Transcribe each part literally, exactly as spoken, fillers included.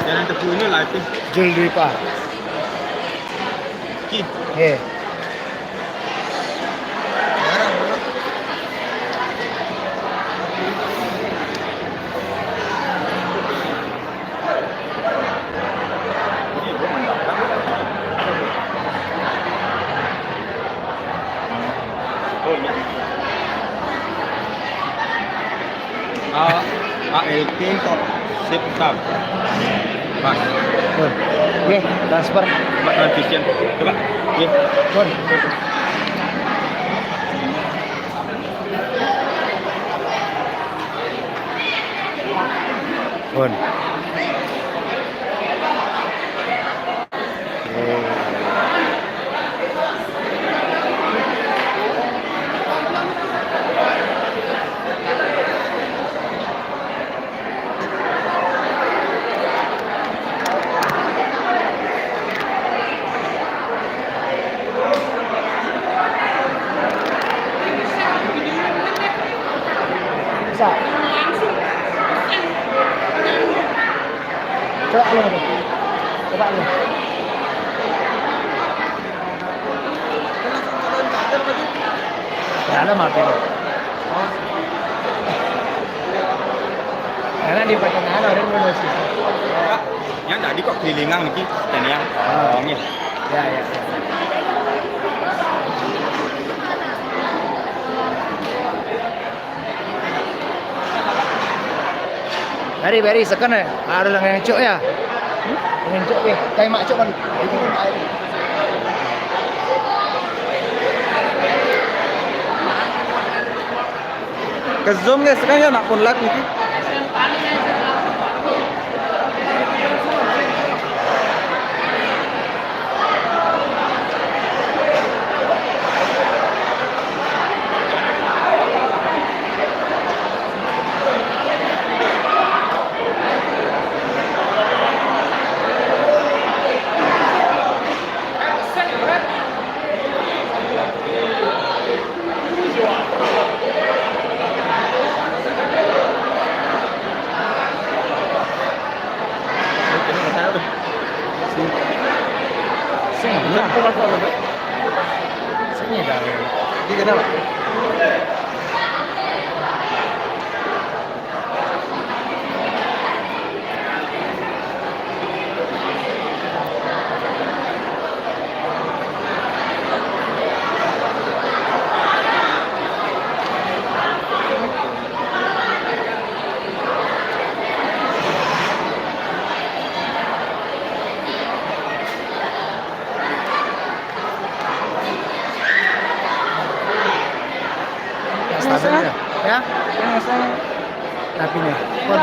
Yang tebu ini lagi. Jul dua pa. Ki. He. A L T, sip, tab. Pas. Oke, transfer. Coba transition. Coba. Oke. Pun. Pun. Bisa. Coba lu. Coba lu. Ya, ada mati. Karena di pertengahan orang belum sih. Yang tadi kok kelilingan iki, dan yang. Oh, iya. Ya, ya. Beri, beri, seken ya. Harus yang cuk ya. Yang cuk ya. Kayak mak cuk kan. Ke zoom guys, kan ya nak pun live nih. Sini, sini, sini, dah. Di sana, Pak. Yang stabil ya? Ya? Tapi nih, pun.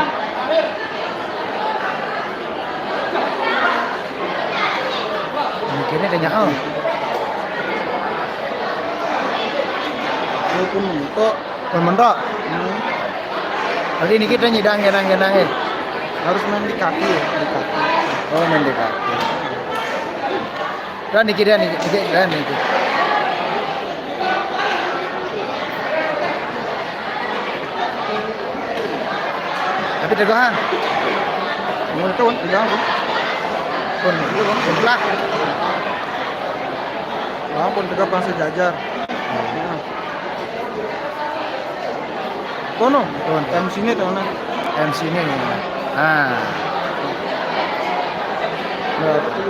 Mikirnya kenyang, oh. Walaupun mentok. Pun mentok. Hmm. Berarti ini kita nyidang, nyidang, nyidang ya. Harus main di kaki ya, di kaki. Oh, main di kaki. Dan niki, dan niki, niki, dan niki. Tapi teguh, ha? Mau tahu, teguh, ha? Pun, pun lah. Wah, pun teguh pas sejajar. Nah. Kono, M C ini tuh, nah. M C ini. Nah. Berarti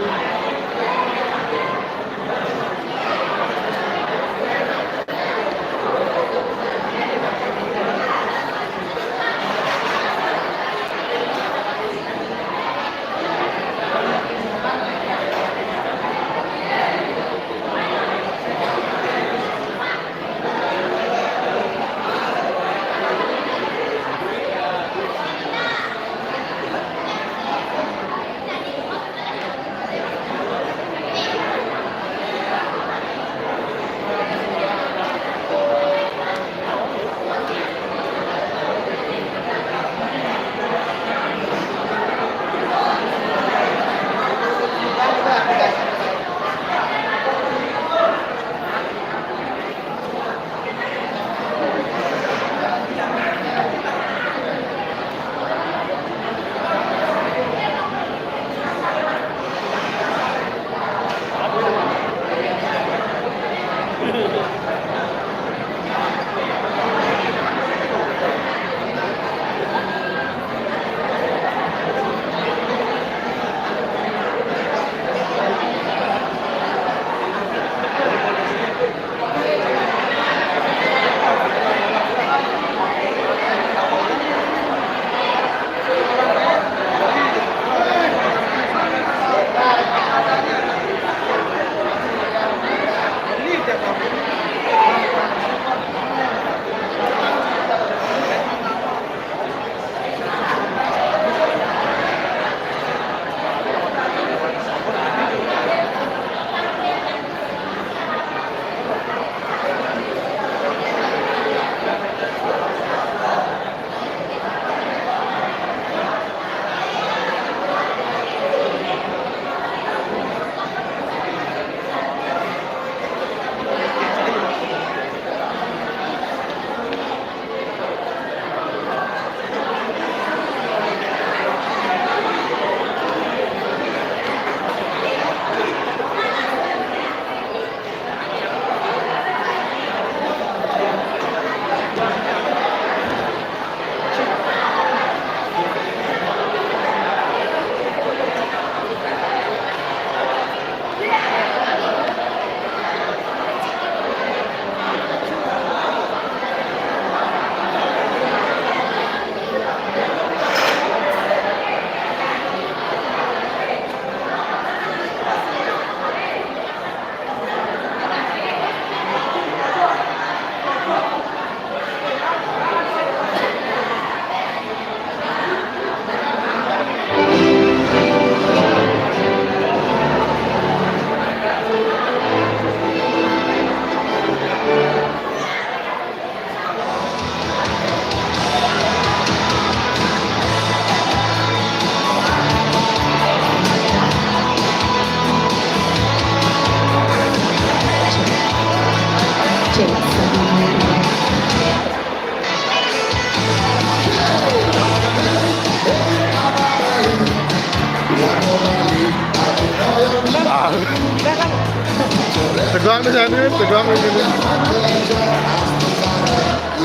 Doang di sana, itu doang di sini.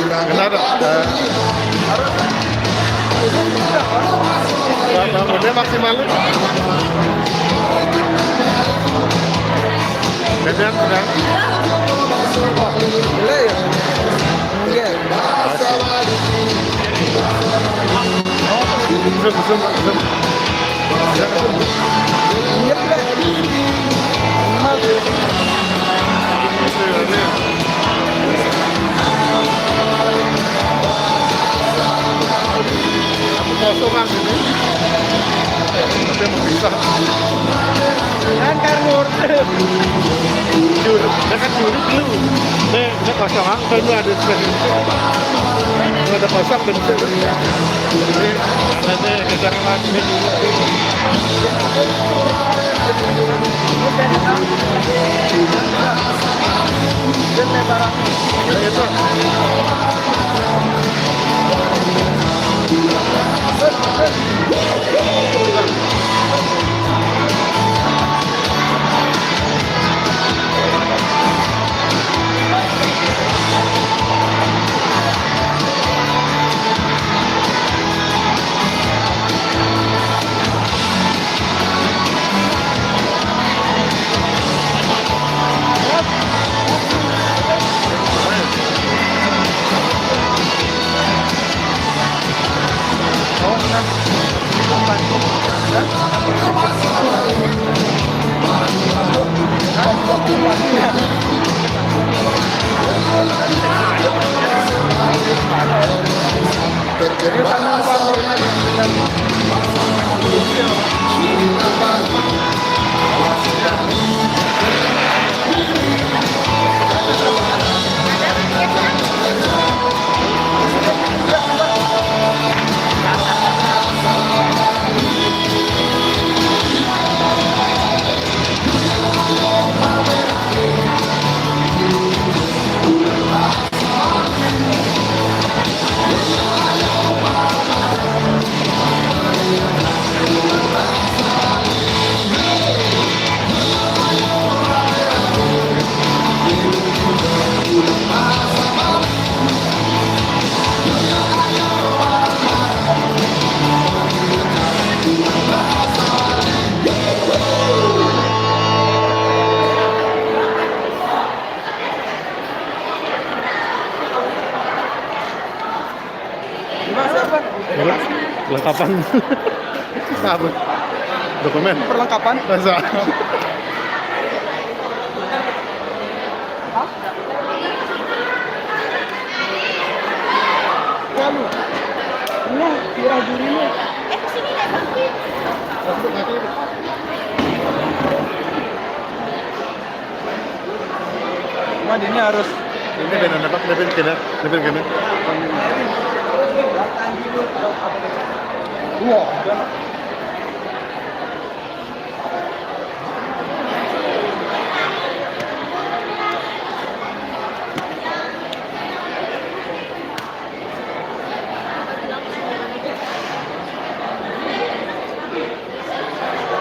Kenapa? Eh, bangunnya maksimal. Kenyang, kenyang. Gila ya? Iya. Zoom, zoom, zoom. Iya, Pak. Minimal. Kosongan ini. Tapi mau bisa. Kan karur. Jur, dekat juri dulu. Nih, ini kosong, ah. Kan ada space. Ada kosong, bentuk. Ini, nanti kita lewat ini dulu. Dan lebaran. Ya, itu. Gimana, siapa? Lengkapan. Apa? Dokumen. Perlengkapan. Masa? Hah? Kamu. Nah, curah dirimu. Eh, sini deh, Bang. Cuma ini harus ini, ben, apa? Ini, ben, kena, ini, ben, kena. Wah.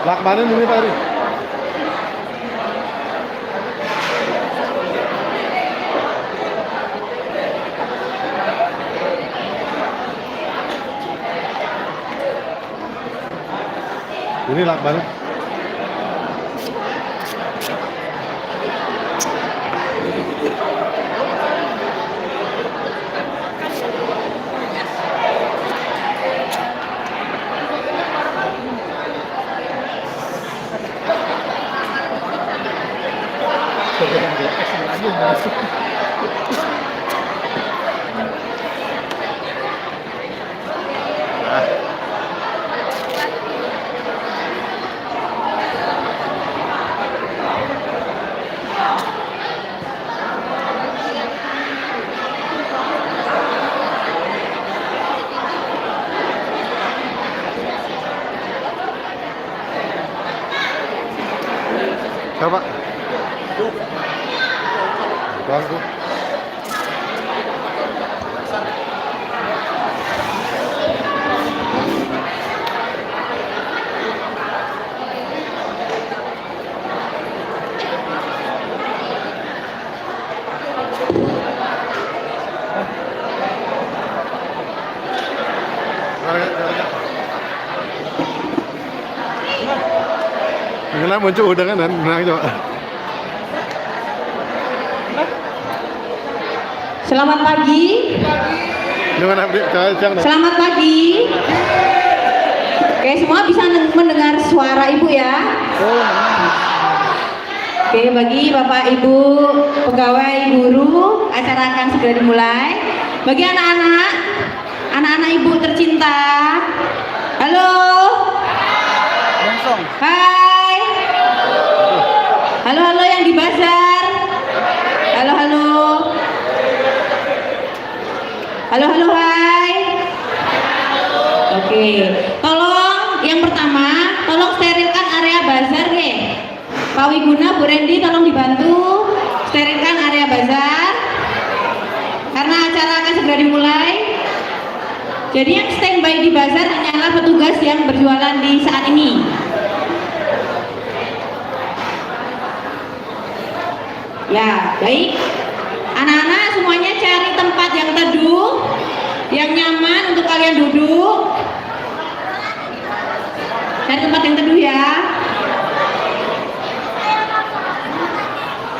Lah, kemarin ini, Pak Eri. Ini lah, kemarin. Siapa? Ganggu. Kenapa muncul udah kan? Nah, coba. Selamat pagi. Dengan apa dia? Coba, coba. Selamat pagi. Oke, semua bisa neng- mendengar suara Ibu ya? Oke, bagi Bapak Ibu pegawai guru, acara akan segera dimulai. Bagi anak-anak, anak-anak Ibu tercinta. Halo. Hai. Halo, halo yang di bazar. Halo, halo. Halo, halo, hai. Oke, tolong yang pertama, tolong sterilkan area bazar nih. Pak Wiguna, Bu Rendi, tolong dibantu sterilkan area bazar karena acara akan segera dimulai. Jadi yang standby di bazar hanyalah petugas yang berjualan di saat ini. Ya, baik. Anak-anak semuanya cari tempat yang teduh, yang nyaman untuk kalian duduk. Cari tempat yang teduh ya.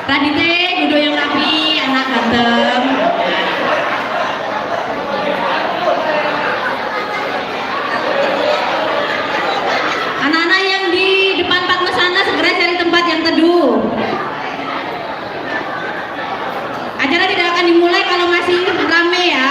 Radite, duduk yang rapi, anak ganteng. Anak-anak yang di depan Padma sana segera cari tempat yang teduh. Acara tidak akan dimulai kalau masih rame ya.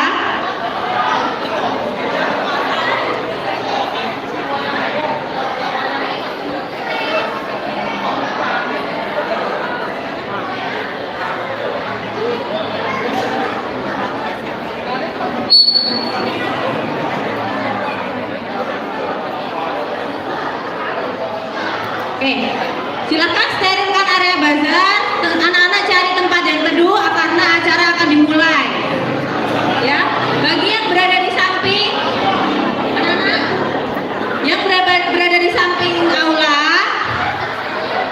Oke, silakan sterilkan area bazar. Anak-anak cari tempat yang teduh karena acara akan dimulai. Ya, bagi yang berada di samping, anak-anak yang berada, berada di samping aula,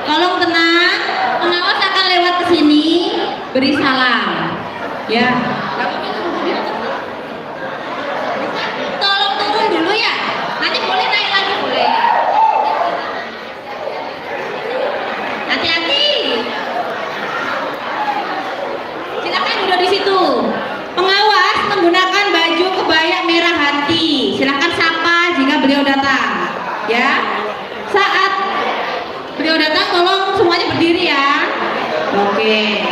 tolong tenang. Pengawas akan lewat ke sini, beri salam. Ya. Tolong turun dulu ya. Nanti boleh naik lagi, boleh. Hati-hati. Silakan duduk di situ. Pengawas menggunakan baju kebaya merah hati. Silakan sapa jika beliau datang. Ya. Saat beliau datang, tolong semuanya berdiri ya. Oke.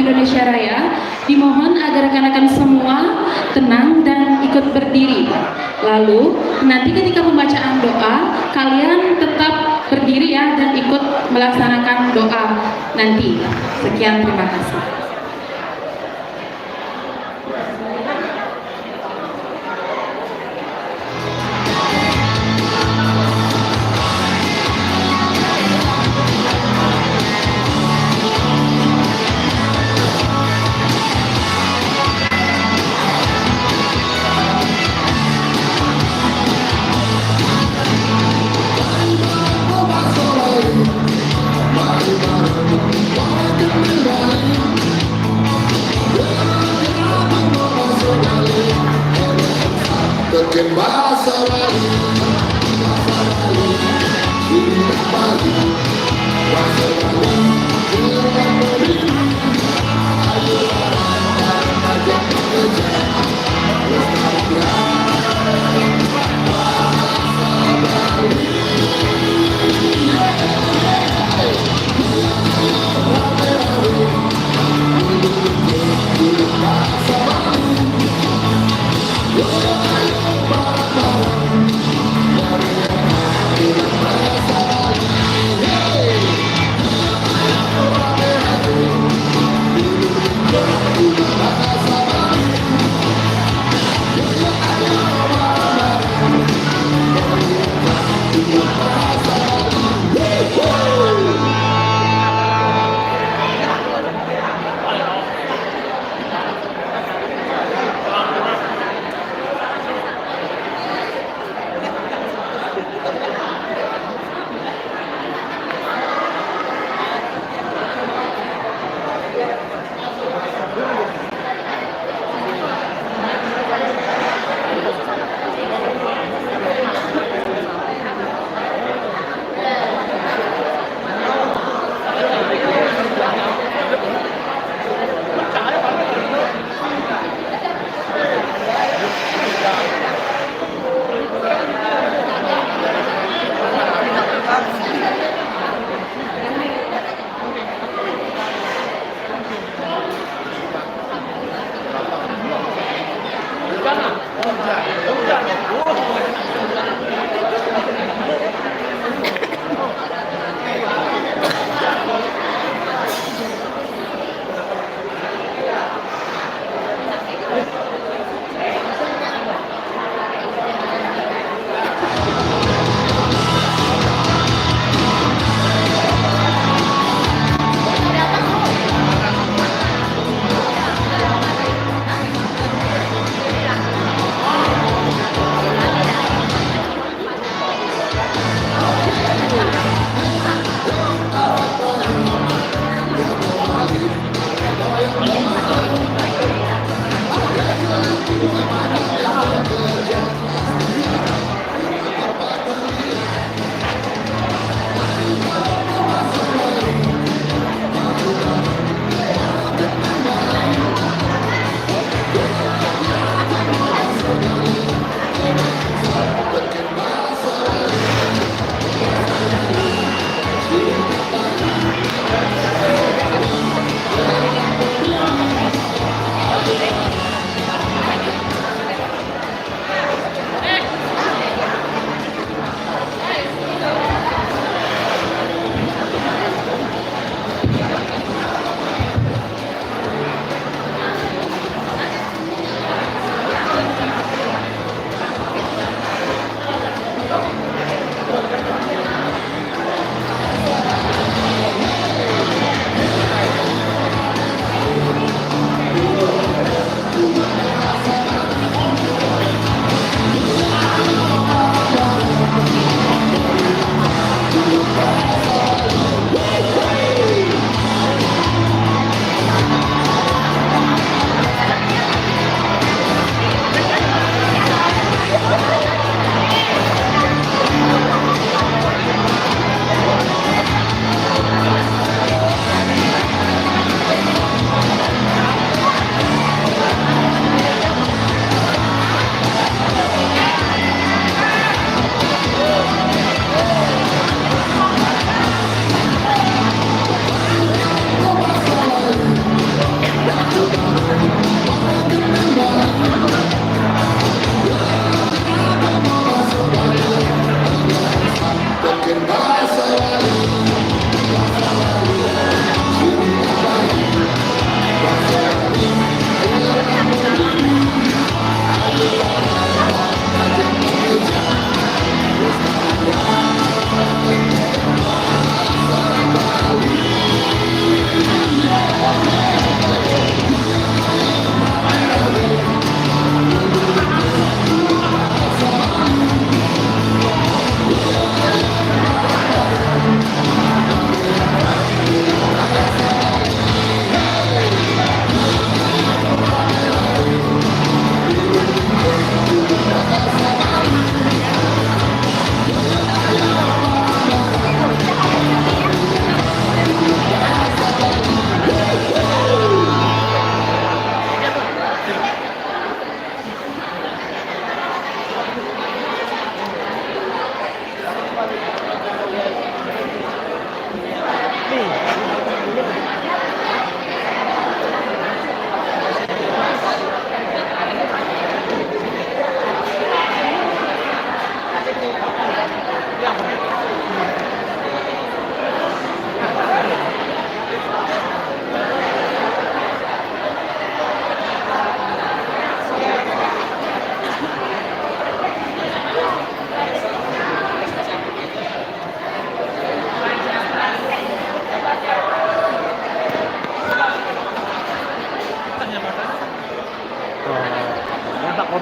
Indonesia Raya, dimohon agar rekan-rekan semua tenang dan ikut berdiri. Lalu, nanti ketika pembacaan doa, kalian tetap berdiri ya dan ikut melaksanakan doa nanti. Sekian, terima kasih.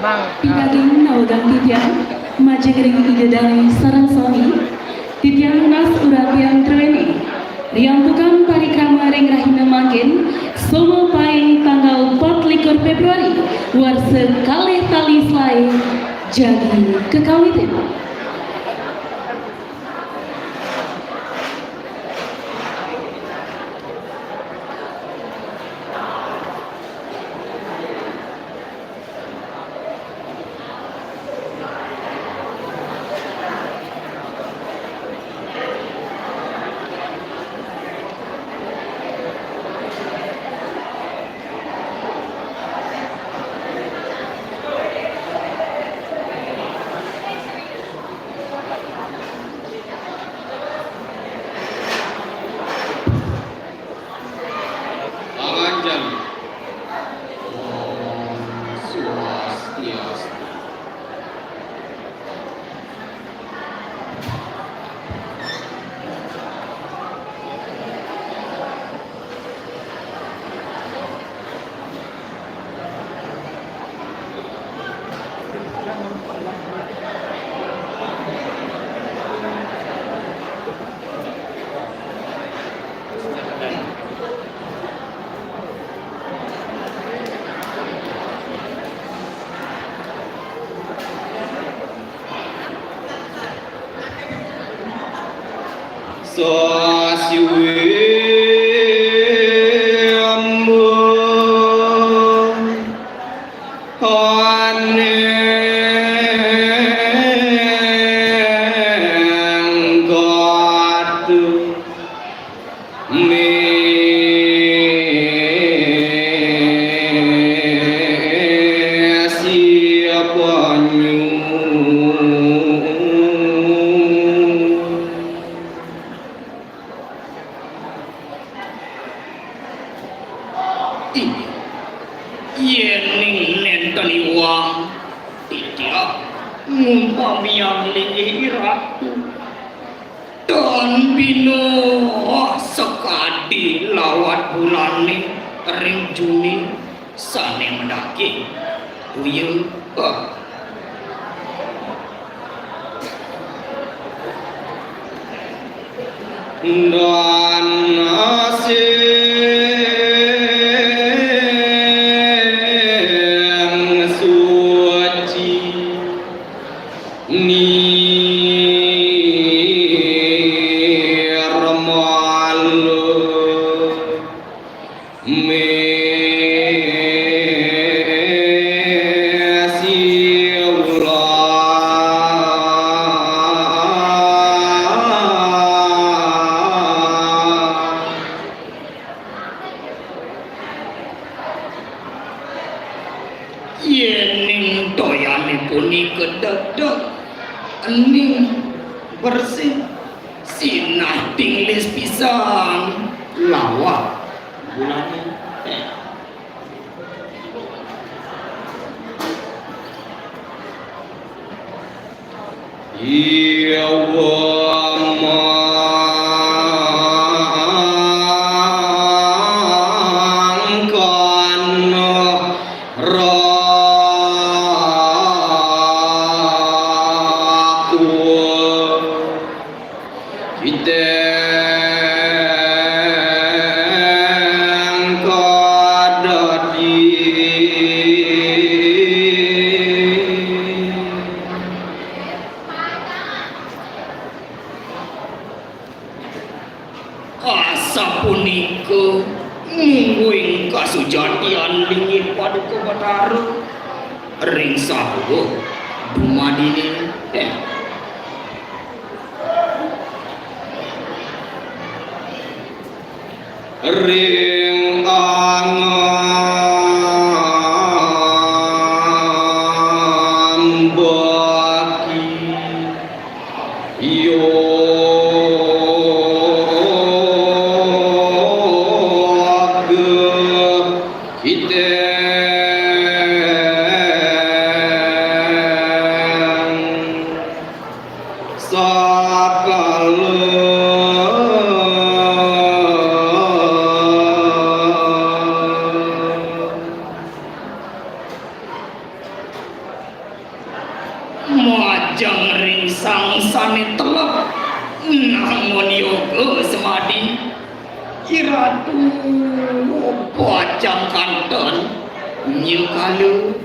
Pinaging nawegang titiang, majeng ring Ida Dané sareng sami, titiang nunas uratian druéné. Riantukan parikrama ring rahina mangkin, Soma Paing tanggal patlikur Fébruari, warsa kalih tali selaé, jagi kakawitin. Panganjali. Om Swastiastu. Ih, yéning nénten iwang, titiang ngumpamiang linggih Ratu. Tan bina sakadi lawat bulané ring juni sané madaging. Uya, ah. Dan sing suci nirmala. Yéning toyané punika degdeg, ening, bersih, sinah tinglis pisan, lawat bulané. Iya wa mangkana raku. Kita kadadi. Asapunika mungguing kasujatian linggih Paduka Batara ring saha dumadine. Ring angambaki yoga kita. Sakala. Sang sane telep, namun yoga semadi, iratu bajang kanten nyukala.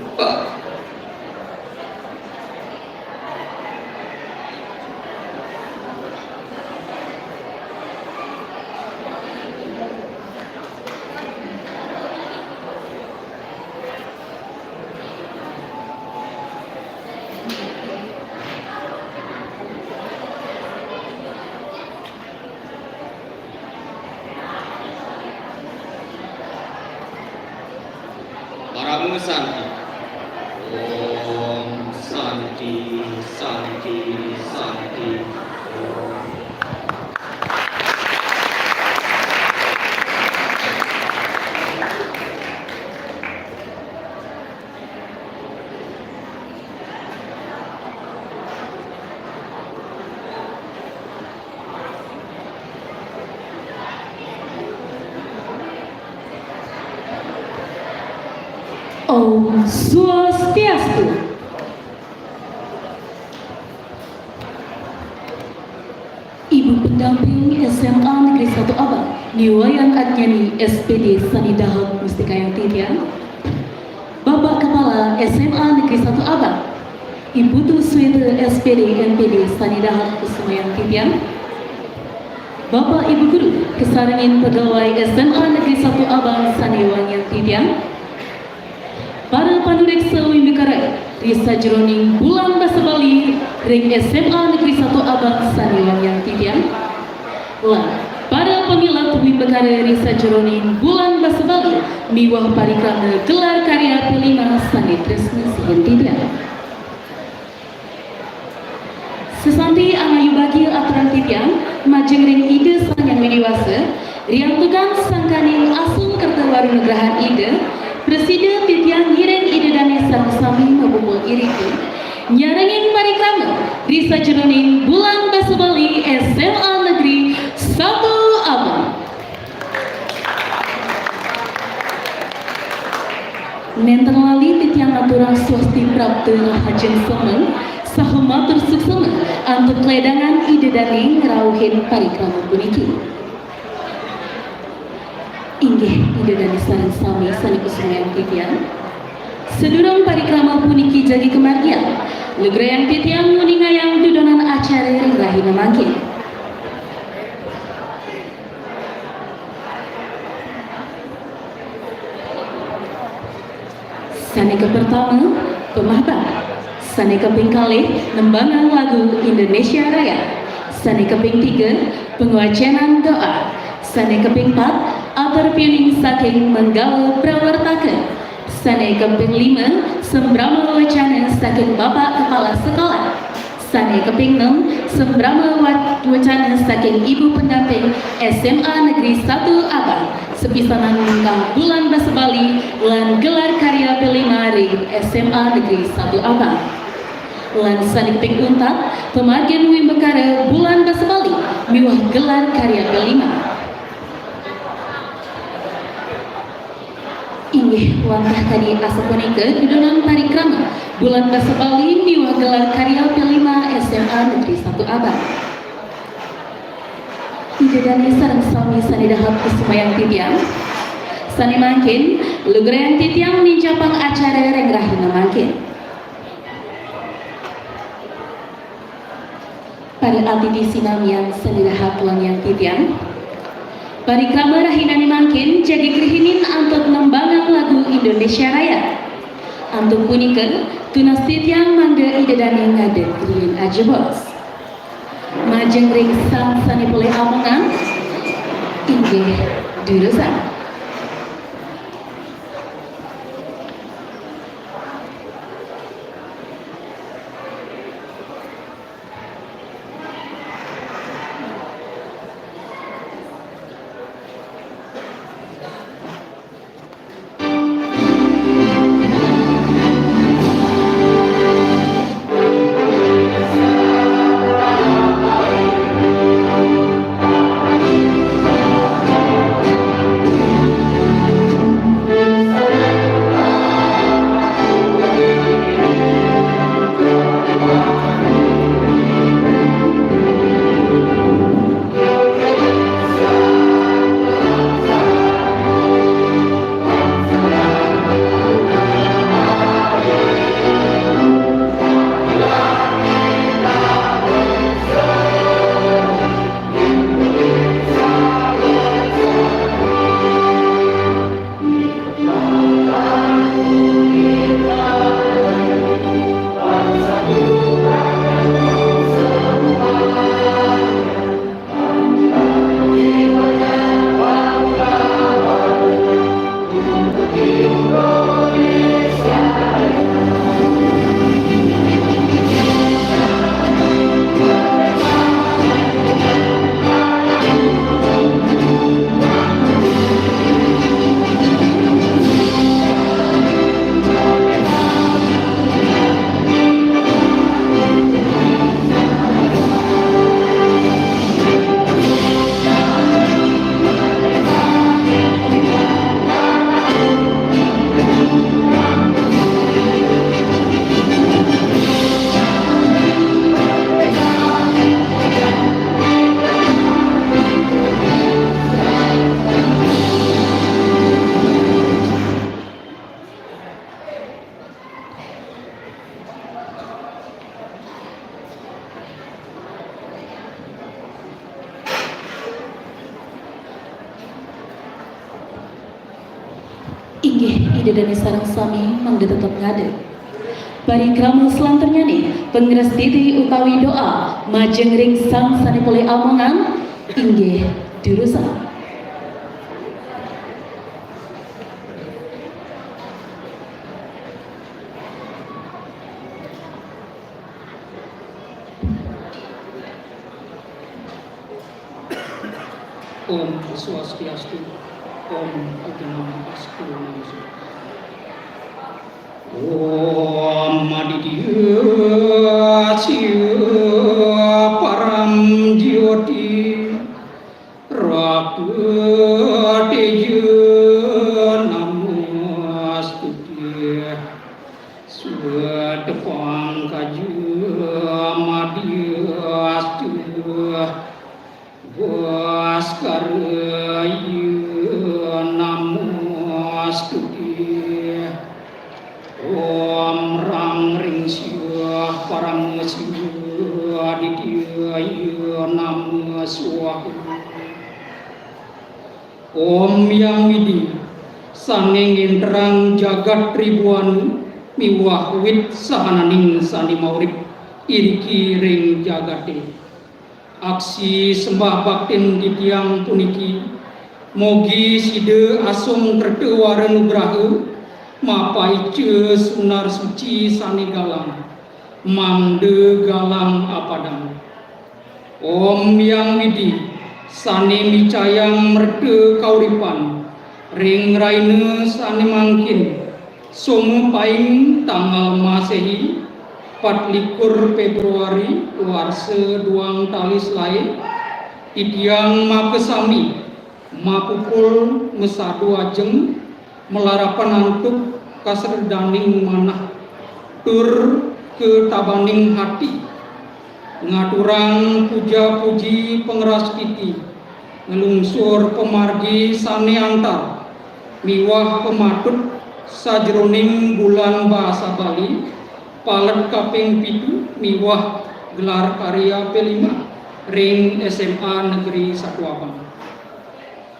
Parama Santi. Om Santi, Santi, Santi. Om. Om Swastiastu. Ibu Pendamping S M A Negeri Satu Abang, Ni Wayan Adnyani, S P D, sane dahat mustikayang titiang. Bapak Kepala S M A Negeri Satu Abang, Ibu Putu Sweta, S P D, M P D, sane dahat kusumayang titiang. Bapak Ibu Guru, kasarengin pegawai S M A Negeri Satu Abang sane wangiang titiang. Para panureksa wimbakara ri sajeroning Bulan Basa Bali ring S M A Negeri Satu Abang sane wangiang titiang. Lan para pamilet wimbakara ri sajeroning Bulan Basa Bali miwah parikrama gelar karya P lima sane tresna sihin titiang. Sasanti angayu bagia aturang titiang majeng ring Ida Sang Hyang Widi Wasa, riantukan sangkaning asung kerta waru nugrahan Ida, prasida titiang ngiring Ida dane sareng sami mapupul iriki, nyarengin parikrama ri sajeroning Bulan Basa Bali S M A Negeri Satu Abang. Nenten lali titiang ngaturang swasti prapta rahajeng semeng saha matur suksma antuk kledangan Ida dane ngrauhin parikrama puniki. Inggih Ida dane sareng sami sane kusumayang titiang. Sadurung parikrama puniki jagi kamargiang, lugrayang titiang nguningayang dudonan acara ring rahina mangkin. Sane kapertama, pamahbah. Sane kaping kalih, nembangang lagu Indonesia Raya. Sane kaping tiga, pangwacenan doa. Sane kaping pat, atur piuning saking Manggala Prawartaka. Sane kaping lima, sambrama wacana saking Bapak Kepala Sekolah. Sane kaping nem, sambrama wa-, wacana saking Ibu Pendamping S M A Negeri Satu Abang, sapisanan mungkah Bulan Basa Bali lan gelar karya P lima ring S M A Negeri Satu Abang. Lan sane kaping untat, pamargin wimbakara Bulan Basa Bali miwah gelar karya P lima. Inggih wantah kadi asapunika dudonan parikrama Bulan Basa Bali miwah gelar karya P lima S M A Negeri Satu Abang. Ida dane sareng sami sane dahat kusumayang titiang. Sane mangkin, lugrayang titiang nincapang acara ring rahina mangkin. Para atiti sinamian sane dahat wangiang titiang. Parikrama rahinane mangkin jagi karahinin antuk nembangang lagu Indonesia Raya. Antuk punika, tunas titiang mangda Ida dane ngadeg riin ajebos. Majeng ring sang sane polih amongan, inggih durusang. Inggih, Ida dané sareng sami mangda tetep ngadeg. Parikrama selanturnyané, pangrastiti utawi doa majeng ring sang sané polih amongan, inggih durusang. Om Swastiastu. Om Agnam Astu Namo. Om Aditya Sya Param Jyoti Rakta Teja Namostute. Sweta Pangkaja Madhyasta Bhaskara Iya Namostute. Om Rang Ring Sya Parama Siwa Aditya Iya Nama Swaha. Om Hyang Widhi sané ngénterang jagat tribuana miwah wit sahananing sané maurip iriki ring jagaté. Aksi sembah baktin titiang puniki, mugi sida asung kerta wara nugraha, mapaica sunar suci sané galang, mangda galang apadang. Om Hyang Widhi sané micayang merta kauripan ring rahina sané mangkin, soma paing tanggal Maséhi, patlikur Fébruari, warsa duang tali selaé, titiang makasami mapupul masadu ajeng, malarapan antuk kasredaning manah tur katabaning ati, ngaturang puja-puji pangrastiti, nglungsur pamargi sané antar miwah pamatut sajroning Bulan Basa Bali, palet kaping pitu miwah gelar karya P lima ring S M A Negeri Satu Abang.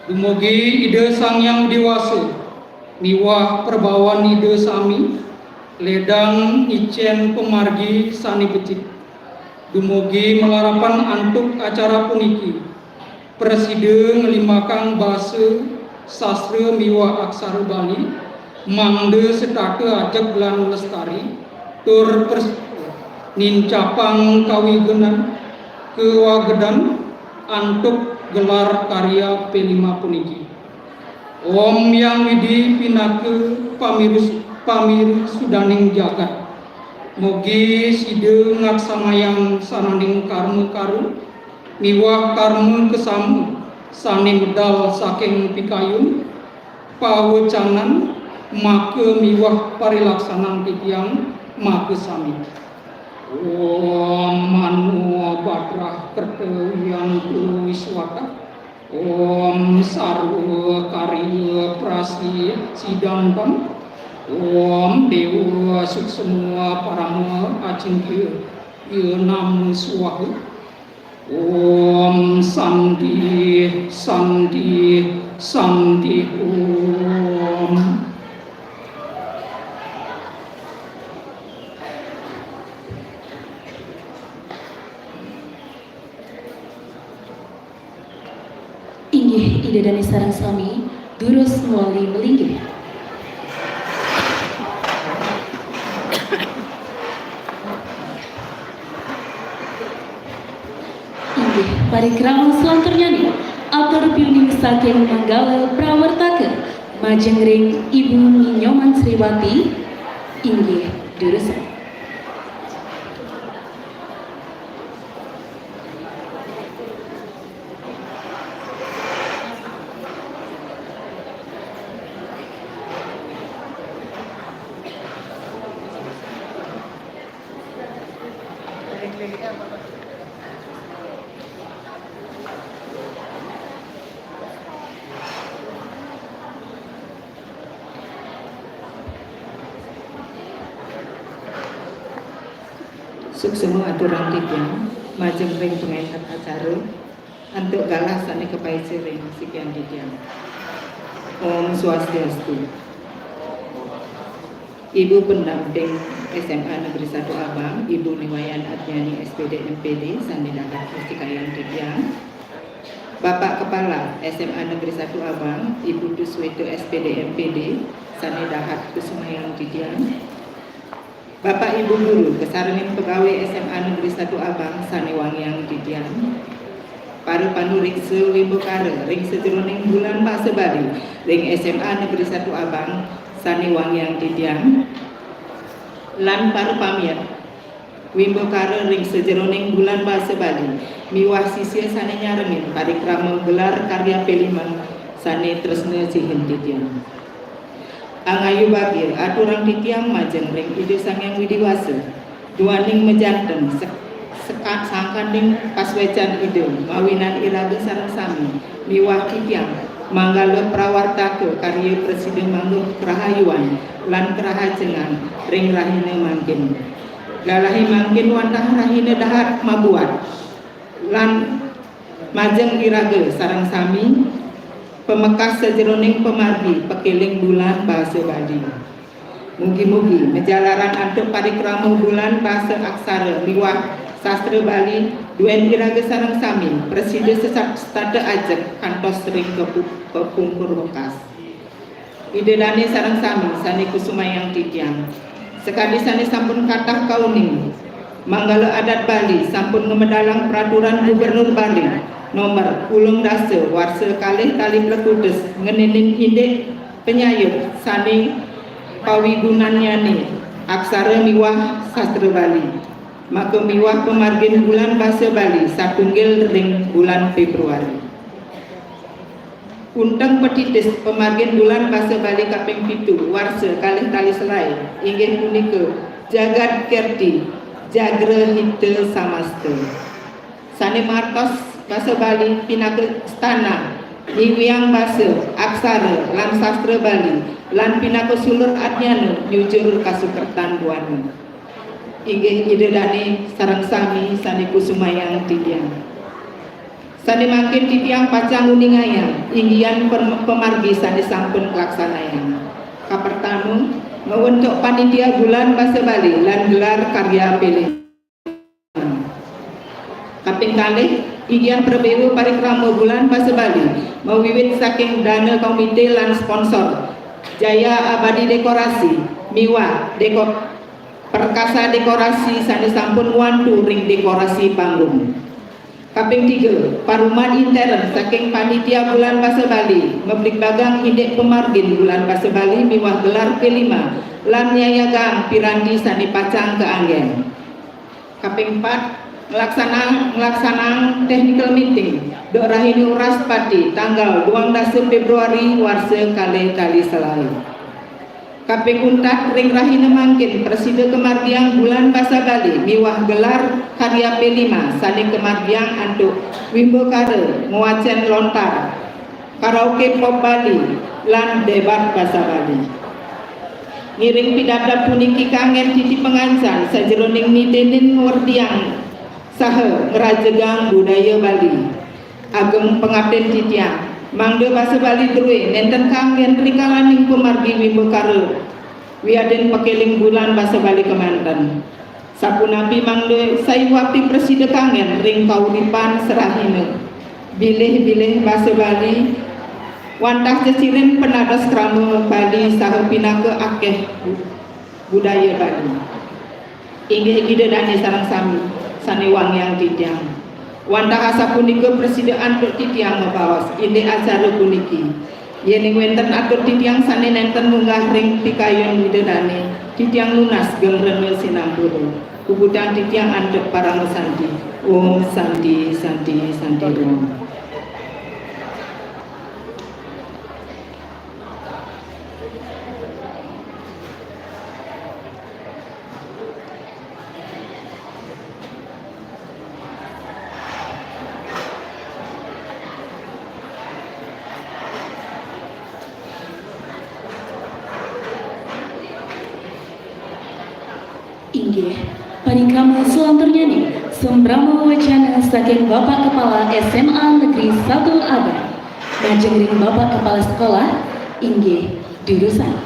Dumugi Ida Sang Hyang Widhi Wasa miwah prabawan Ida sami, ledang icén pamargi sané becik. Dumugi malarapan antuk acara puniki, prasida nglimbakang basa, sastra miwah aksara Bali, mangda setata ajeg lan lestari, tur pres-, nincapang kawigenan, kawagedan antuk gelar karya P lima puniki. Om Hyang Widhi pinaka pamirus-, pamisudaning jagat. Mugi sida ngaksanayang sananing karma karu miwah karma kasama sané medal saking pikayun, pawecanan, maka miwah parilaksanan titiang makasami. Om Mano Bhadrah Kerta Wiyantu Wiswata. Om Sarwa Karya Prasiddhantang. Om Dewa Suksma Parama Acintya Iya Nama Swaha. Om Santi, Santi, Santi Om. Inggih, Ida dané sareng sami, durus mawali malinggih. Inggih, parikrama selanturnyané, atur piuning saking Manggala Prawartaka, majeng ring Ibu Ni Nyoman Sriwati, inggih, durusang. Suksma aturang titiang, majeng ring pangénter acara, antuk galah sané kapaica ring sikian titiang. Om Swastiastu. Ibu Pendamping S M A Negeri Satu Abang, Ibu Niwayan Adnyani, S P D, M P D, sané dahat pustikayan titiang. Bapak Kepala S M A Negeri Satu Abang, Ibu Tusweta, S P D, M P D, sané dahat kusumayang titiang. Bapak Ibu Guru, kasarengin pegawai S M A Negeri Satu Abang, sané wangiang titiang. Para panuréksa wimbakara ring sajeroning Bulan Basa Bali ring S M A Negeri Satu Abang, sané wangiang titiang. Lan para pamiarsa wimbakara ring sajeroning Bulan Basa Bali miwah sisia sané nyarengin parikrama gelar karya P lima sané tresna sihin titiang. Angayu bagia aturang titiang majeng ring Ida Sang Hyang Widi Wasa, duaning majanten sek-, sekat sangkaning pasuécan Ida mawinan iraga sareng sami miwah titiang manggala prawartaka karya prasida manggeh karahayuan lan karahajengan ring rahina mangkin. Lalahi mangkin wantah rahina dahat mabuat lan majeng iraga sareng sami pamekas sajeroning pamargi pakéling Bulan Basa Bali. Mugi-mugi majalaran antuk parikrama Bulan Basa Aksara miwah Sastra Bali duén iraga sareng sami prasida sesat setata ajeg kantos ring kepu-, kepungkur wekas. Ida dané sareng sami sané kusumayang titiang. Sakadi sané sampun kathah kauning, Manggala Adat Bali sampun ngamedalang Peraturan Gubernur Bali nomor ulung dasa warsa kalih tali plekutus ngeninin indik panyayud sané pawigunannyané aksara miwah sastra Bali. Maka miwah pamargin Bulan Basa Bali satunggil ring bulan Februari. Unteng patitis pamargin Bulan Basa Bali kaping pitu, warsa kalih tali selaé, inggih punika Jagat Kerti Jagra Hita Samasta. Sané martos basa Bali pinaka stana nyiwiang basa, aksara, lan sastra Bali, lan pinaka sulur adnyana nyujur kasukertan buana. Inggih Ida dané sareng sami sané kusumayang titiang. Sané mangkin titiang pacang nguningayang inggihan pem-, pamargi sané sampun kalaksanayang. Kapertama, ngwentuk panitia Bulan Basa Bali lan gelar karya P lima. Kaping kalih, inggihan prabéwa parikrama Bulan Basa Bali mawiwit saking dana komité lan sponsor, Jaya Abadi Dekorasi miwah Deko-, Perkasa Dekorasi sané sampun ngwantu ring dekorasi panggung. Kaping tiga, paruman intern saking panitia Bulan Basa Bali mabligbagang indik pamargin Bulan Basa Bali miwah gelar P lima lan nyayagang piranti sané pacang kaanggén. Kaping pat, nglaksanang, nglaksanang technical meeting duk rahina Wraspati tanggal duang dasa Februari warsa kalih tali selaé. Kaping untat, ring rahina mangkin prasida kamargiang Bulan Basa Bali miwah gelar karya P lima sané kamargiang antuk wimbakara ngwacén lontar, karaoke pop Bali, lan débat basa Bali. Ngiring pidabdab puniki kanggén titi pangancan sajeroning nitinin ngwerdiang saha ngrajegang budaya Bali. Ageng pangaptin titiang, mangda basa Bali drué nénten kanggén rikalaning pamargi wimbakara wiadin pakéling Bulan Basa Bali kamanten. Sapunapi mangda sayuwakti prasida kanggén ring kauripan sarahina. Bilih-bilih basa Bali wantah cecirin panados krama Bali saha pinaka akéh bu-, budaya Bali. Inggih Ida dané sareng sami sané wangiang titiang. Wantah asapunika prasida antuk titiang mabaos indik acara puniki. Yéning wénten atur titiang sané nénten munggah ring pikayun Ida dané, titiang nunas geng rena sinampura. Puputang titiang antuk parama santi. Om Santi, Santi, Santi Om. Inggih, parikrama salanturnyané sumrama wacana saking Bapak Kepala S M A Negeri Satu Abang. Majeng ring Bapak Kepala Sekolah, inggih, durusang.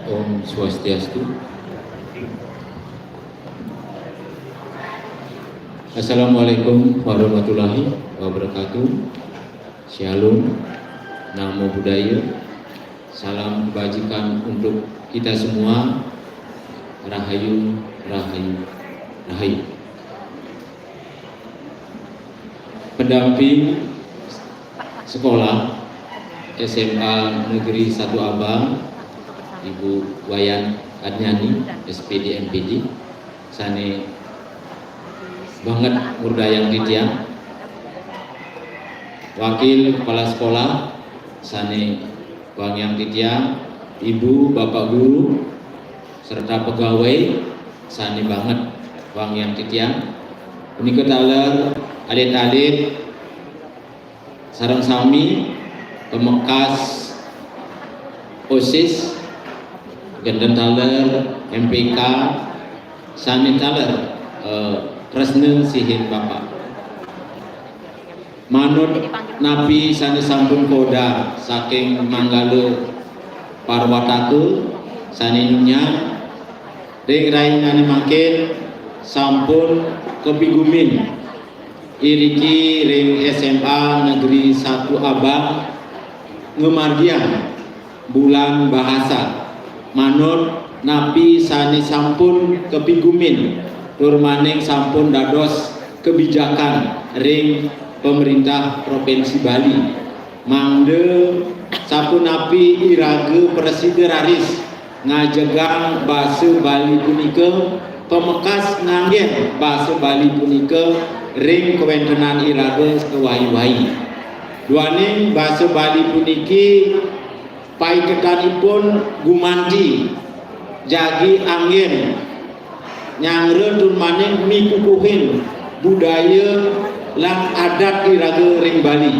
Om Swastiastu. Assalamualaikum warahmatullahi wabarakatuh. Shalom, Namo Buddhaya. Salam kebajikan untuk kita semua. Rahayu, rahayu, rahayu. Pendamping sekolah S M A Negeri satu Abang, Ibu Wayan Adnyani, S P D, M P D, sane banget ngurdayang titiang. Wakil kepala sekolah sane wangiang titiang, Ibu, Bapak guru, serta pegawai sane banget wangiang titiang. Punika taler alit-alit sareng sami, pemekas OSIS, genten taler M P K, sane taler, eh, tresna sihin Bapak. Manut napi sane sampun koda saking manggala parwataka sane nyunyang, ring rainane mangkin sampun kapigumin iriki ring S M A Negeri satu Abang ngamargiang Bulan Bahasa, manut napi sane sampun kapigumin tur maning sampun dados kebijakan ring pemerintah Provinsi Bali. Mangda sapunapi iraga prasida raris ngajegang basa Bali punika, pamekas nganggen basa Bali punika ring kawentenan iraga sawai-wai. Duaning basa Bali puniki paiketanipun gumanti jagi anggen nyanggra tur maning mikukuhin budaya lan adat iraga ring Bali.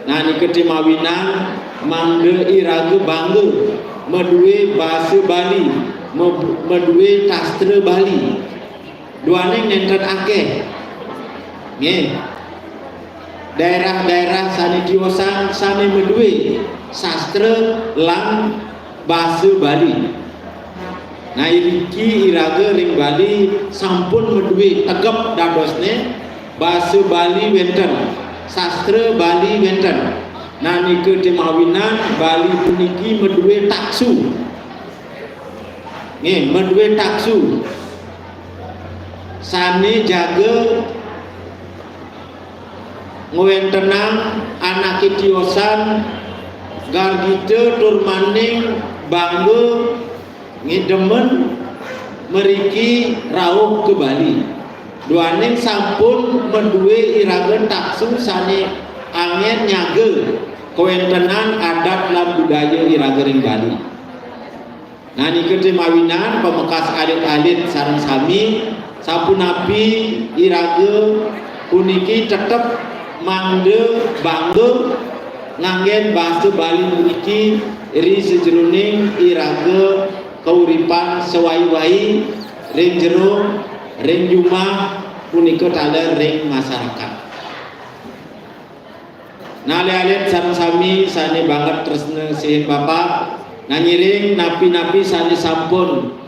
Nah, nika mawinan mangda iraga bangga madue basa Bali, me-, madue sastra Bali. Duaning nenten akeh. Nggih. Daerah-daerah sane tiosan sane madue sastra lan basa Bali. Nah, iriki iraga ring Bali sampun madue tegep dadosne basa Bali wenten, sastra Bali wenten. Nah, nika mawinan Bali puniki madue taksu. Nggih, madue taksu. Sane jaga ngwentenang anake tiosan gargita tur maning bangga ngidemen mriki rauh ka Bali. Duaning sampun madue iraga taksu sane anggen nyaga kawentenan adat lan budaya iraga ring Bali. Nah, nika mawinan pamekas alit-alit sareng sami, sapunapi iraga puniki tetep mangda bangga nganggen basa Bali puniki ri sajeroning iraga kauripan sawai-wai ring jero, ring jumah, punika taler ring masarakat. Nah, alit-alit sareng sami sane banget tresna sihin Bapak, nah, ngiring napi-napi sane sampun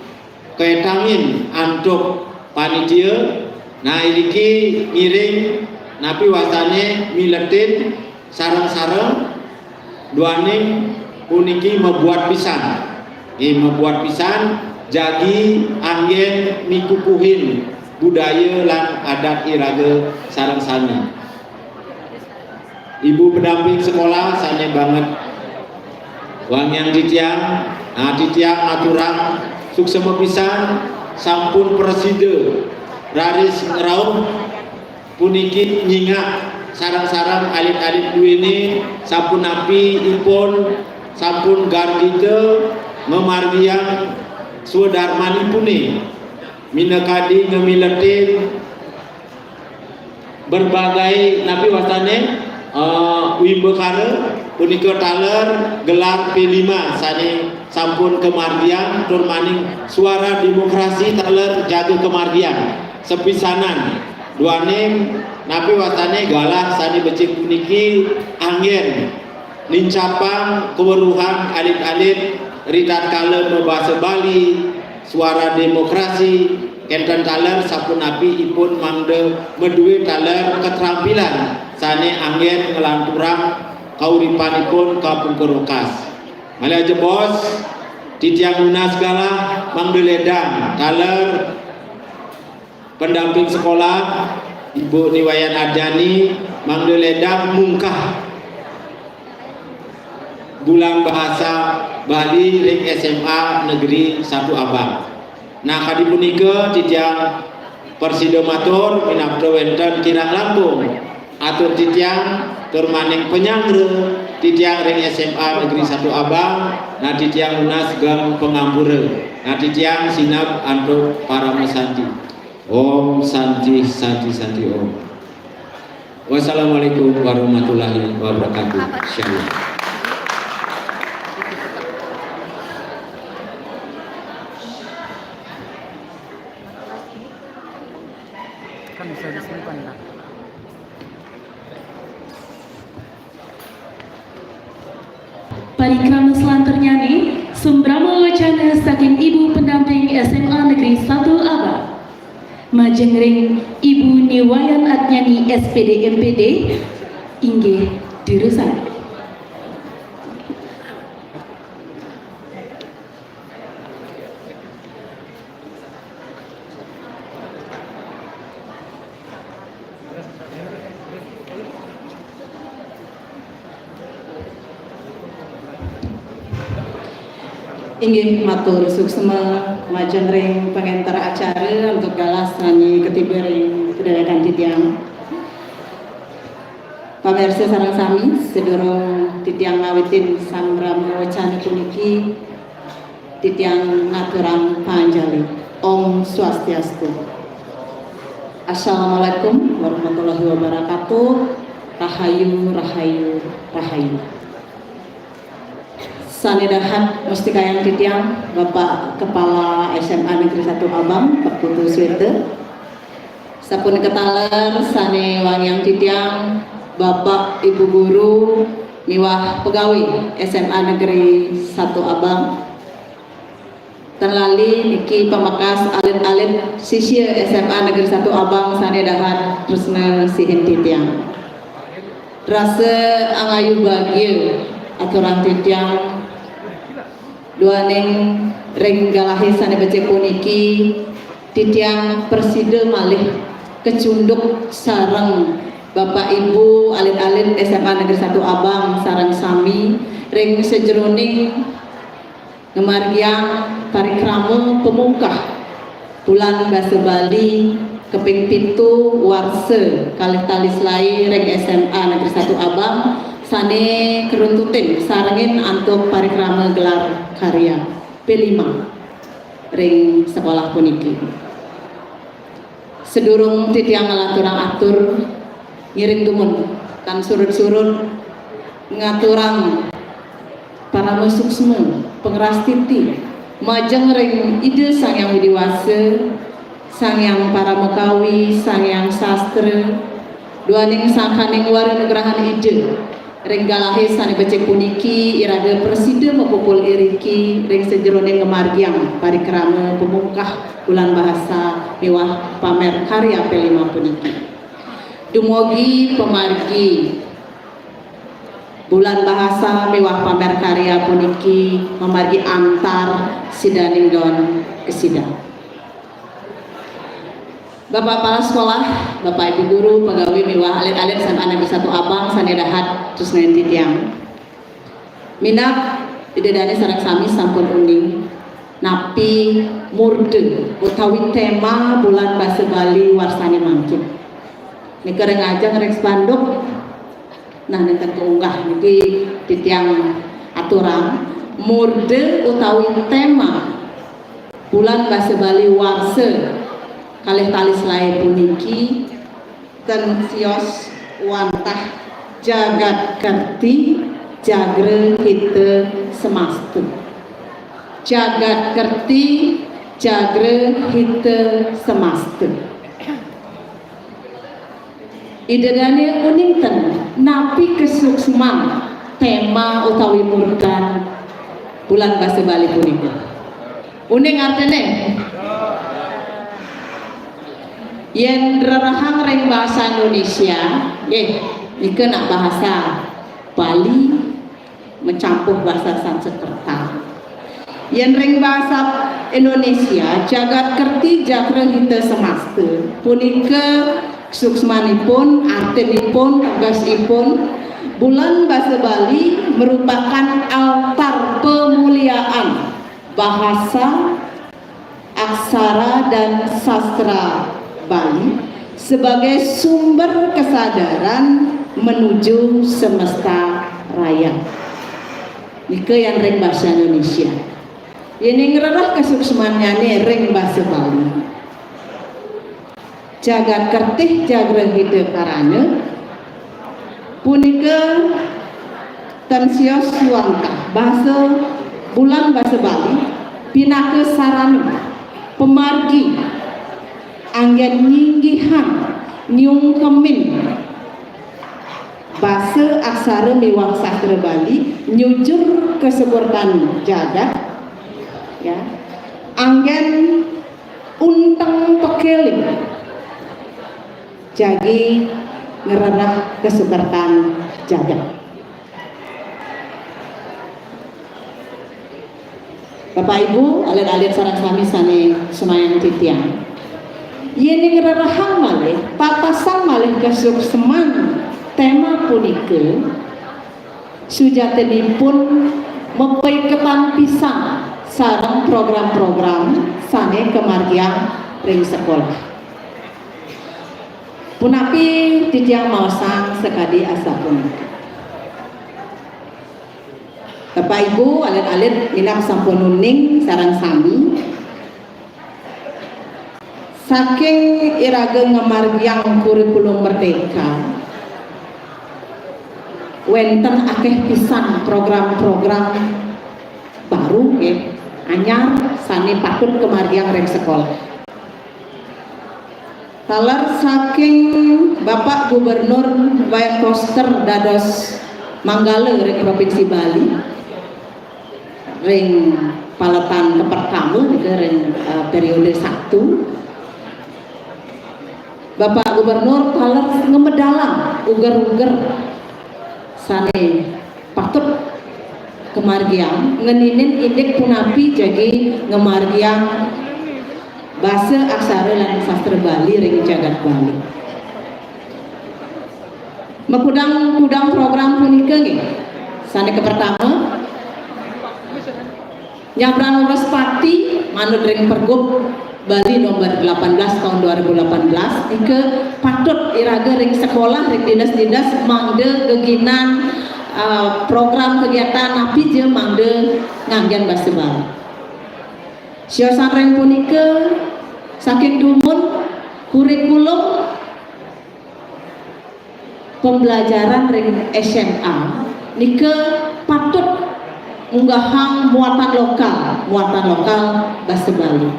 kaetangin antuk panitia, nah, iriki ngiring napi wastane miletin sareng-sareng, duaning puniki mabuat pisan. Nggih, mabuat pisan jagi anggen mikukuhin budaya lan adat iraga sareng sami. Ibu pendamping sekolah sane banget wangiang titiang, nah, titiang ngaturang suksema pisan sampun prasida raris ngrauh puniki nyingak sareng-sareng alit-alit duene sapunapi ipun sampun gargita ngamargiang swadarmanipune minakadi ngamiletin berbagai napi wastane, eh, wimbakara punika taler gelar P lima sane sampun kamargiang tur maning suara demokrasi taler jaga kamargiang sepisanan. Duaning napi wastane galah sane becik puniki anggen nincapang kaweruhan alit-alit ritatkala mabasa Bali, suara demokrasi, kenten taler sapunapi ipun mangda madue taler katrampilan sane anggen nglanturang kauripanipun kapungkur wekas. Malih ajebos, titiang nunas galah mangda ledang taler pendamping sekolah, Ibu Niwayan Arjani, mangda ledang mungkah Bulan Bahasa Bali ring S M A Negeri Satu Abang. Nah, kadi punika titiang prasida matur minabda wenten kirang langkung. Atur titiang tur maning panyanggra titiang ring S M A Negeri Satu Abang, nah titiang nunas geng pangampura. Nah, titiang sineb antuk parama santi. Om Santi, Santi, Santi Om. Wassalamualaikum warahmatullahi wabarakatuh. Shalom. Kan bisa disimpan, kan? Parikrama selanturnyane, sambrama wacana saking Ibu Pendamping S M A Negeri Satu Abang. Majeng ring Ibu Niwayan Atnyani S P D M P D, inggih durusang. Inggih matur suksma majeng ring pangenter acara antuk galah sane katiba ring padewekan titiang. Pamirsa sareng sami, sadurung titiang ngawitin sambrama wacana puniki, titiang ngaturang panganjali. Om Swastiastu. Assalamualaikum warahmatullahi wabarakatuh. Rahayu, rahayu, rahayu. Sane dahat mustikayang titiang, Bapak Kepala S M A Negeri Satu Abang, Pak Putu Sweta. Sapunika taler sane wangiang titiang, Bapak, Ibu Guru, miwah pegawe S M A Negeri Satu Abang. Tan lali niki pamekas alit-alit sisya S M A Negeri Satu Abang sane dahat tresna sihin titiang. Rasa angayu bagia aturang titiang duaning ring galahe sane becik puniki, titiang prasida malih kacunduk sareng Bapak Ibu alit-alit S M A Negeri Satu Abang sareng sami ring sajeroning ngamargiang parikrama pamungkah Bulan Basa Bali kaping pitu warsa kalih tali selae ring S M A Negeri Satu Abang sane karuntutin sarengin antuk parikrama gelar karya P lima ring sekolah puniki. Sadurung titiang nglanturang atur, ngiring dumun tan surud-surud ngaturang parama suksma pangrastiti majeng ring Ida Sang Hyang Widi Wasa, Sang Hyang Paramakawi, Sang Hyang Sastra, duaning sangkaning wara nugrahan Ida. Ring galahe sane becik puniki, iraga prasida mapupul iriki ring sajeroning ngamargiang parikrama pamungkah Bulan Bahasa miwah pamer karya P lima puniki. Dumugi pamargi Bulan Bahasa miwah pamer karya puniki mamargi antar sidaning don kasida. Bapak Kepala Sekolah, Bapak Ibu Guru, pegawai miwah alit-alit S M A Negeri Satu Abang sane dahat tresnain titiang. Minab Ida Dane sareng sami sampun uning napi murda utawi tema Bulan Basa Bali warsane mangkin. Nika ring ajeng ring spanduk, nah, nenten kaunggah niki titiang aturang murda utawi tema Bulan Basa Bali warsa kalih tali selae puniki ten sios wantah jagat kerti jagra hita semastu. Jagat kerti jagra hita semastu. Ida Dane uning ten napi kasuksman tema utawi murdan Bulan Basa Bali punika. Uning artine? Yen rerehang ring basa Indonesia, nggih, nika nak bahasa Bali mecampur basa Sanskerta. Yen ring basa Indonesia, jagat kerti jagra hita semasta punika suksmanipun, artinipun, tegesipun, bulan basa Bali merupakan altar pemuliaan bahasa, aksara, dan sastra Bali sebagai sumber kesadaran menuju semesta raya. Nika yan ring basa Indonesia. Yen ngrereh kasuksmannyane ring basa Bali. Jagat kertih jagra hita karana punika tan sios wantah basa bulan basa Bali pinaka sarana pamargi anggen nyinggihang nyungkemin basa aksara miwah sastra Bali nyujur ka sakurtan jagat, ya, anggen unteng pekeling jagi ngrereh kasukertan jagat. Bapak Ibu, alit-alit sareng sami sane sumayang titiang. Yen ngrerehang malih, papasang malih kasuksman tema punika, sujatinipun mapaiketan pisan sareng program-program sane kamargiang ring sekolah. Punapi titiang maosang sakadi asapunika. Bapak Ibu, alit-alit minab sampun uning sareng sami. Saking iraga ngamargiang kurikulum merdeka, wenten akeh pisan program-program baru, nggih, anyar sane patut kamargiang ring sekolah. Taler saking Bapak Gubernur Wayan Koster dados manggala ring Provinsi Bali ring paletan kepertama nika ring, eh, periode satu. Bapak Gubernur taler ngamedalang uger-uger sane patut kamargiang, ngeninin indik punapi jagi ngamargiang basa aksara lan sastra Bali ring jagat Bali. Makudang-kudang program punika nggih. Sane kapertama, nyabran Wraspati manut ring Pergub Bali nomor delapan belas tahun dua ribu delapan belas, nika patut iraga ring sekolah, ring dinas-dinas mangda geginan, eh, program kegiatan napi ja mangda nganggen basa Bali. Siosan ring punika saking dumun kurikulum pembelajaran ring S M A nika patut munggahang muatan lokal, muatan lokal basa Bali.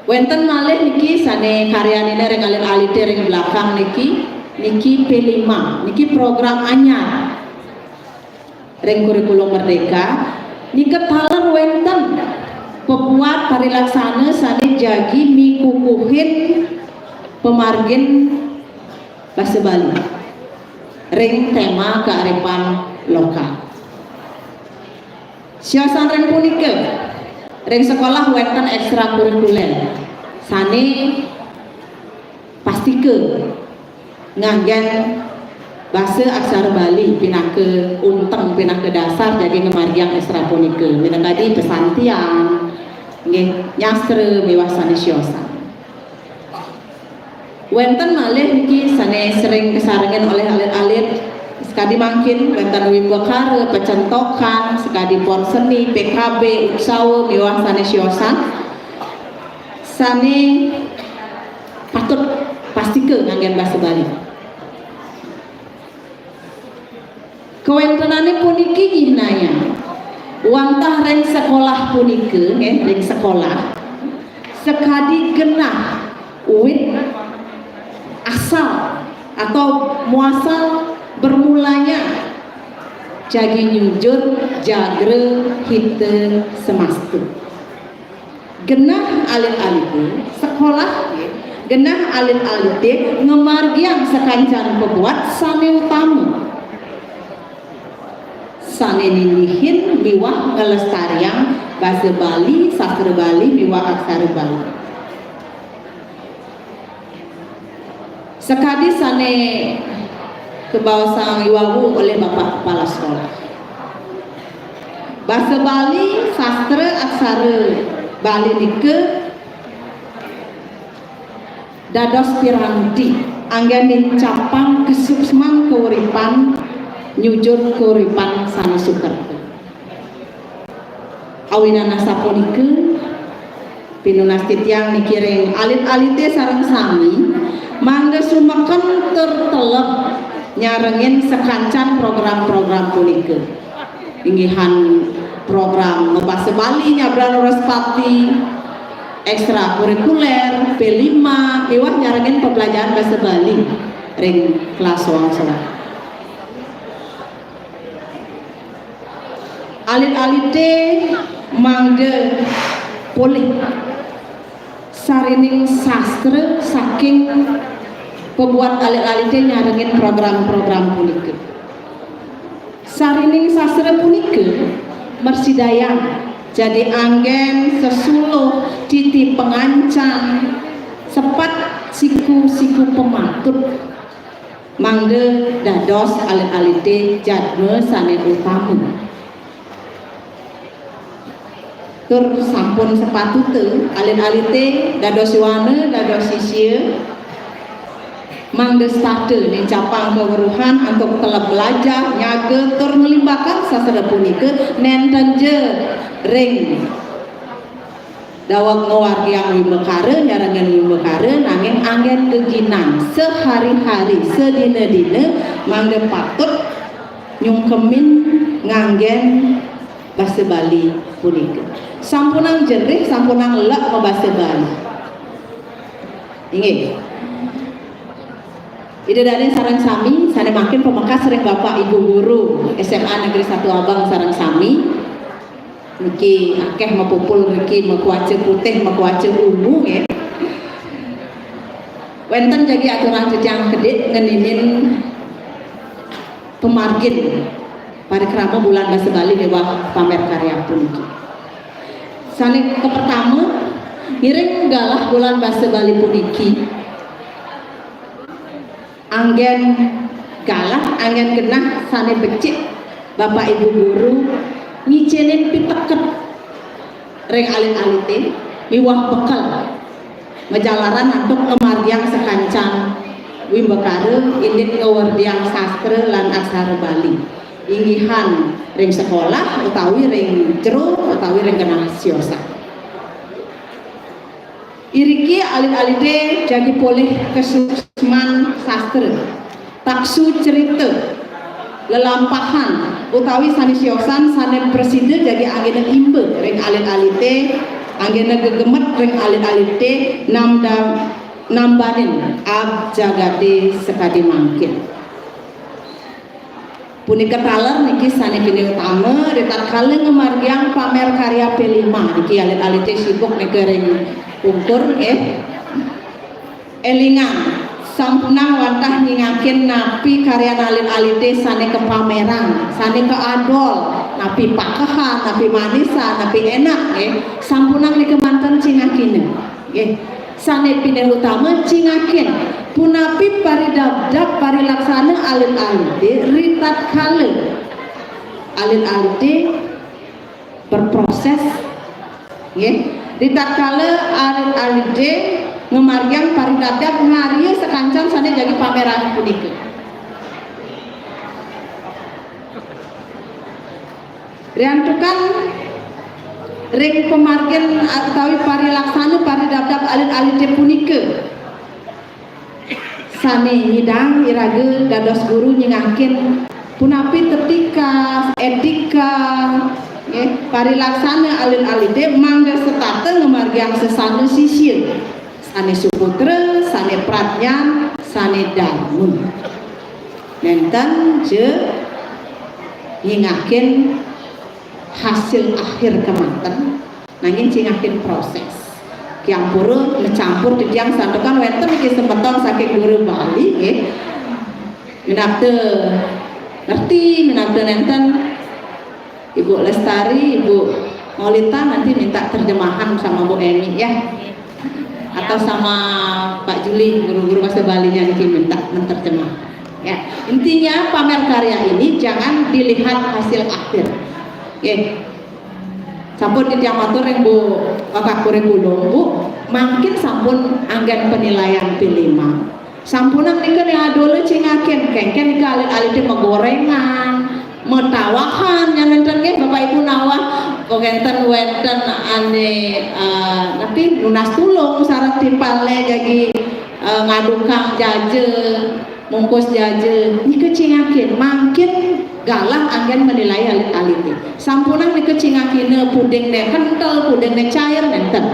Wenten malih niki sane karyanina ring alit-alite ring belakang niki, niki P lima, niki program anyar ring Kurikulum Merdeka, nika taler wenten pebuat parilaksana sane jagi mikukuhin pamargin basa Bali ring tema kearifan lokal. Siosan ring punika, ring sekolah wenten ekstrakurikuler sane pastika nganggen basa aksara Bali pinaka unteng, pinaka dasar jagi ngamargiang ekstra punika. Minangka tadi pesantian, nggih, nyastra miwah sane siosan. Wenten malih niki sane sering kasarengin olih alit-alit. Sakadi mangkin wenten wimbakara, pacentokan, sakadi pon seni, P K B, utsawa miwah sane siosan. Sane patut pastika nganggen basa Bali. Kawentenane puniki nyihnayang wantah ring sekolah punika, nggih, ring sekolah sakadi genah wit asal atau muasal bermulanya jagi nyujur jagra hita semastu. Genah alit-alite sekolah, genah alit-alite ngamargiang sakancan pabuat sane utama, sane ninihin miwah nglestariang basa Bali, sastra Bali miwah aksara Bali. Sakadi sane kabaosang iwau olih Bapak Kepala Sekolah, basa Bali, sastra aksara Bali nika dados piranti anggen nincapang kasuksman kauripan, nyujur kauripan sane sukerta. Awinan asapunika, pinunas titiang niki ring alit-alite sareng sami, mangda sumeken tur teleb nyarengin sakancan program-program punika. Inggihan program mabasa Bali nyabran Wraspati, ekstrakurikuler, P lima, miwah nyarengin pembelajaran basa Bali ring kelas soang-soang. Alit-alite mangda polih sarining sastra saking pabuat alit-alite nyarengin program-program punika. Sarining sastra punika mrasidayang jagi anggen sesuluh titi pangancan sepat siku-siku pamatut mangda dados alit-alite jadma sane utama. Tur sampun sapatuta alit-alite dados yowana, dados sisia, mangda setata nincapang kaweruhan antuk teleb mlajah, nyaga, tur nglimbakang sastra punika, nenten ja ring daweg ngawargiang wimbakara, nyarengin wimbakara, nanging anggen geginan sehari-hari, sedina-dina, mangda patut nyungkemin nganggen basa Bali punika. Sampunang jerih, sampunang lek mabasa Bali. Inggih. Ida dane sareng sami sane mangkin pamekas ring Bapak Ibu Guru S M A Negeri Satu Abang sareng sami. Niki akeh mapupul niki, makawaca putih, makawaca ungu, nggih. Wenten jagi aturang titiang kedik ngeninin pamargin parikrama Bulan Basa Bali miwah pamer karya puniki. Sane kapertama, ngiring galah Bulan Basa Bali puniki, anggen galah, anggen genah sane becik Bapak Ibu Guru ngicenin piteket ring alit-alite miwah bekel majalaran antuk ngamargiang sakancan wimbakara indik ngawerdiang sastra lan aksara Bali, inggihan ring sekolah utawi ring jero utawi ring genah siosan. Iriki alit-alite jagi polih kasuksman sastra, taksu cerita, lelampahan, utawi sane siosan sane prasida jagi anggena imba ring alit-alite, anggena gegemet ring alit-alite, namda-, nambanin ab jagate sakadi mangkin. Punika taler niki sane pinih utama, ritatkala ngamargiang pamer karya P lima niki alit-alite sibuk nika ring ungkur, nggih. Elingang, sampunang wantah nyingakin napi karyan alit-alite sane kapamerang, sane kaadol, napi pakehan, napi manisan, napi enak, nggih. Sampunang nika manten cingakina, nggih. Sane pinih utama cingakin punapi paridabdab parilaksana alit-alite ritatkala alit-alite berproses, nggih. Ritatkala alit-alite ngamargiang paridabdab ngarya sakancan sane jagi pamerang punika. Riantukan ring pamargin utawi parilaksana paridabdab alit-alite punika, sane nyidang iraga dados guru nyingakin punapi tetika, etika, nggih, parilaksana alit-alite mangda setata ngamargiang sesana sisia, sane suputra, sane pradnyan, sane darma. Nenten ja nyingakin hasil akhir kemanten, nanging cingakin proses. Ki ampura macampur titiang santukan wénten niki semeton saking Guru Bali, nggih. Minab ngerti, minab nénten. Ibu Lestari, Ibu Maulita nanti minta terjemahan sama Bu Emi ya. Atau sama Pak Juli, guru-guru bahasa Balinya niki minta menterjemah. Ya, intinya pamer karya ini jangan dilihat hasil akhir. Oke. Sampun titiang matur ring Bu Wakak Kurikulum, Bu, mangkin sampun anggén penilaian P lima. Sampunang nika ning adola cingakin, kéngkén nika alit-alité magorengan, matawahan, nya nénten nggih Bapak Ibu nawah, kénten wénten ané, eh, napi, nunas tulung sareng timpalné jagi, eh, ngadukang jaja, mungkus jaja, nika cingakin, mangkin galah anggén menilai alit-alité. Sampunang nika cingakina pudingné kentel, pudingné cair, nénten.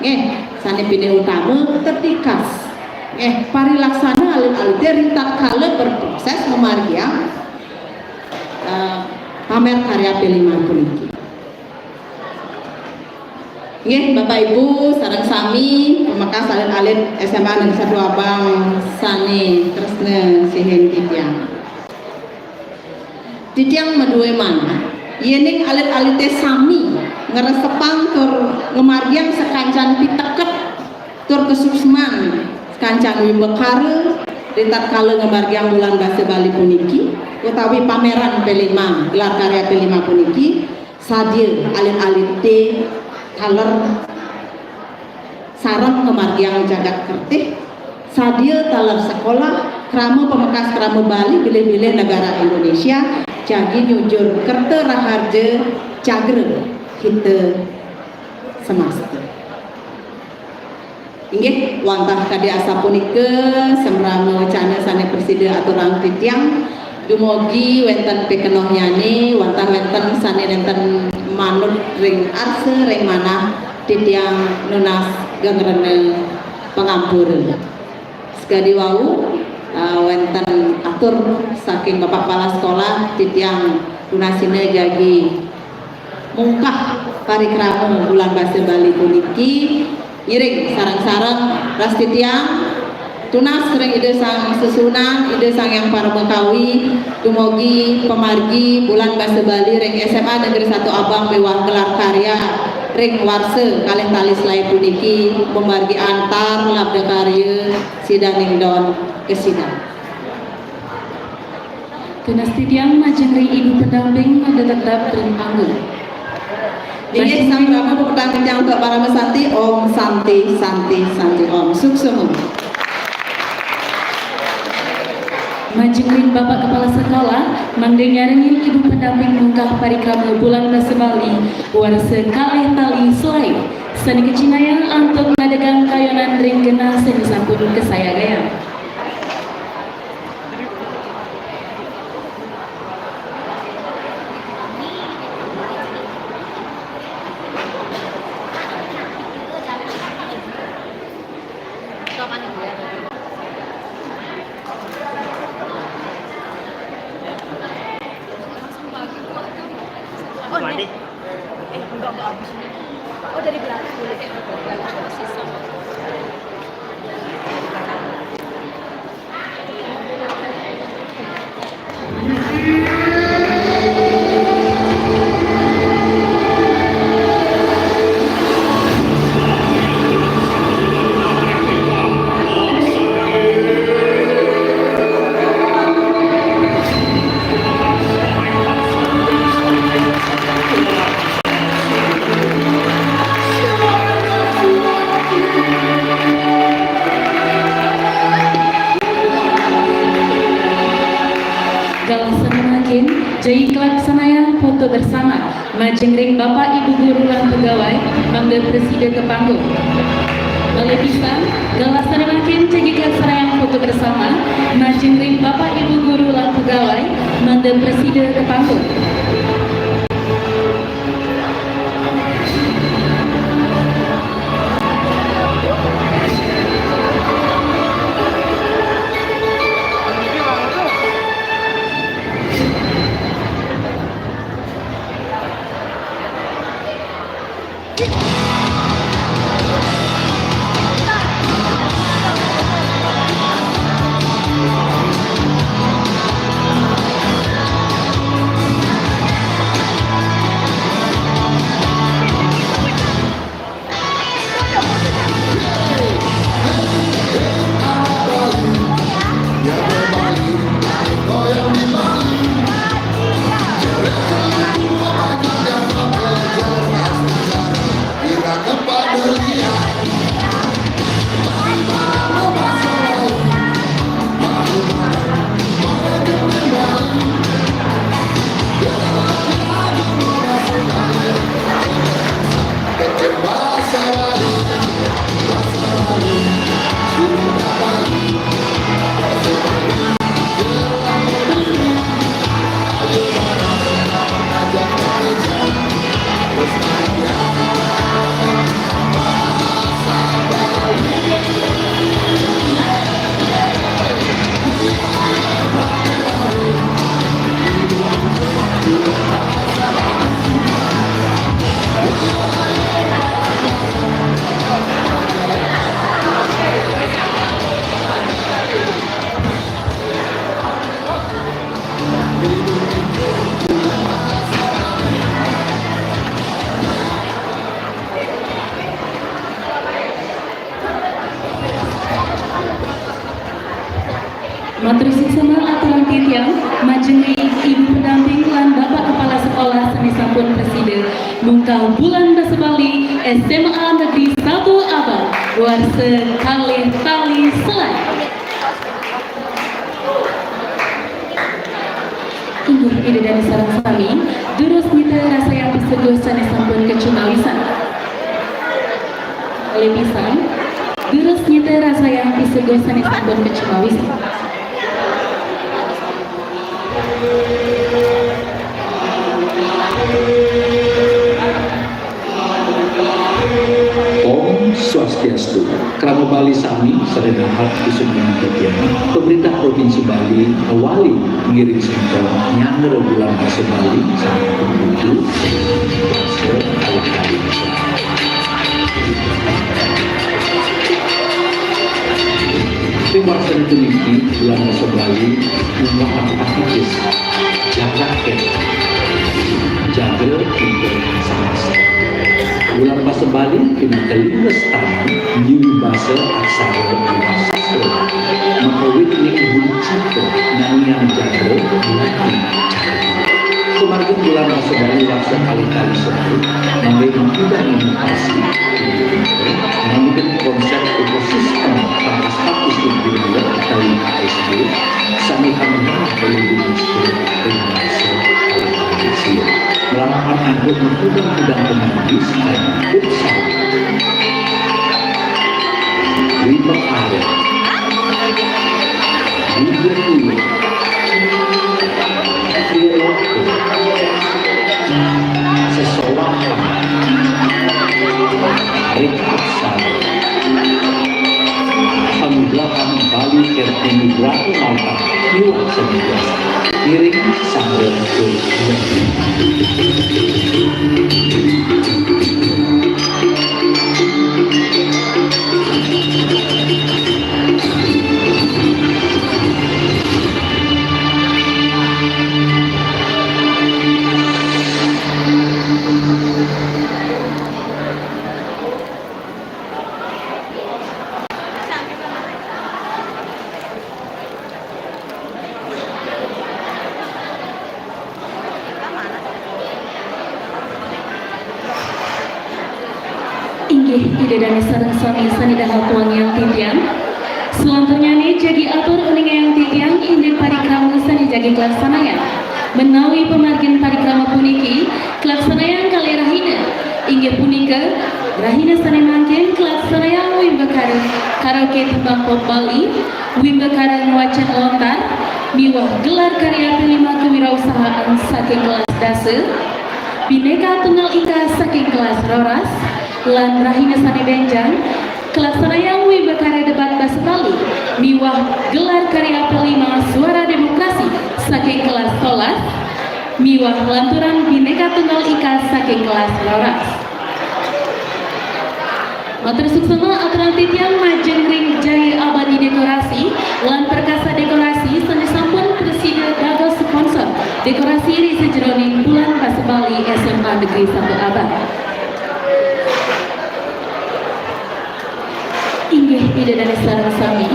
Nggih, sané pinih utama tetikas. Nggih, parilaksana alit-alité ritatkala berproses ngamargiang, eh, pamer karya P lima puniki. Nggih, Bapak Ibu sareng sami, pamekas alit-alit S M A Negeri Satu Abang sané tresna sihin titiang. Titiang madué manah, yéning alit-alité sami ngresepang tur ngamargiang sakancan piteket tur kasuksman sakancan wimbakara ritatkala ngamargiang Bulan Basa Bali puniki utawi pameran P lima, gelar karya P lima puniki, sadia alit-alité taler sareng ngamargiang jagat kertih, sadia taler sekolah, krama pamekas krama Bali bilih-bilih negara Indonesia, jagi nyujur kerta raharja cagra hita semasta. Inggih, wantah kadi asapunika semrama wecana sané prasida aturang titiang, dumugi wénten pikenohnyané, wantah wénten sané nénten manut ring arsa, ring manah titiang nunas geng rena pangampura. Sakadi wau, eh, wénten atur saking Bapak Kepala Sekolah, titiang tunasina jagi mungkah parikrama Bulan Basa Bali puniki, ngiring sareng-sareng ras titiang tunas ring Ida Sang Sesuhunan, Ida Sang Hyang Paramakawi, dumugi pamargi Bulan Basa Bali ring S M A Negeri Satu Abang miwah gelar karya ring warsa kalih tali selaé puniki mamargi antar labda karya sidaning don kasidan. Tunas titiang majeng ring Ibu Pendamping mangda tetep ring panggung. Inggih, sampunang pepetang titiang untuk Parama Santi, Om Santi, Santi, Santi, Om. Suksma. Majeng ring Bapak Kepala Sekolah, mangda nyarengin Ibu Pendamping mungkah parikrama Bulan Basa Bali, warsa kalih tali selaé. Sané kacinayang antuk ngadegang kayonan ring genah sané sampun kasayagayang. Oh, ini. Eh, enggak, enggak habis ini. Oh, dari belakang. Galah sané mangkin, jagi kalaksanayang foto bersama, majeng ring Bapak Ibu Guru lan Pegawai, mangda prasida ka panggung. Malih pisan, galah sané mangkin, jagi kalaksanayang foto bersama, majeng ring Bapak Ibu Guru lan Pegawai, mangda prasida ka panggung. S M A Negeri satu Abang, warsa kalih tali selai. Inggih Ida dané sareng sami, durus nyita rasayang piseguh sané sampun kacumawisan. Kalih pisan, durus nyita rasayang piseguh sané sampun kacumawisan. Om Swastiastu. Krama Bali sami sané dahat kusum titiang, pemerintah Provinsi Bali kawali ngiring semeton nyanggra Bulan Basa Bali sané kaping pitu, basa kalih-kalih. Ring warsa puniki, Bulan Basa Bali nyumbang akéh jagat, jagat kita samasta. Bulan Basa Bali pinaka lingga stanan, nyuwi basa, aksara, miwah sastra. Makawit ning budi cipta, nyanyiang jagat, nyanyi jagat. Kumargi Bulan Basa Bali warsa kalih-kalih selalu, mangda mengundang inovasi, mangda konsep ekosistem statistik budaya utawi K S B, sané kami harap perlu diinspirasi ring basa kalih-kalih selalu. Melampahan angkup mengundang-undang pemangku sané usaha. Wibakara. Wibakara. Sesowakan. Ring aksara. Panggrahan Bali Kerti Nugraha Malta. Iwak Sandi Biasa. Ngiring sangga. Inggih Ida dané sareng sami sané dahat wangiang titiang. Selanturnyané jagi atur uningayang titiang indik parikrama sané jagi kalaksanayang. Menawi pamargin parikrama puniki kalaksanayang kalih rahina, inggih punika rahina sané mangkin kalaksanayang wimbakara karaoke tembang pop Bali, wimbakara ngwacén lontar, miwah gelar karya P lima kewirausahaan saking kelas dasa, Bhinneka Tunggal Ika saking kelas roras, lan rahina sané bénjang, kalaksanayang wimbakara debat basa Bali, miwah gelar karya P lima Suara Demokrasi saking kelas solas, miwah lanturan Bhinneka Tunggal Ika saking kelas roras. Matur suksma aturang titiang majeng ring Jaya Abadi Dekorasi lan Perkasa Dekorasi sané sampun prasida dados sponsor dekorasi ring sajeroning Bulan Basa Bali S M A Negeri satu Abang. Inggih Ida dané sareng sami,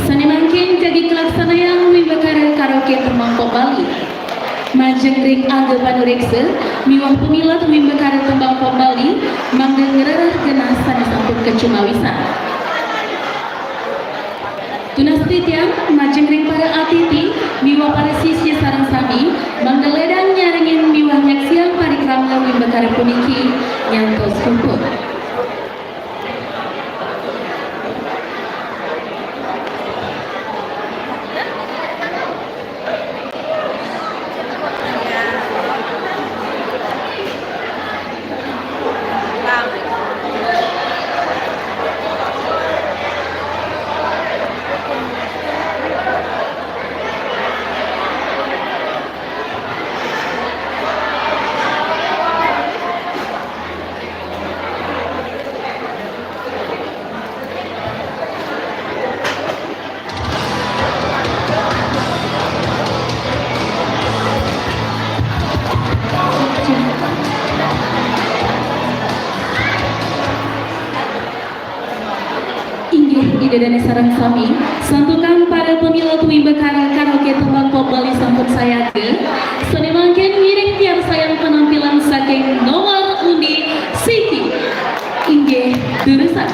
sané mangkin jagi kalaksanayang wimbakara karaoke tembang pop Bali. Majeng ring angga panuréksa miwah pamilet wimbakara tembang pop Bali, mangda ngrereh genah sané sampun kacumawisan. Tunas titiang majeng ring para atiti miwah para sisya sareng sami, mangda lédang nyarengin miwah nyaksiang parikrama wimbakara puniki nyantos puput. Inggih Ida dané sareng sami, santukan para pamilet wimbakara karaoke tembang pop Bali sampun sayaga, sané mangkin ngiring piarsayang penampilan saking nomor undi siki. Durusang.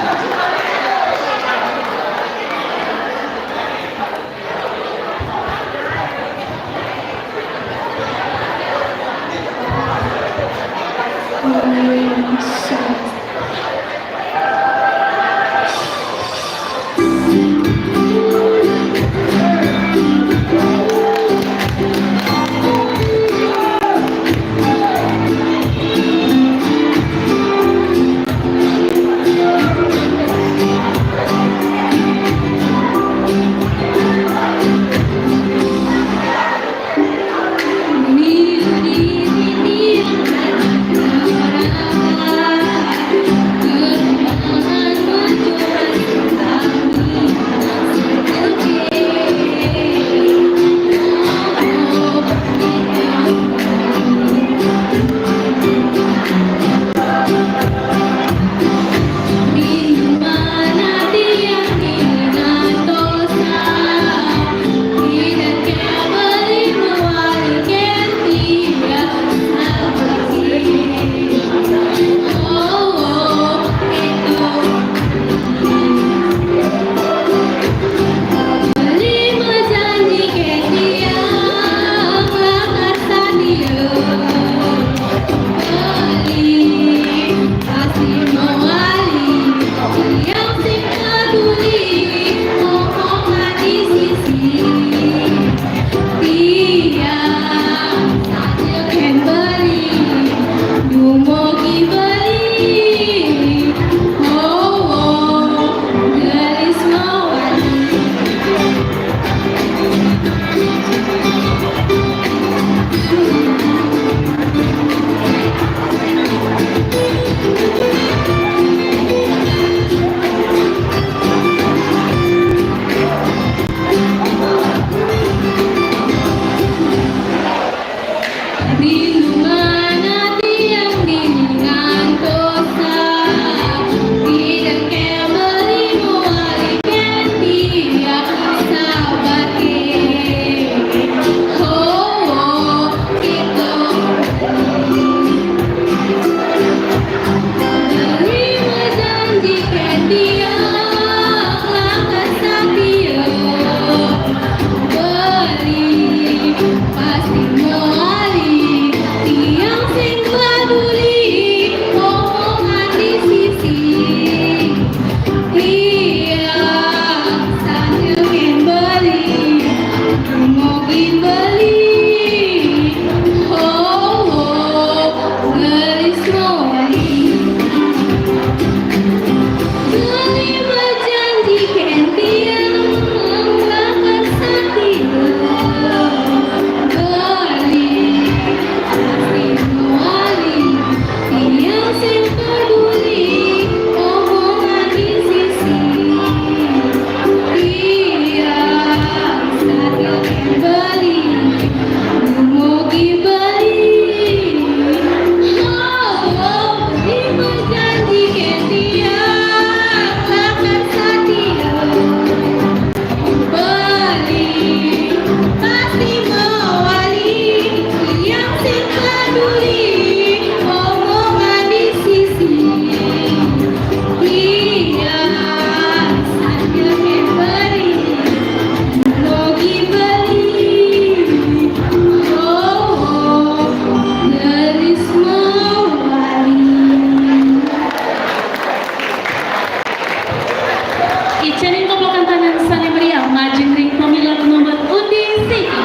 Icanin koplakan tangan sané meriah majeng ring pamilet nomor undi siki.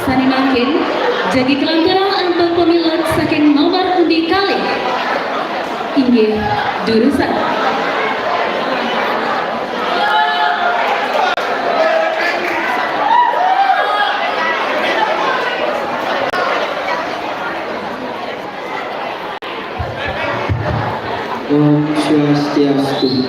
Sané mangkin, jagi kalanturang antuk pamilet saking nomor undi kalih. Inggih, durusang. Om Swastiastu.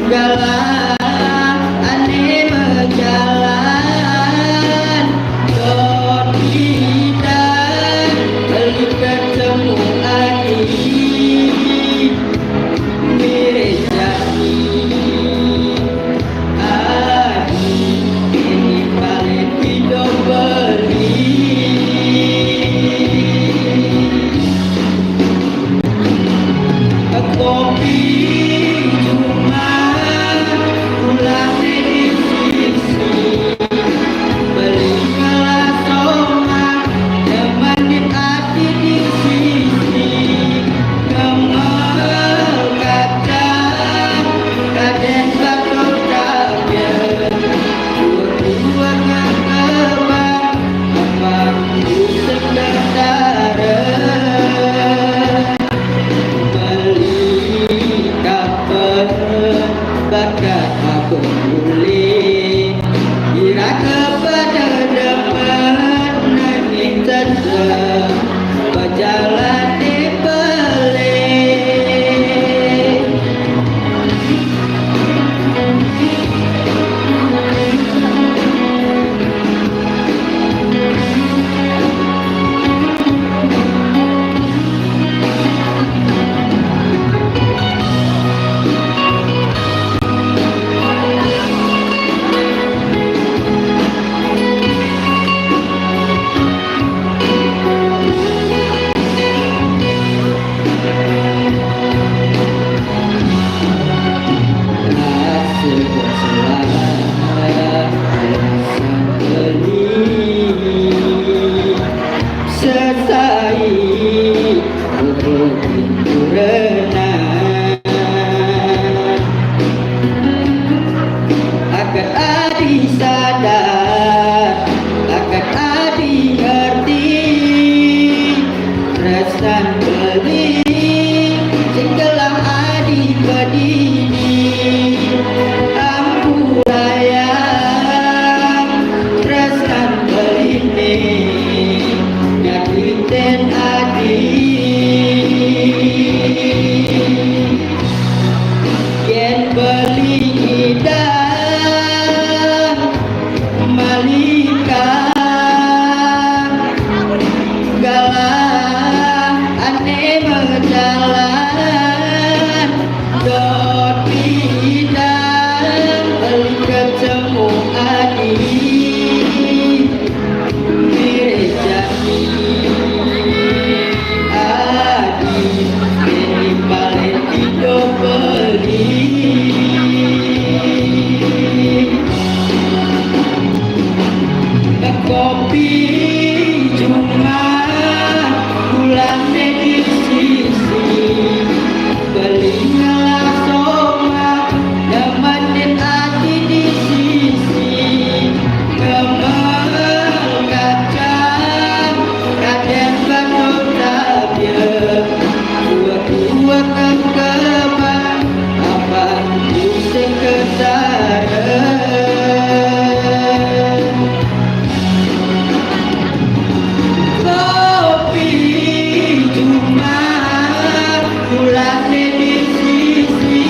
Galah ane bejalan, dot kita beli ketemu adi. Mirip jani adi, ini paling hidup beli. Kopi cuma ulah di sisi, beli gelas oma, nemenin ati di sisi. Kemel kacang, kaden bakal kaget, dua-dua ngekebang, apa itu sekedar. Beli kapan bakat aku boleh, kira kepada depan nangis tetap berjalan di beli. Sesai pupuk pintu renang. Akad adi sadar, akad adi ngerti. Tresnan beli, sing gelah adi bedini. Ampu layang, tresnan beli ne, nyakitin adi. Yen beli idang, malika galah ane bejalan, dot idang beli ketemu adi. Mirip jani adi, ini paling hidup beli. Kopi cuma pulang di sisi, beli gelas oma, nemenin adi di sisi. Kemel kacang, kaden bakal tabir, buat-buat kembang, apa itu sekedar. Kopi cuma pulang di sisi,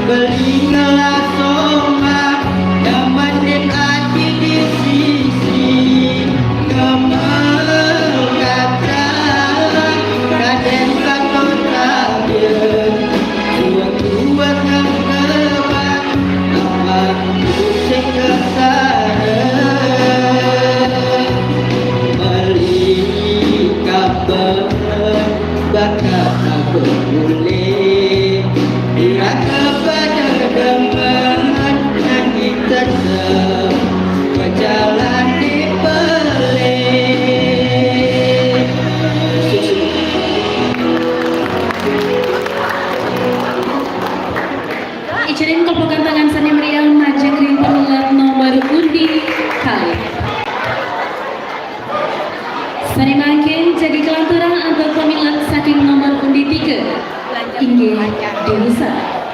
beli gelas oma, nemenin adi di sisi. Kemel kacang, kaden bakal tabir, buat-buat kembang, apa itu sekedar. Beli kabar bakat aku boleh, kira kepada demen nangis tetap berjalan di beli. Icanin kelopokan tangan sane meriah majeng ring pamilet nomor undi kalih. Sane mangkin jagi kalanturang antuk pamilet saking nomor undi tiga, inggih Dewi Sari.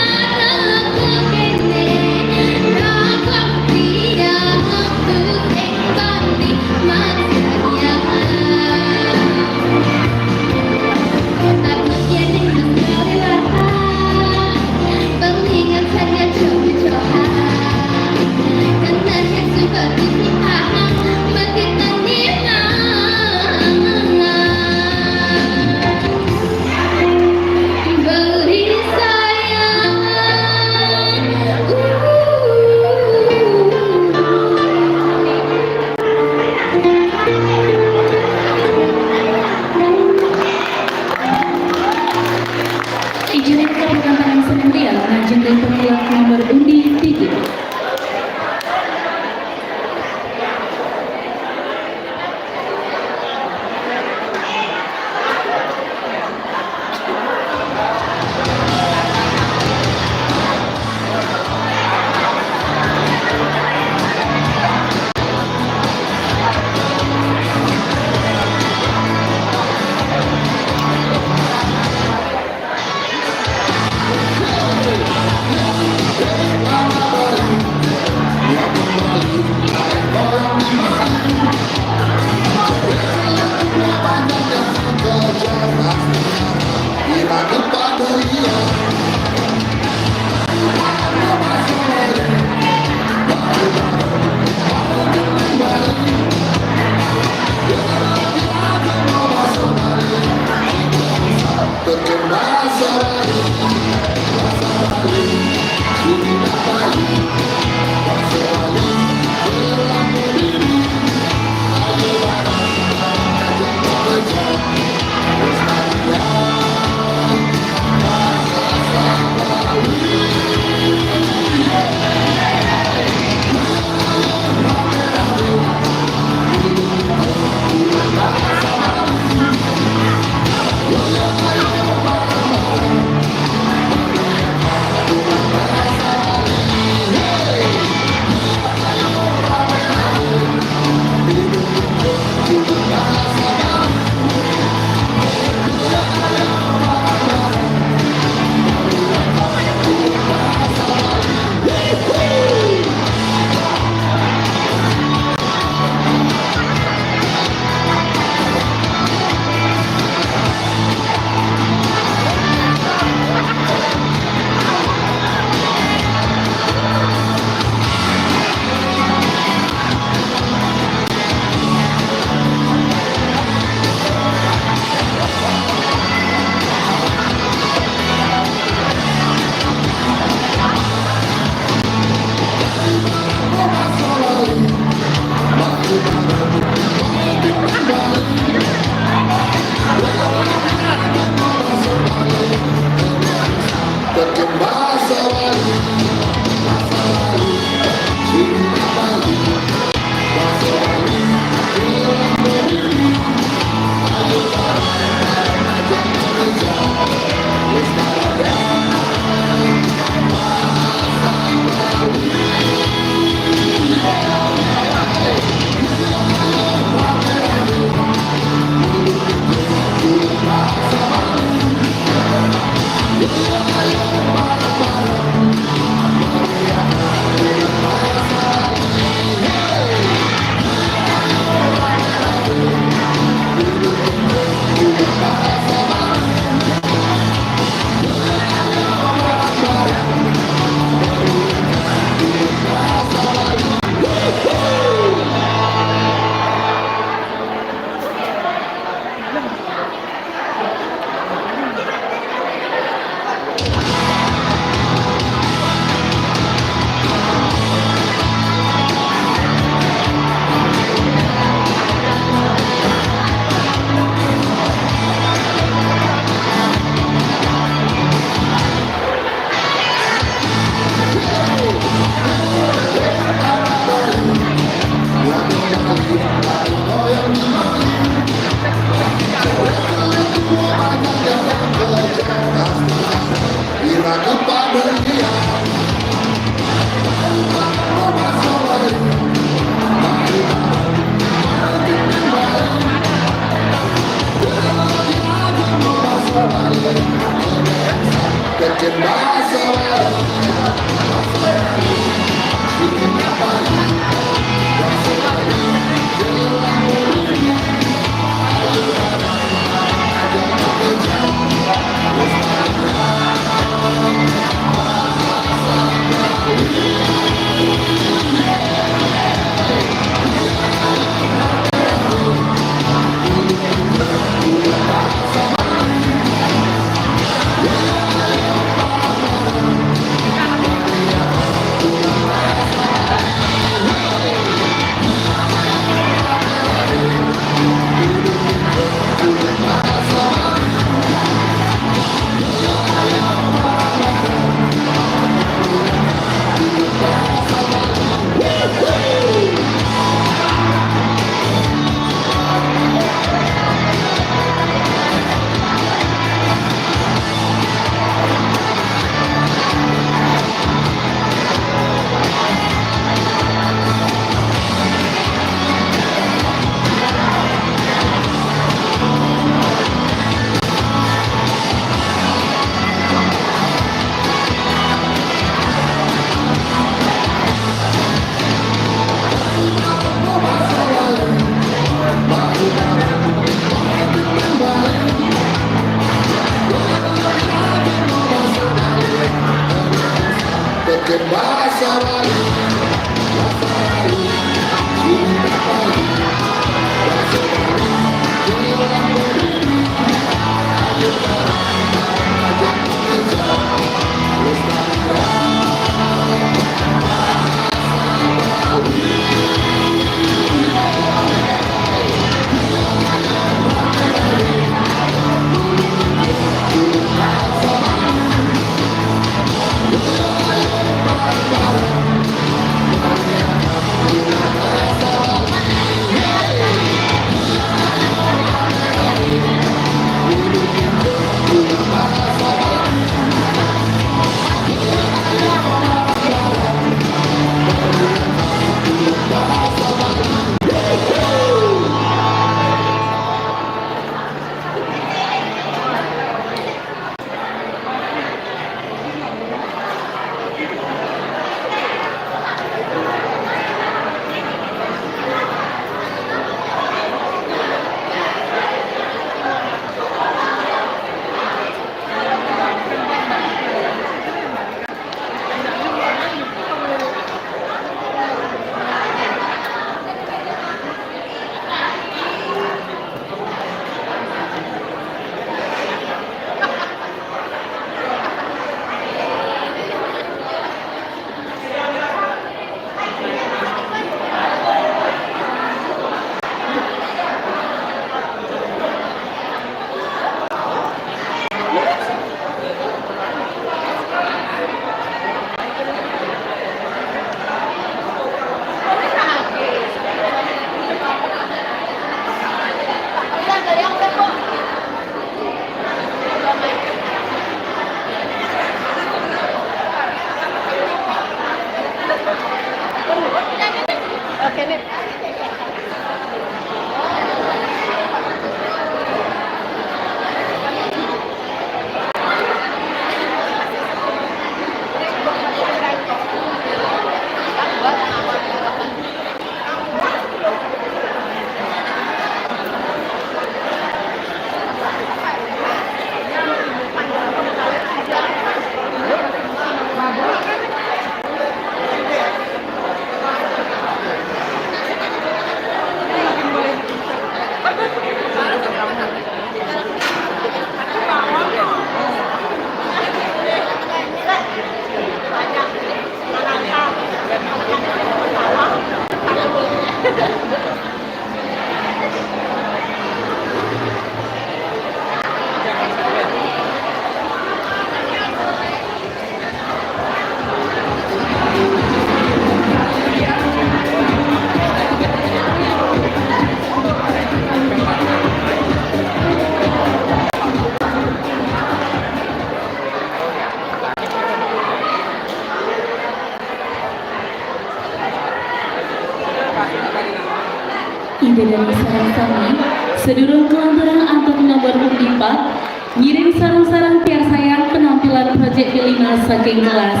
Ida dané sareng sami, sadurung kalanturang antuk nomor undi pat, ngiring sareng-sareng piarsayang penampilan Project B lima saking kelas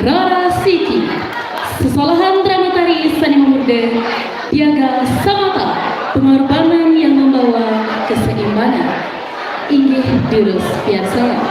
Rara Siki. Sesolahan drama tari sané mamurda Tiaga Samata, pengorbanan yang membawa keseimbangan. Inggih durus piarsayang.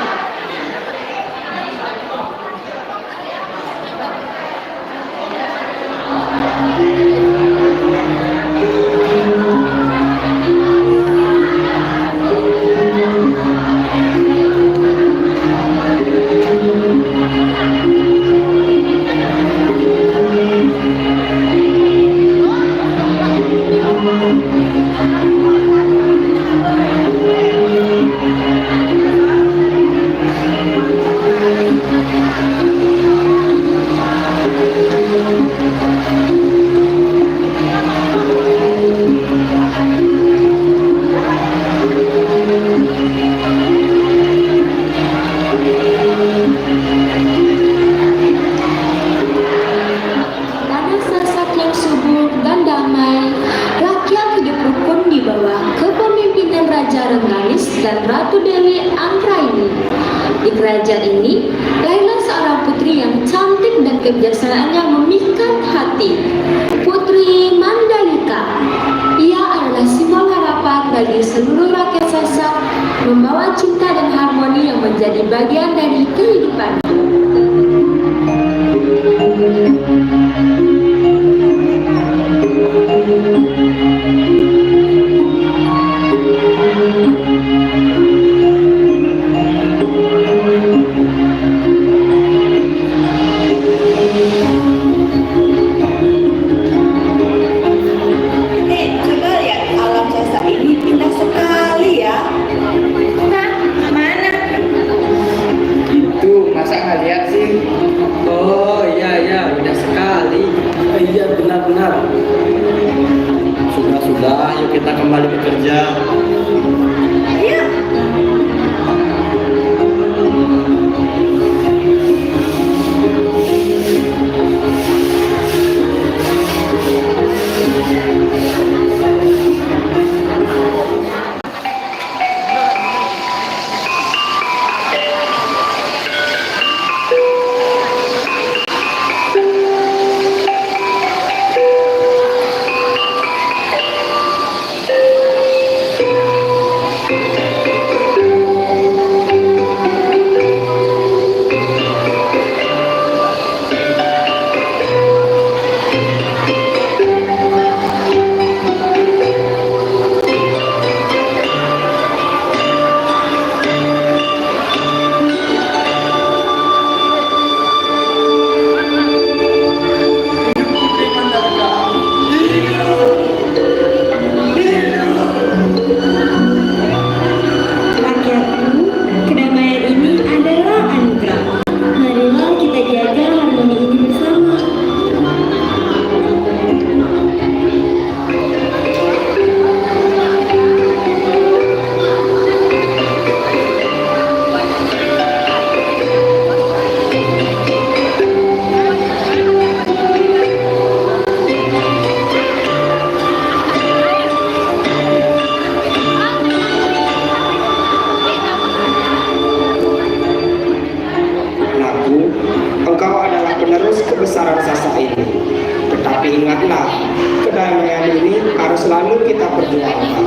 Tanah Sasak yang subur dan damai, rakyat hidup rukun di bawah kepemimpinan Raja Rengganis dan Ratu Dewi Anggraini. Di kerajaan ini, lahirlah seorang putri yang cantik dan kebijaksanaannya memikat hati. Putri Mandalika. Ia adalah simbol harapan bagi seluruh rakyat Sasak, membawa cinta dan harmoni yang menjadi bagian dari kehidupan. Nih, coba lihat, alam Sasak ini indah sekali ya. Hah? Mana? Itu, masa nggak lihat sih? Oh, iya, iya, indah sekali. Iya, benar-benar. Sudah, sudah, yuk kita kembali bekerja. Iya. kedamaian ini harus selalu kita perjuangkan.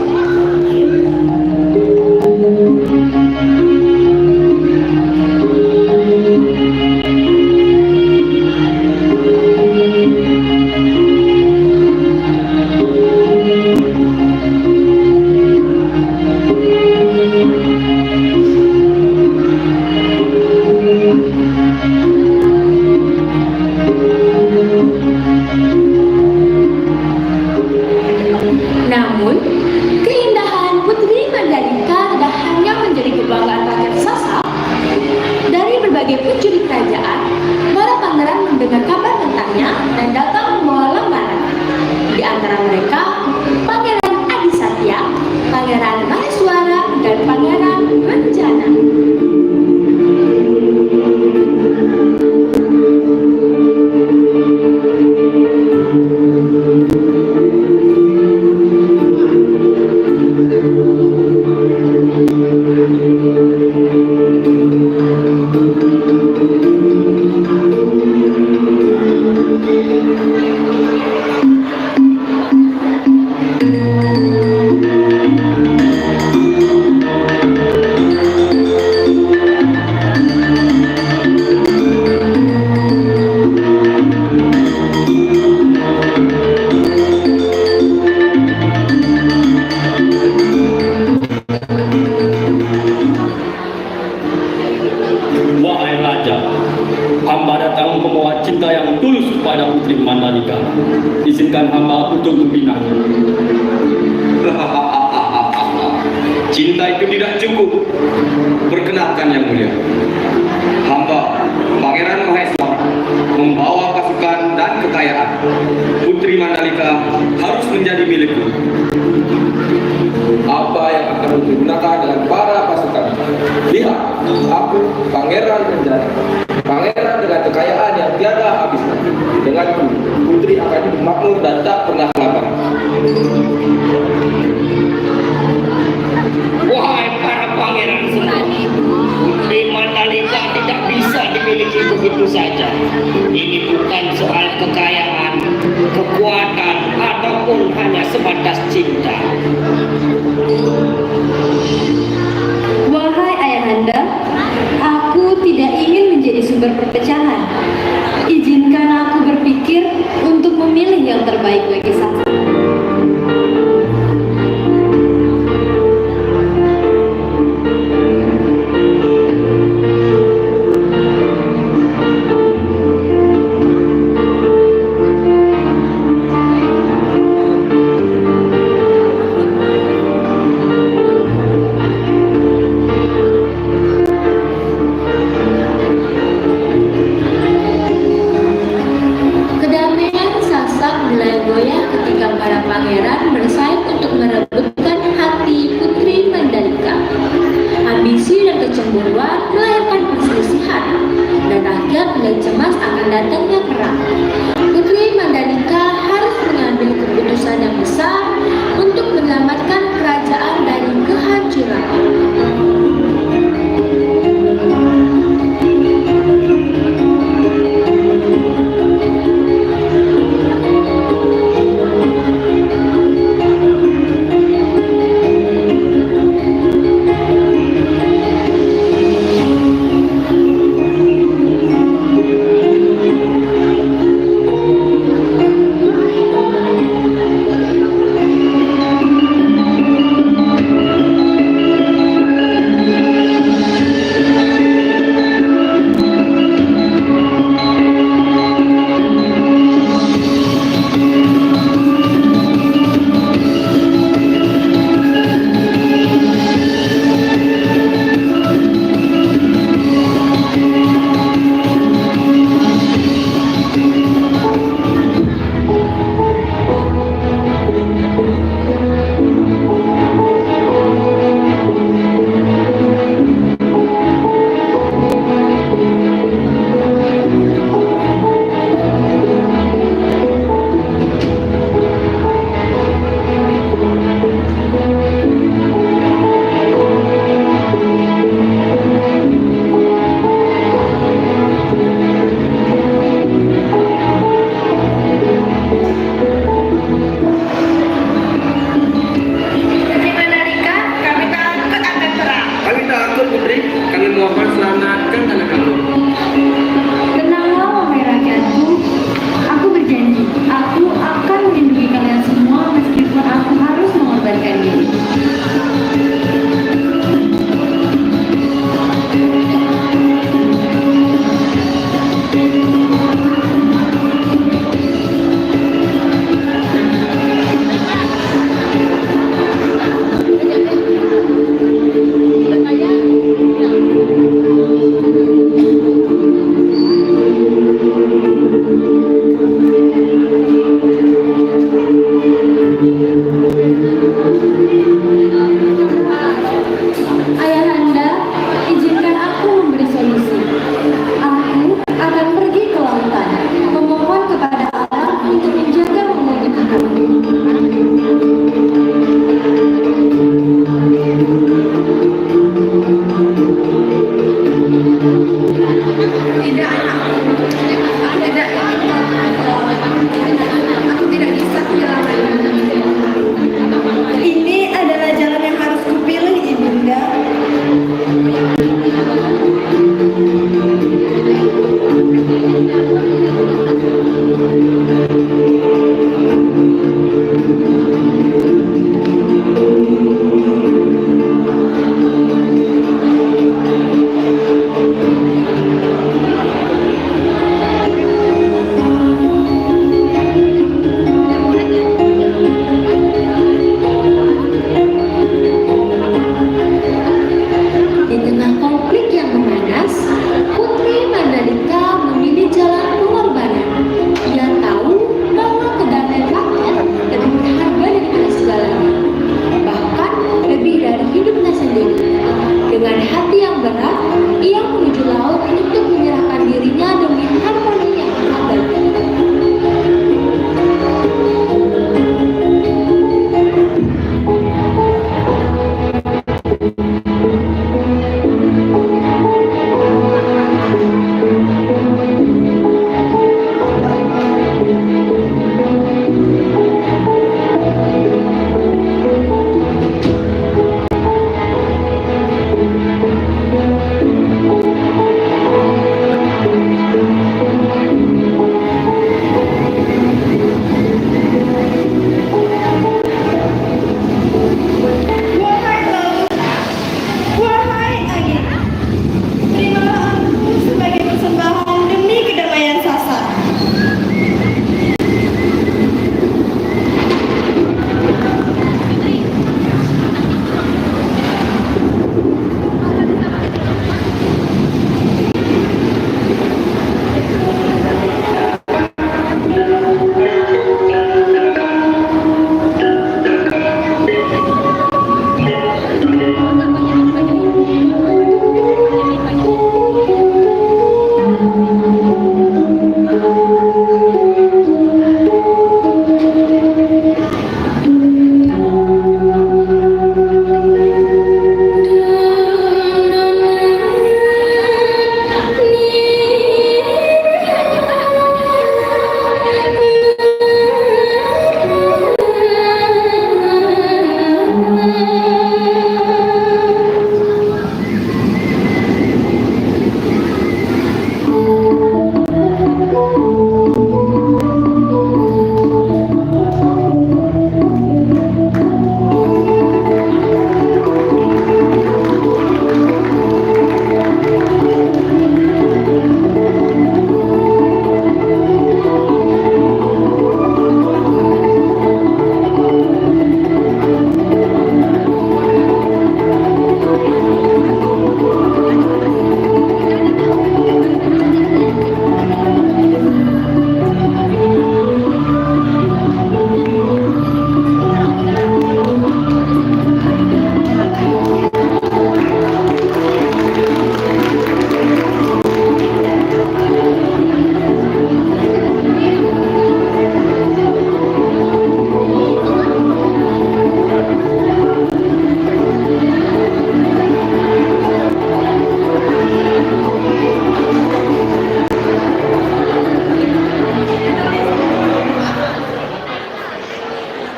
Namun, keindahan Putri Mandalika tidak hanya menjadi kebanggaan rakyat Sasak. Dari berbagai penjuru kerajaan, para pangeran mendengar kabar tentangnya dan datang membawa lamaran. Di antara mereka, Pangeran Adi Satya, Pangeran Maheswara, dan Pangeran Renjana. Wahai Raja, hamba datang membawa cinta yang tulus kepada Putri Mandalika. Izinkan hamba untuk membina. Cinta itu tidak cukup. Perkenalkan, Yang Mulia. Hamba, Pangeran Maheswara, membawa pasukan dan kekayaan. Putri Mandalika harus menjadi milikku. Apa yang akan Putri gunakan dengan para pasukan? Lihat, aku, Pangeran Renjana. Pangeran dengan kekayaan yang tiada habisnya. Denganku, Putri akan hidup makmur dan tak pernah lapar. Wahai para pangeran semua, Putri Mandalika tidak bisa dimiliki begitu saja. Ini bukan soal kekayaan, kekuatan, ataupun hanya sebatas cinta. Wahai Ayahanda, aku tidak ingin menjadi sumber perpecahan. Izinkan aku berpikir untuk memilih yang terbaik bagi Sasak. Kedamaian Sasak mulai goyah ketika para pangeran bersayap untuk merebutkan hati Putri Mandalika. Ambisi dan kecemburuan melahirkan perselisihan, dan rakyat mulai cemas akan datangnya perang. Putri Mandalika harus mengambil keputusan yang besar untuk menyelamatkan kerajaan dari kehancuran.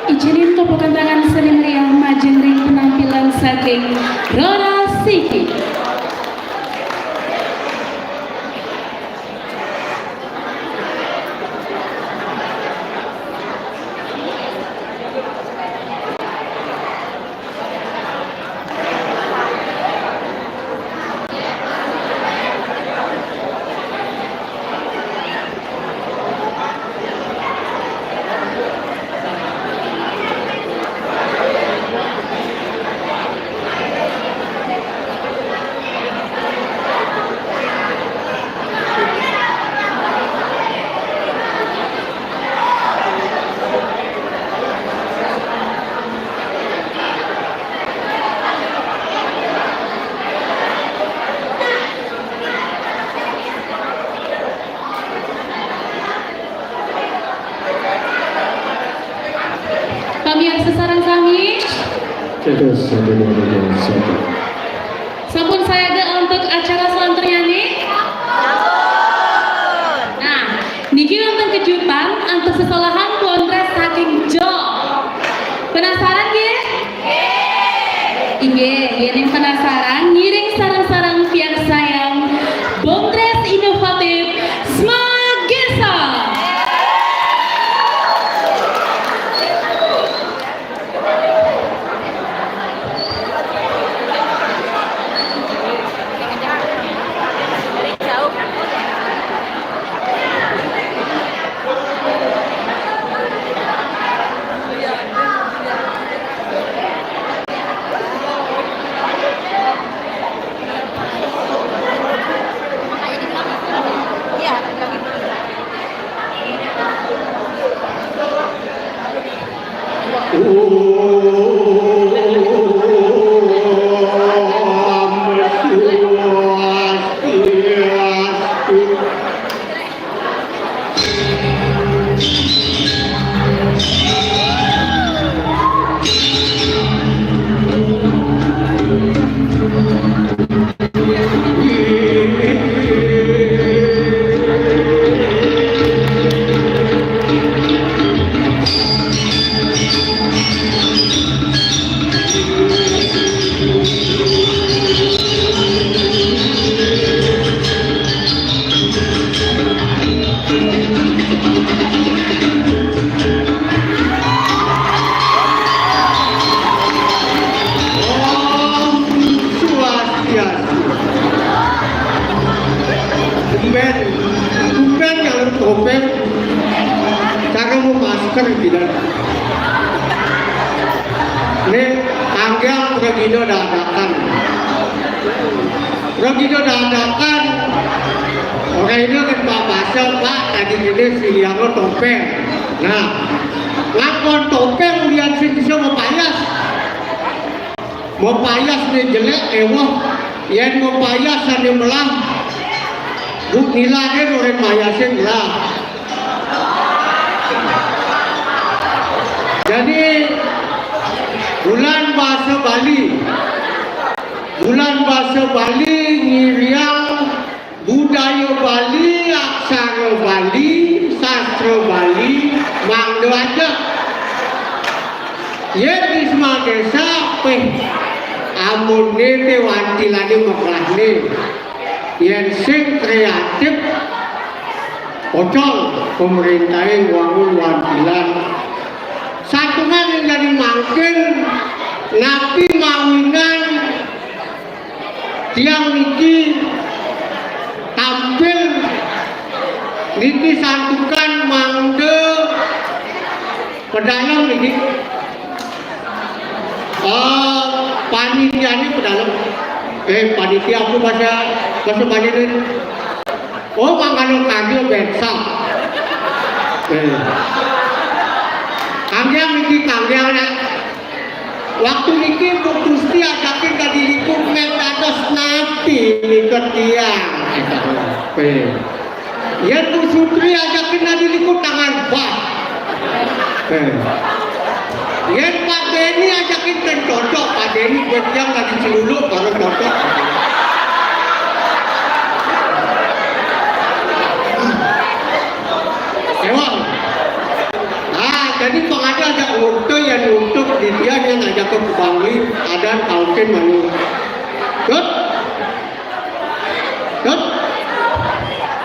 Ijinin tepukan tangan seni meriah majeng ring penampilan saking Rora Siki. Pamiarsa sareng sami. Sampun sayaga untuk acara selanjutnya nih. Nah, niki wonten kejutan antuk sesolahan Bondres saking Jo. Penasaran nggih? Inggih, yéning penasaran, ngiring sareng-sareng piarsayang Bondres Inovatif Smagesa. Om Swastiastu. Tumben, tumben kalau topeng, cara mau masker tidak. Nih, tanggal pergi dadakan. Ragina dadakan, ragina kan Pak Pasel, Pak, tadi gini si Liango topeng. Nah, lakon topeng lian sing bisa mapayas. Mapayas né jelék, éwah. Yén mapayas sané melah, Bu Nila ké orén mayasé melah. Jadi, bulan basa Bali. Bulan basa Bali ngiriang budaya Bali, aksara Bali, sastra Bali, mangda ajeg. Yén di Smagésa, péh, amun nété wantilané mekrahné. Yén sing kréatif, pocol pemerintahe wangun wantilan. Satungan ing dadi mangkin, napi mawinan tiang niki tampil niki santukan mangda pedalem niki. Eh, panitiane pedalem. Eh, panitia apa bahasa, bahasa Bali ini? Oh, mangkana kangge beksa. Eh. Kangge niki kangge anak. Waktu niki Bu Gusti ajakin dadi likur mek dados napi likur tiang. Eh. Yen Bu Sutri ajakin dadi likur tangan bah. Eh. Yen Pak Deni ajakin kan cocok, Pak Deni buat tiang dadi celuluk baru cocok. Emang. Ah, jadi pengajar ajak ngurte dan untuk di dia yang ngajak ke Bangli, ada taukin manu. Dut. Dut.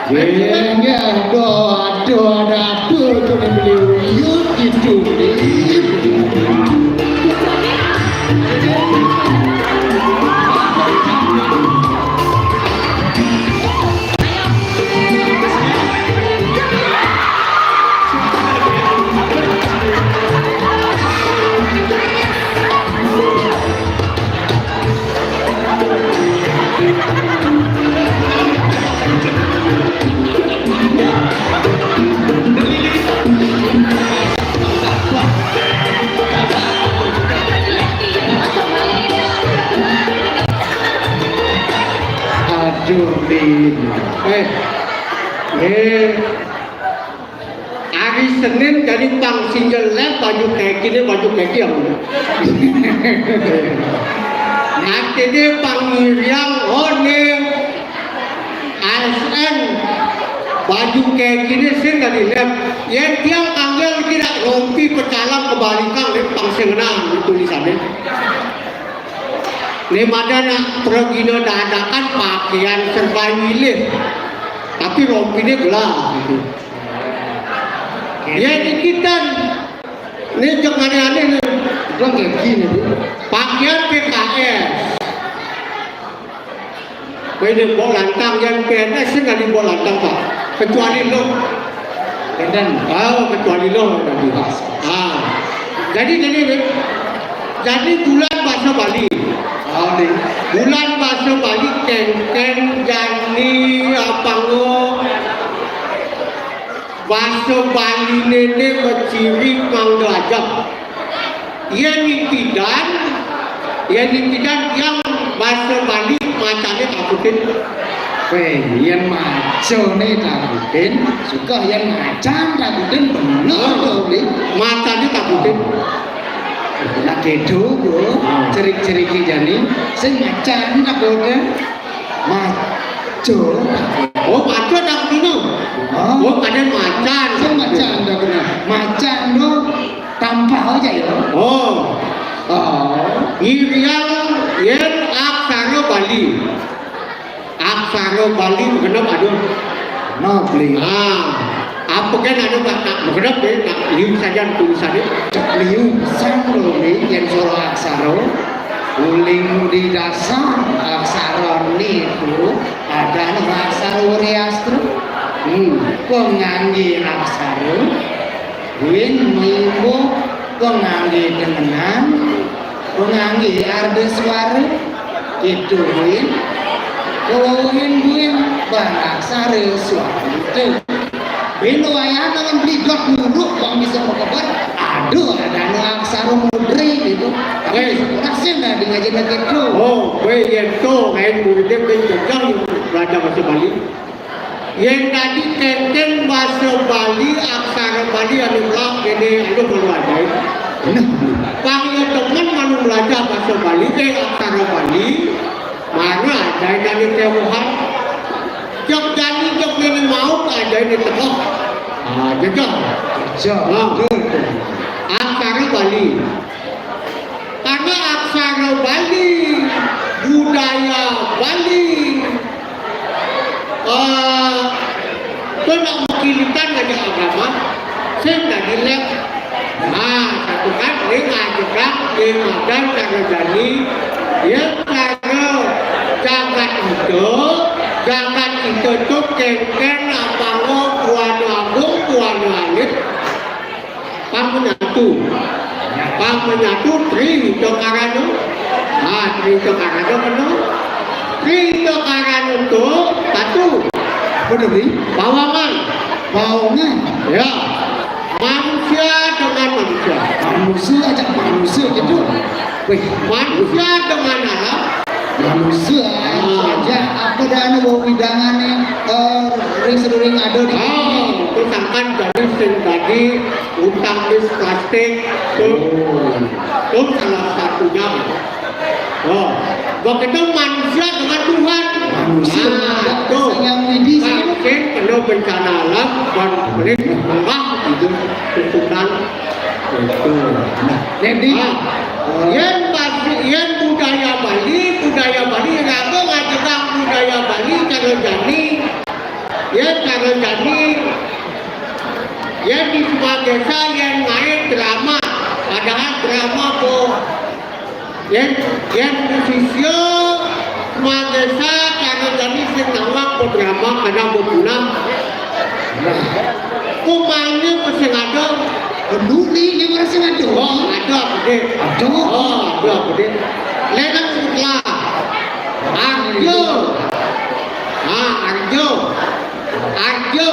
Iya, aduh, aduh, ada apa tu ni beli uyut gitu. Aduh, Din. Eh, eh, hari Senin jadi pang sinjel lem baju kayak gini, baju kayak gini. Artinya pang ngiriang, oh, nih. A S N, baju kayak gini sih nggak dilihat. Yang tiang tanggal tidak rompi pecalang kebalikan, ini pang sing ngenang tulisannya. Ini mada nak pergina dadakan pakaian serba milih. Tapi rompinya gelap gitu. Ya dikitan. Ini cek aneh-aneh nih. Bilang kayak gini, Bu. Pakaian P K S. Kowe di mbok lantang, yang P N S sing nggak di mbok lantang, Pak. Kecuali lo. Enten. Oh, kecuali lo tadi. Ah. Jadi, jadi, jadi bulan bahasa Bali. Oh, nih. Bulan bahasa Bali, kengkeng, jani, apa ngo. Bahasa Bali nene beciri mangga aja. Yen nitidan, yen nitidan yang bahasa Bali macane takutin. Weh, yen macane takutin, suka yen macan takutin bener to, Bli. Macane takutin. Lah gitu, Bro. Hmm. Cerik-ceriki jani sing macan takutin. Maco. Oh, maco takutin. Oh. Oh, kadang macan. Sing macan takutin. Macan lo. Tampah aja ya. Oh. Oh. Ngiriang yen aksara Bali. Aksara Bali genep aduh. No, Bli. Ah. Apa kan ada tak, tak genep ya, tak liu saja tulisannya. Cek liu sang lo ni yang soro aksara. Uling di dasar aksara ni tu ada aksara Wreastra. Hmm. Pengangge aksara. Win mengimbo pengangge tengenan, pengangge arda suara, gitu, Win. Kalau Win, Win, bang aksara suara itu. Beno wayah dalam blidot nuruk, bang bisa mekebat, aduh, ada anu aksara mudri gitu. Tapi weh, sekolah sih nggak di ngaji lagi tuh. Oh, weh, ya tuh, kayak muridnya, weh, jajang belajar bahasa Bali. Yen tadi kenten basa Bali, aksara Bali anu melak kene anu malu ajaib. Nah, pang ya temen malu belajar basa Bali, eh, aksara Bali, mana ajaib dari kewohan. Jok jani jok ini mau ajaib di tengah. Ah, jejak. Jejak. Nah. Betul. Aksara Bali. Karena aksara Bali, budaya Bali, eh, kena mengkilikan aja agama, sing dadi lek. Nah, satu kan, ini ngajegang, ini madan, cara jani, ya, cara jagat itu, jagat itu tuh kengkeng, apa lo, buana agung, buana alit, Pang menyatu. Pang menyatu, Tri Hita Karana. Ah, Tri Hita Karana kena. Tri Hita Karana tu satu. Apa tu, Bli? Bawangan. Bawangan. Ya. Manusia dengan manusia. Manusia ajak manusia gitu. Wih. Manusia dengan alam. Manusia. Ah. Aja apa dah anu bau hidangan ni, eh, ring seduring ada di. Ah, tu sangkan jadi sing tadi utang bis plastik tu. Oh. Tu salah satunya. Oh, begitu manusia dengan Tuhan. Manusia. Ah, tu. Sing yang medis. Vaksin kena bencana alam, ban pelik, mengah, itu tuntutan. Jadi, ah, yén bas-, yén budaya Bali, budaya Bali, raga ngajegang budaya Bali, cara jani, yén cara jani, yén di semua desa, yén ngaé drama, padahal drama ko, yén, yén sisia semua desa, cara jani sing nawang ko drama, kadang bepunah. Nah, kumaha né sing ada? Dulu né, né mara sing ada. Oh, ada gedé. Ada. Oh, ada gedé. Lénan sebelah. Arjo. Ah, Arjo. Arjo.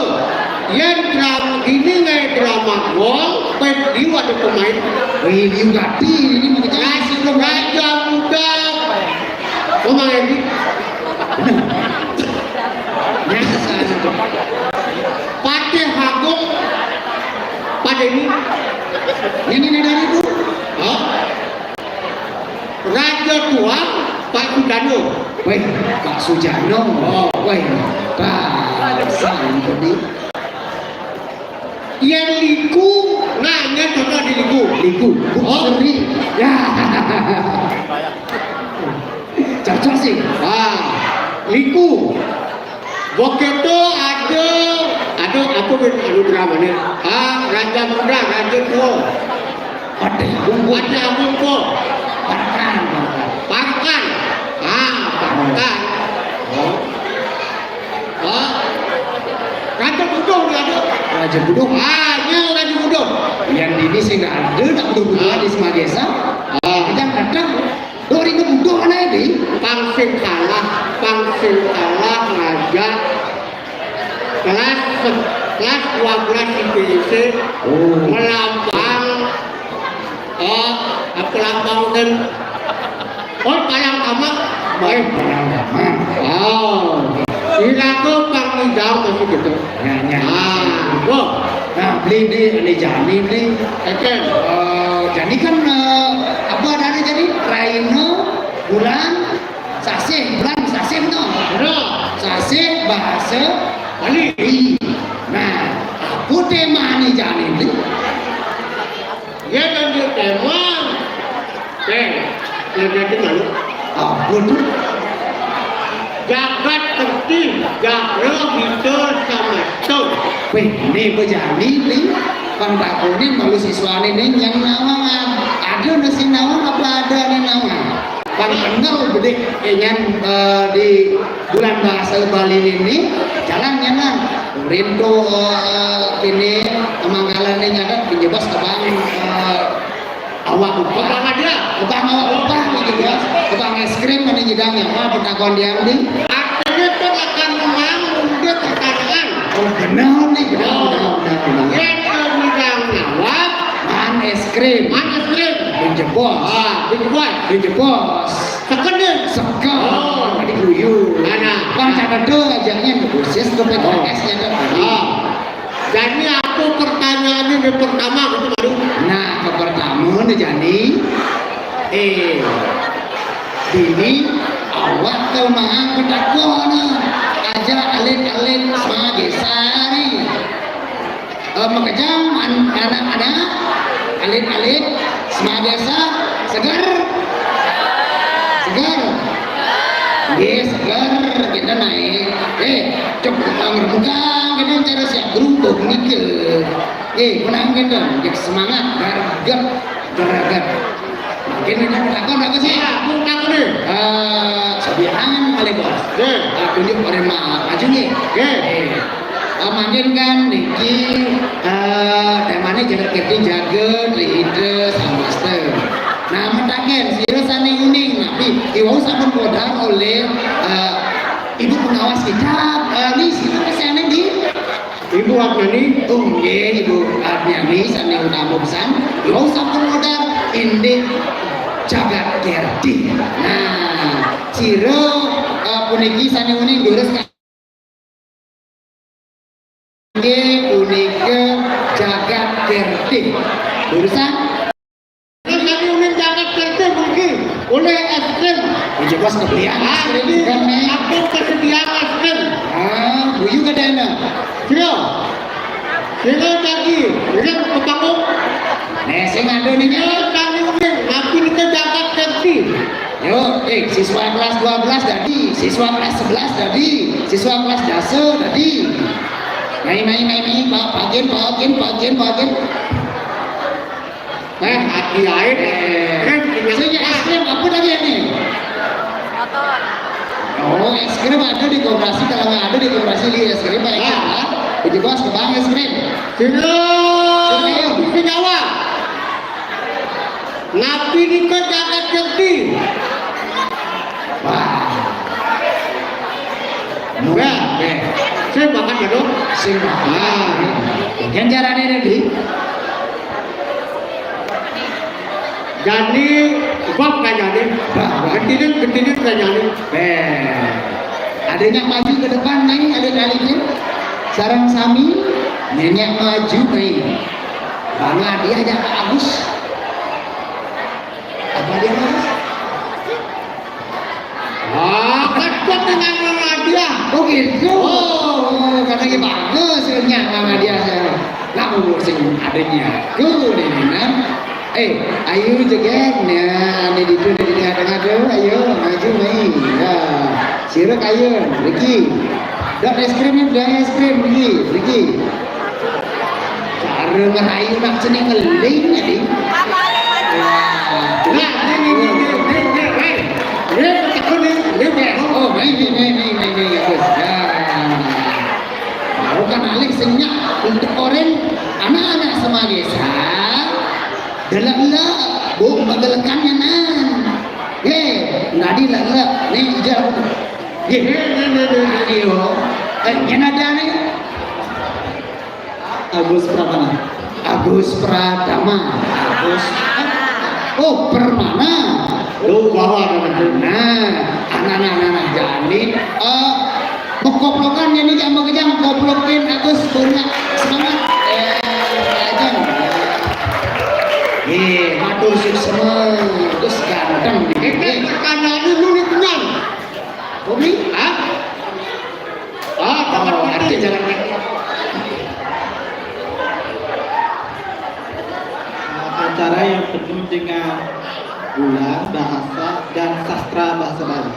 Yén drama ini ngaé drama gol, pén liu ada pemain. Wih, liu gati ini mah. Raja, Raja Muda. Pemain ini. Nyasar. Patih Agung, Pak Denny. Ini nih dari itu. Hah? Raja Tuang, Pak Sujano. Wéh, Pak Sujano. Oh. Wéh, Pak Sandi. Yén Liku, nah, nyén contoh di Liku. Liku, Bu Sri. Ya. Cocok sih. Ah, Liku. Begitu ada, ada apa, anu dramané? Ah, Raja Muda, Raja Tua. Patih Agung. Patih Agung, Parkan, Parkan. Parkan. Ah, Parkan. Oh. Oh. Raja Buduh dia ada. Raja Buduh. Ah, nyén Raja Buduh. Yang dini sih nggak ada, tak buduh-buduh di semua desa. Ah. Yang datang. Dua ribu butuh anak ini. Pang sing kalah, pang sing kalah ngajak kelas, kelas dua belas I P S. Oh. Melambang, oh, apa lambang kan? Oh, palang kamar. Baik, palang kamar. Oh. Iraga pang ngidang masih gitu. Ya, ya. Ah, wah. Nah, beli, beli, beli jani, beli. Eken. Eh, jani kan, eh, apa adanya jani? Raina, bulan, sasih, bulan, sasih, no. Benar. Sasih, bahasa Bali. Bali. Nah, apa tema ni jani, beli? Yén lanjut tema. Eh, lanjut malu. Apa tu? Jagat kerti, jagra hita samasta. Wéh, né bejani né, pang takonin malu siswané né nyén nawang, ad-, ada né sing nawang apa ada né nawang? Pang kenal bedik, eh, nyén, eh, di bulan bahasa Bali ini, jalan nyén. Rintu, eh, ini, Manggala né nyadat, pinjebos kebang, eh, awak upah. Kebang ada? Kebang awak upah, pinjebos. Kebang es krim, mana nyidang nyawa, pentakon dia, di. Artinya itu akan memang mundur pertanyaan. Oh, benar nih, benar, oh, benar, benar, benar. Yang kebidang nyawa. Man es krim. Man es krim. Pinjebos. Ah, pinjebos. Pinjebos. Sekedar. Sekedar. Oh. Tadi guyu. Nah, nah. Bang, catat tuh ajaknya, khusus ke P K S-nya tuh. Oh. Ah. Jadi apa pertanyaannya yang pertama gitu, Madu? Nah, ke pertama nih, Jani. Eh, bini awak ke mahang ketakon aja alit-alit semage sari. Eh, makejang an-, anak-anak, alit-alit, semage sa-, seger? Seger? Nggih, seger. Kita naik. Eh, cok, ngerebukan, kita cara siap beruntung, mikir. Eh, menang kita, kita semangat, garget, garget. Mungkin ini takon apa sih? Ya, aku takon nih. Eh, sebihan kali, Bos. Nggih. Eh, tunjuk pada ma-, maju nih. Nggih. Eh, eh, mangkin kan niki, eh, temanya jagat kerti jagat, rihita, samasta. Nah, metaken, sira sane uning, napi, iwau sampun podar oleh, eh, Ibu pengawas kita, eh, ini sira sane di Ibu Agni. Oh, nggih, Ibu Agni sane utama pisan. Iwau sampun modar indik jagat kerti. Nah, sira, eh, puniki sane uning durus kangge punika jagat kerti. Durusan? Terus tadi uning jagat kerti mungkin oleh es krim. Menyebut kebelian. Ah, jadi kan, nih, aku kesediaan es krim. Ah, guyu kadana. Sira. Sira tadi, sira ke panggung. Eh, sing ada nih. Yo, tani uning, aku ini ke Jakarta Kerti. Yo, eh, siswa kelas dua belas tadi, siswa kelas sebelas tadi, siswa kelas dasar tadi. Mai, mai, mai, mai, pa-, pakin, pakin, pakin, pakin. Eh, hati lain. Eh, saya es krim apa tadi ini? Motor. Oh, es krim ada di koperasi, kalau nggak ada di koperasi, beli es krim, Pak. Ah. Itu bos, kebang es krim. Sini. Sini. Sini, Jawa. Napi nika jagat jati? Wah. Murah, eh. Saya makan ya, dong. Sing makan. Ah. Kan caranya tadi. Jani, bab kan jani. Bah, bah. Ketidin, ketidin kan jani. Eh. Adanya maju ke depan, Neng, ada kali ini. Sarang sami, nenek maju, Neng. Bangga dia aja, Pak Agus. Apa dia, Mas? Ah, kan kok dengan Muhammadiyah. Oh, gitu. Oh. Oh, katanya bagus, ya, Muhammadiyah, ya. Nah, umur sing adanya. Tuh, nih, nih, nah. Eh, ayo jegek. Nah, ini di, di tengah-tengah tuh. Ayo, maju, main. Ya. Sirek ayo, Riki. Dok es krim nih, dok es krim, Riki. Riki. Cara ngerayu nak seni ngeling tadi. Nah, ini, ini, ini, ini, ini, ini, ini, ini, ini, ini, oh, ini, ini, ini, ini, ini, bagus. Ya. Baru kan alih senyap untuk orang anak-anak sama desa. Delak-delak, bu, magelekannya nan. Ye, nadi lak-lak, nih, jauh. Ye, nih, nih, nih, nih, nih, yo. Eh, yang ada nih. Agus Pratama. Agus Pratama. Agus. Oh, Permana. Oh, bawa ada. Nah, anak-anak, anak-anak, jadi, eh, mekoplokan ini jam bekejang, koplokin Agus punya semangat. Eh, aja. Eh, matur suksma, terus ganteng. Ini pertanyaannya nulis benar. Kopi? Hah? Ah, oh, ada jalan. Acara yang penuh dengan gula, bahasa, dan sastra bahasa Bali.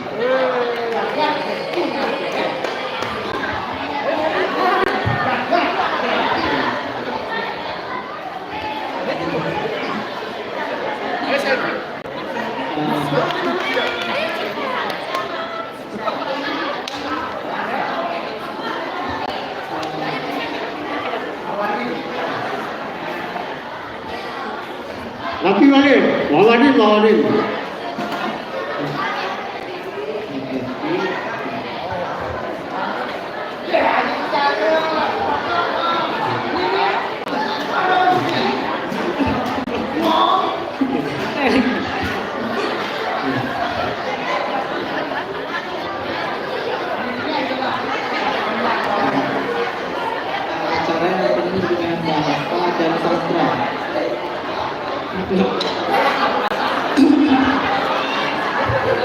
Tapi balik, Muhammadin, Muhammadin. Acara yang penuh dengan bahasa dan sastra.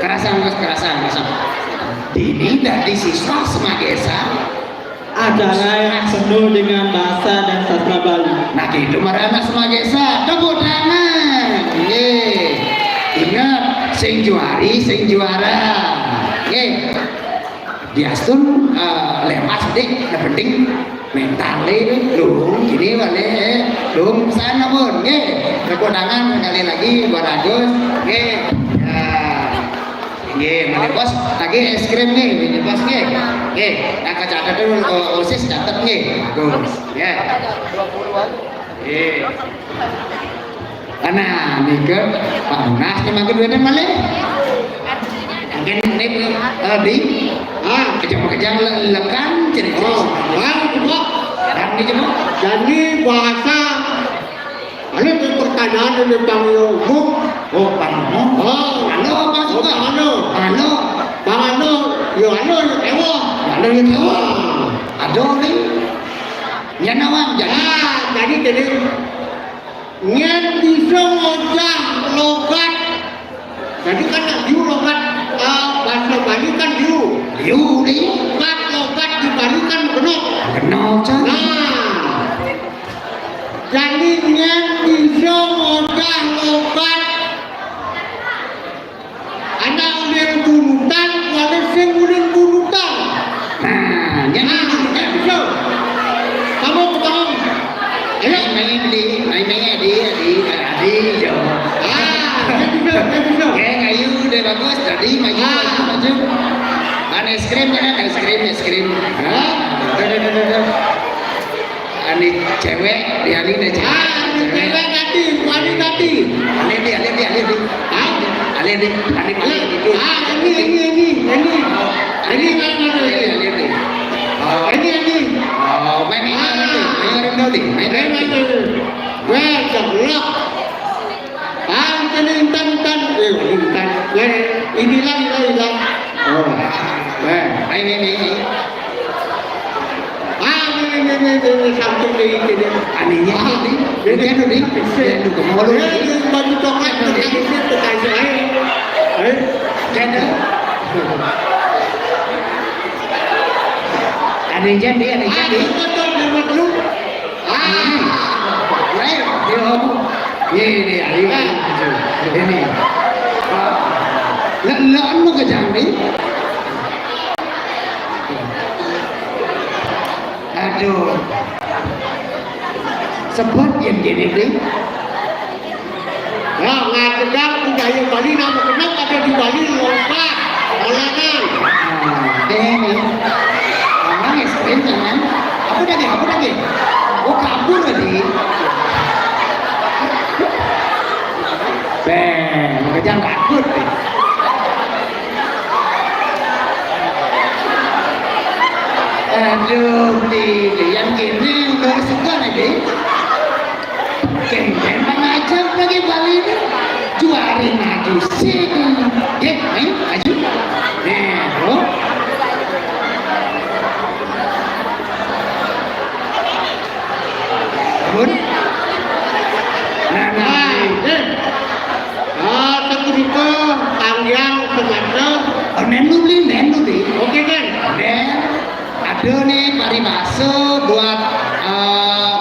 Kerasan, Mas, kerasan, kerasan. Ini dari siswa semagesa. Acara yang penuh dengan bahasa dan sastra Bali. Nah, gitu, marana semagesa. Tepuk tangan. Ye. Ingat, sing juari, sing juara. Ye. Diastun, eh, lepas deh, yang penting mental deh, dong, gini balik, eh, dong, sana pun, ye. Tepuk tangan sekali lagi buat Agus, ye. Ya. Nggih, mari bos, lagi es krim nggih, ini bos nggih. Nggih, nah, catet dulu, eh, osis catet nggih. Bagus. Ya. Nggih. Nah, nika Pak Munas nih makin duitnya malih. Mungkin ini, eh, di, ah, kejang-kejang le-, lekan cerita. Oh, wah, coba. Dan ini coba. Jadi bahasa Anu itu pertanyaan ini Bang Yo. Buk. Oh, Bang Yo. Oh. Anu apa suka? Bang Anu. Anu. Bang Anu, yo anu, yo ewo. Anu yo ewo. Ada nih. Nyana wang jadi. Ah, jadi, jadi, nyén bisa ngojah logat. Jadi kan nak diu logat, eh, bahasa Bali kan diu. Diu nih. Logat, logat di Bali kan genok. Genok, Cang. Nah. Jadi nyén bisa Ah, dia juga, dia juga. Oke, ayo, udah bagus. Jadi, maju, maju, maju. Kan es krim, ya kan? Es krim, es krim. Hah? Udah, udah, udah, udah. Ani cewek, dia ini deh cewek. Ah, ini cewek tadi, bukan ini tadi. Alin deh, alin deh, alin deh. Hah? Alin deh, alin deh, alin deh. Ah, ini, ini, ini, ini. Ini mana, mana, ini? Alin deh. Oh, ini, ini. Oh, main ini, alin deh. Main ini, alin deh. Main ini. Weh, ceblok. Ah, ini intan, intan. Eh, intan. Weh, ini lah, ini lah, ini lah. Oh. Weh, main ini, ini. Ah, ini, ini, ini, ini, ini, samping ini, ini. Anehnya ini. Ini tuh, nih. Ini tuh, kemana lu? Ini, ini, baju coklat, ini, ini, ini, ini, ini. Eh? Gender. Anehnya dia, anehnya dia. Ah, ini tuh, ini tuh. Ah, lain, dia ngomong. Ini, ini, ayo, ayo, ayo. Ini. Ah. Lah, lah, anu kejang nih. Aduh. Sebab yang gini nih. Nah, ngajegang budaya Bali, nama kenapa ada di Bali, lompat, olengan. Nah, deh nih. Orang es krim kan? Apa tadi? Apa tadi? Oh, kabur tadi. Beh, kejang takut. Aduh, di, di, yang gini, udah suka nih, di. Kenten mengajak lagi Bali ini. Juarin maju sini. Oke, ayo, maju. Nah, bro. Bun. Nah, nah, nah, ini. Ah, tapi itu tanggiang semata. Oh, nenu li, nenu li. Oke, kan? Nen, ada nih paribasa buat, eh,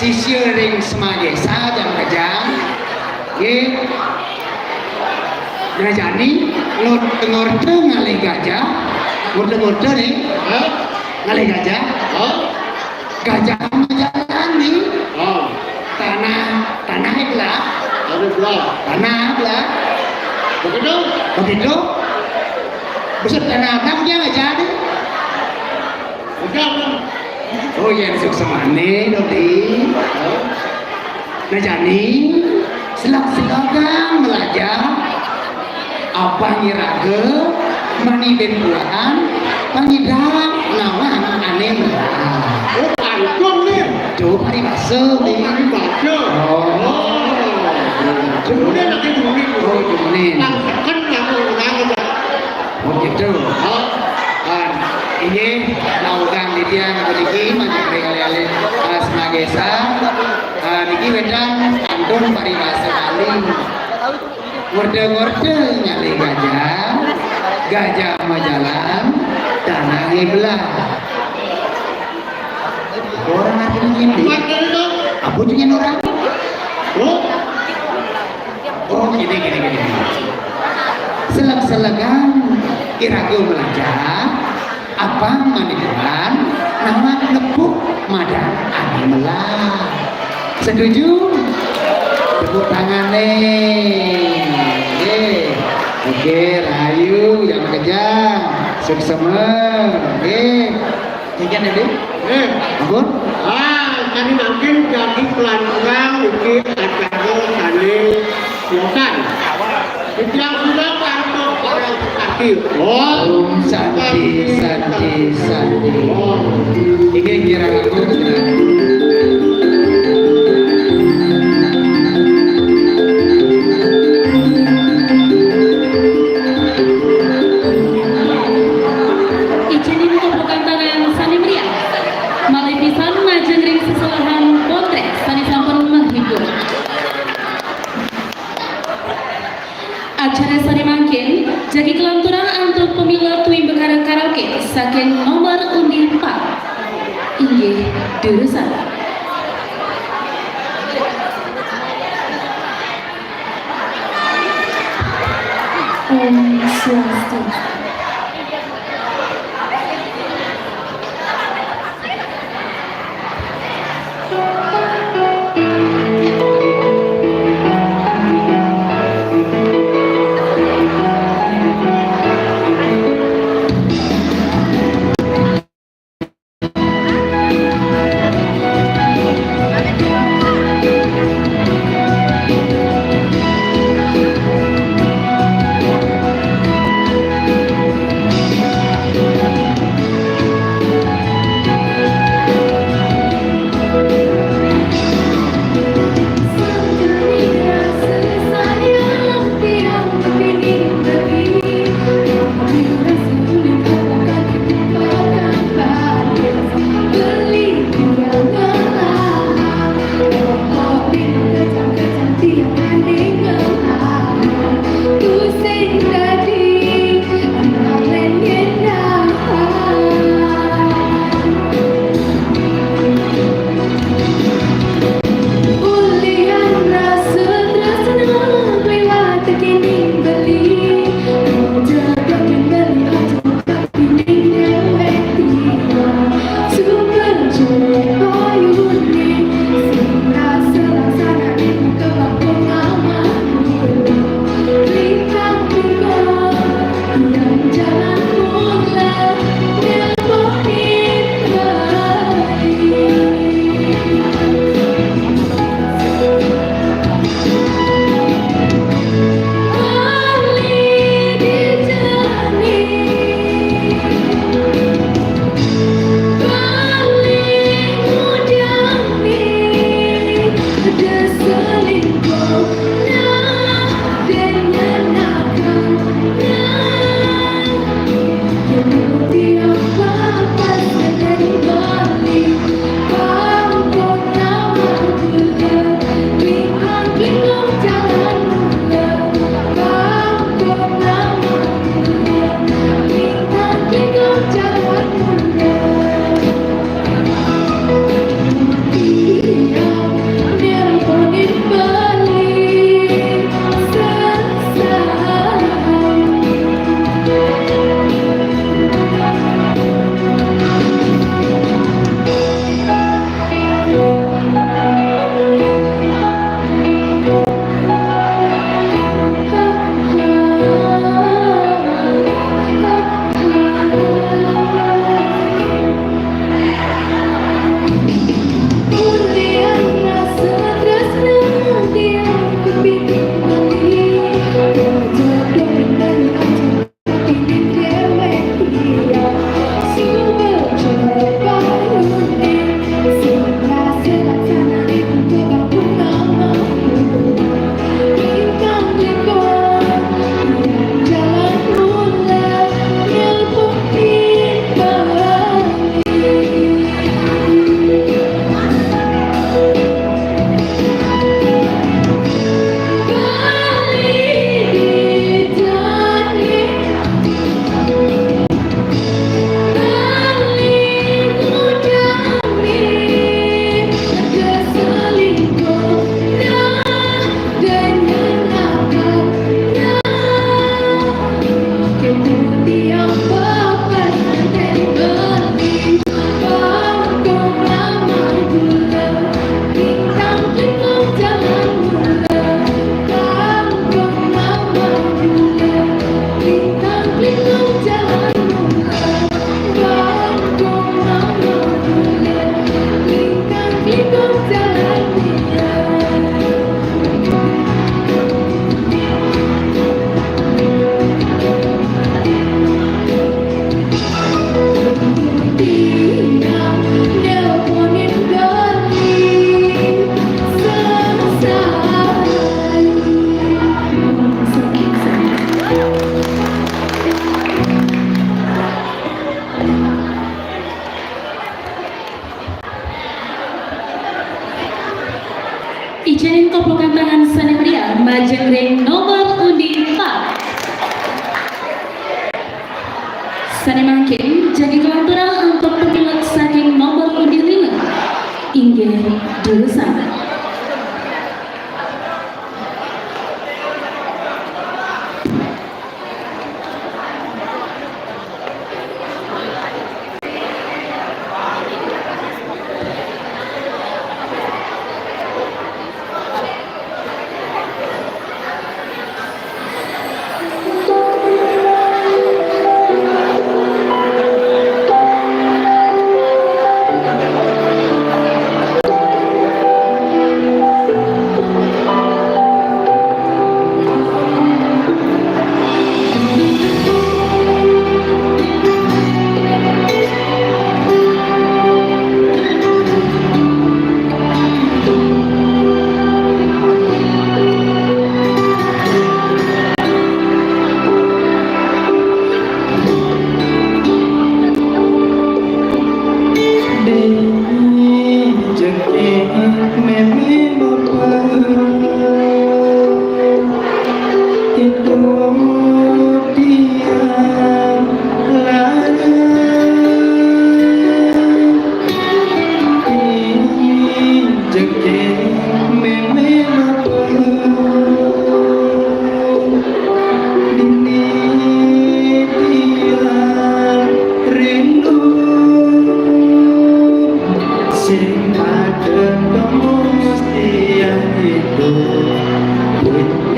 sisya ring Semagesa, jam kejang. Nggih. Nah, jani, ngur-, ngurta ngalih gajah. Ngurta-ngurta nih. Hah? Ngalih gajah. Hah? Gajah Majalah nih. Oh. Tanah, tanah belah. Tanah belah. Tanah belah. Begitu? Begitu. Buset, tanah abang dia nggak jadi. Udah, Bang. Oh, yang suksmane, dong, di. Nah, jani, selak-selakan melajah. Apa iraga mani ben buahan, panyidang nawang ane melah. Oh, pantun nih. Duh, paribasa, oh, nih. Paribasa. Oh. Oh. Kemudian lagi dulu. Oh, kemudian. Langsung kan kamu ulang aja. Oh, gitu. Oh. Ah, ini mau ulang di dia, niki, maju kali-kali, ah, Semagesa. Ah, niki wedan pantun paribasa Bali. Ngorta-ngorta nyalih gajah, gajah majalan, tanah belah. Orang artinya gini. Apa tuh yang orang? Oh? Oh, gini, gini, gini. Seleg-selegan iraga melajah, apang manipuan, nama nepuk madan ane melah. Setuju? Tepuk tangan nih. Oke. Oke, rahayu, yang kejang. Suksema. Oke. Sekian ya, Dik. Eh. Ampun. Ah, kami mangkin jadi pelanturang niki acara sane silakan. Titiang sudah kantor orang sakit. Oh, Om Santi, Santi, Santi. Oh. Iki kirang aku. Ijen tepuk tangan sane meriah. Malih pisan majeng ring sesolahan potrek sane sampun menghibur. Acara sane mangkin jagi kalanturang antuk pamila Twi Bekara Karaoke saking nomor undi empat. Inggih, durusang. Om Swastiastu.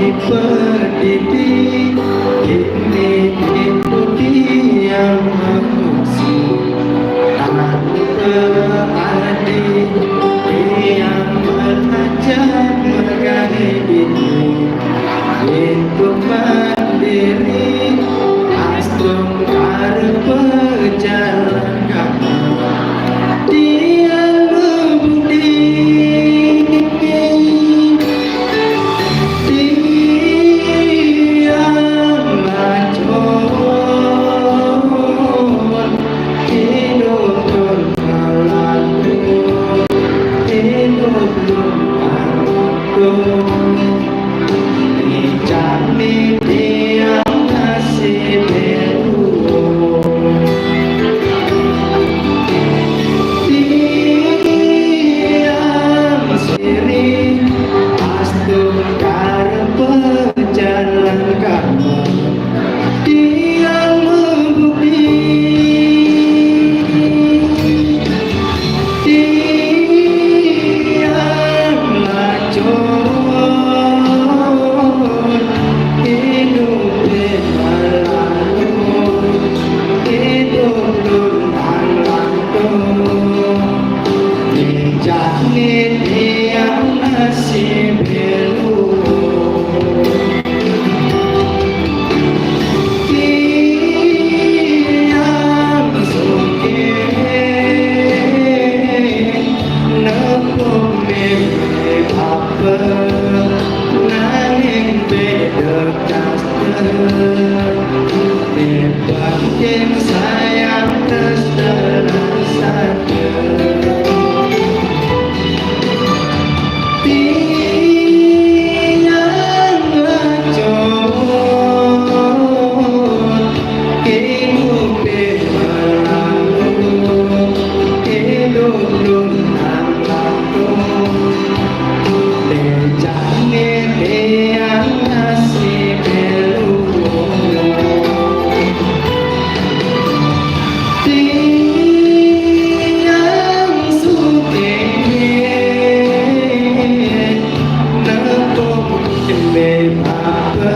Pendidik ini itu dia mengusung tante adik yang belajar mengenai ini itu mandiri, astungkara pejalan kaki. Dia budi Tiang siri astungkara pejalan kaki. Tiang membudi, tiang lacur, hidup berlalu, hidup luntang lantung. Tiang Sayang terus terasa. Tiang lacur, hidup berlalu, hidup luntang lantung. Becak ngedean nasib lu. Tiang sugih, nepuk tembe apa,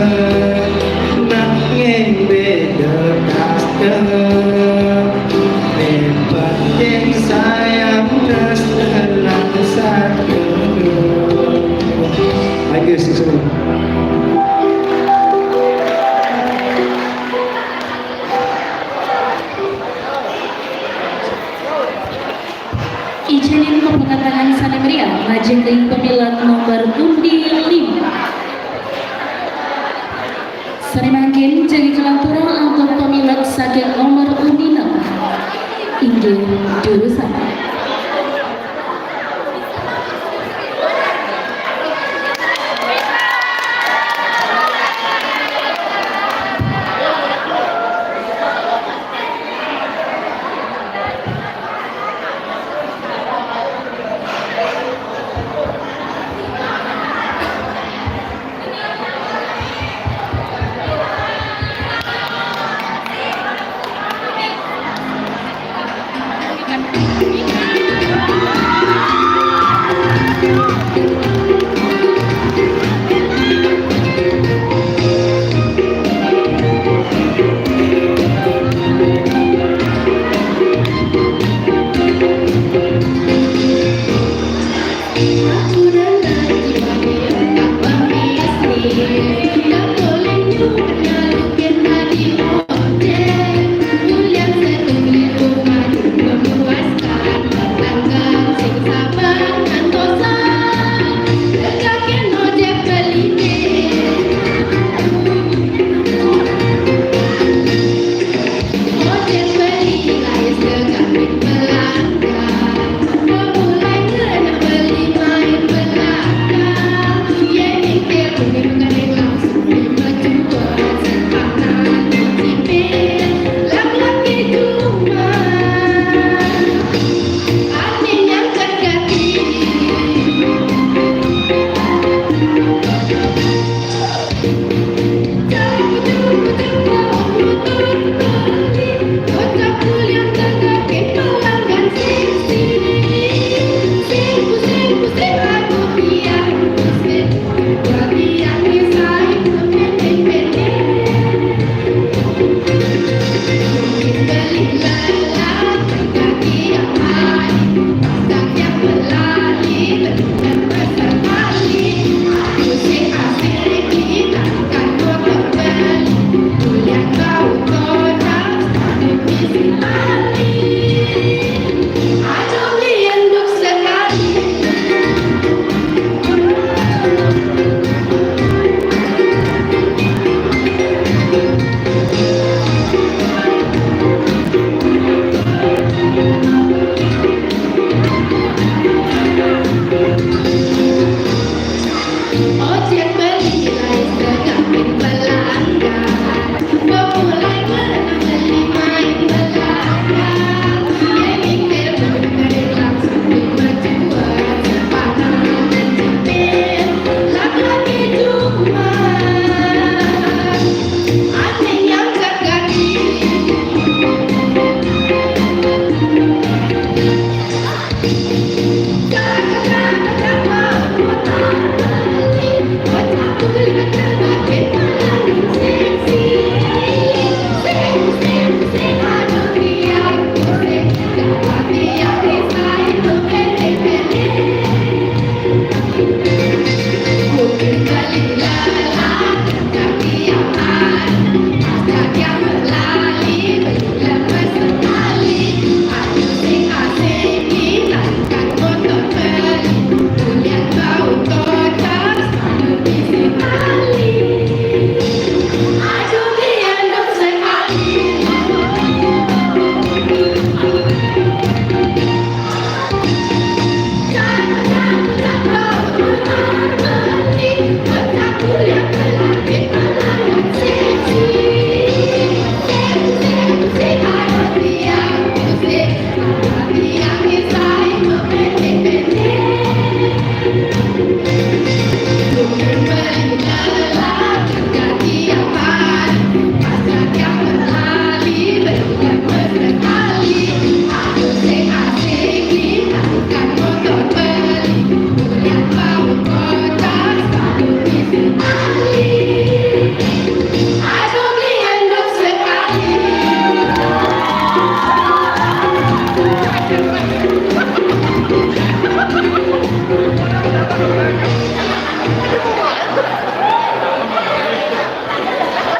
nak ngembe dekas. Yang penting sayang terus satu. Thank you, siswa. Ijenin tepuk tangan sane meriah, majeng ring pemilet nomor undi lima. Sane mangkin jagi kalanturang antuk pamilet saking nomor undi enam. Inggih, durusang.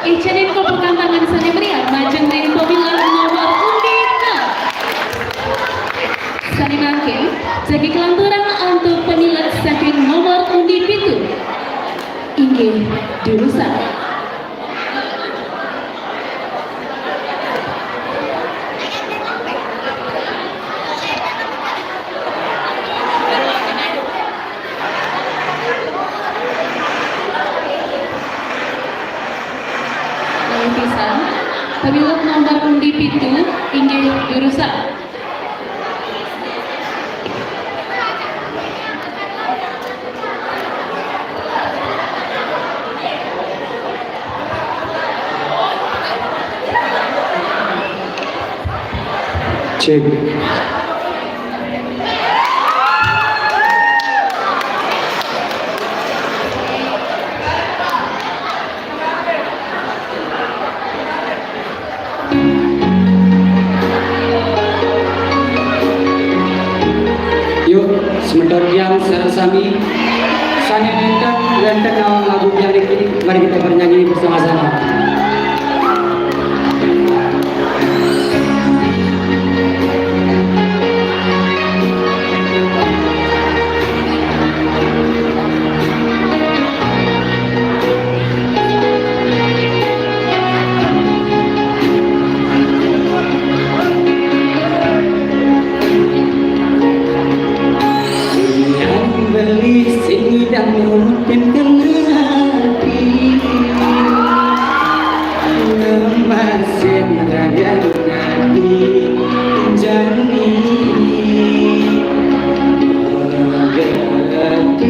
Icanin kopokan tangan sane meriah majeng ring pamilet nomor undi nol. Sane mangkin, jagi kalanturang antuk pamilet saking nomor undi pitu. Inggih, durusang. Malih pisan, pamilet nomor undi pitu, inggih durusang. Cek. Yuk, semeton tiang sareng sami sane nenten, wenten nawang lagu tiang niki, mari kita bernyanyi bersama-sama. Yang beli sing nyidang nurutin kemati. Lemasin raga ati jani. Ngerti.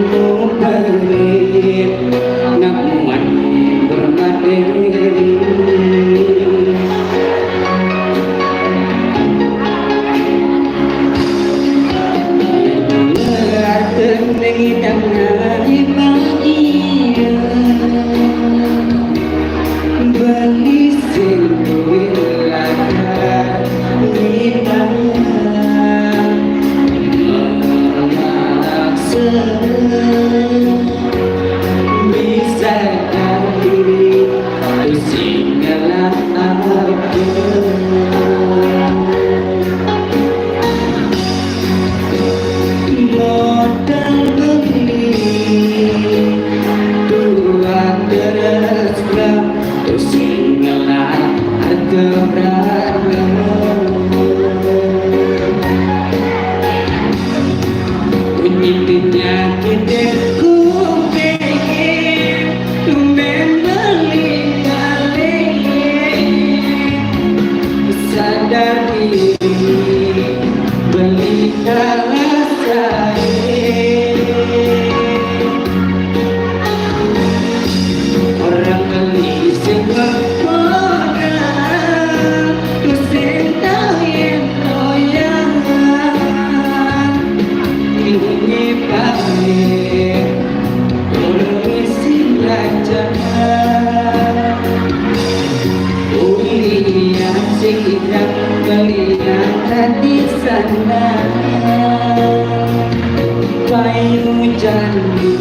Mubarik nak muat bermateri. Ning idang ari bahagia. Beli sing duwe lakar ngidang. Bisa diri sing ngelak apa. Modal beli tuan terus sing ngelak harga berharga. Bunyi penyakit ku pengen tumben beli kali. Sadar diri beli kalah sae. Orang beli sing ora, ku sing tayen royangan. Ini pamit, orang sing raja. Ulian sing idang belian tadi sana. Payu jani,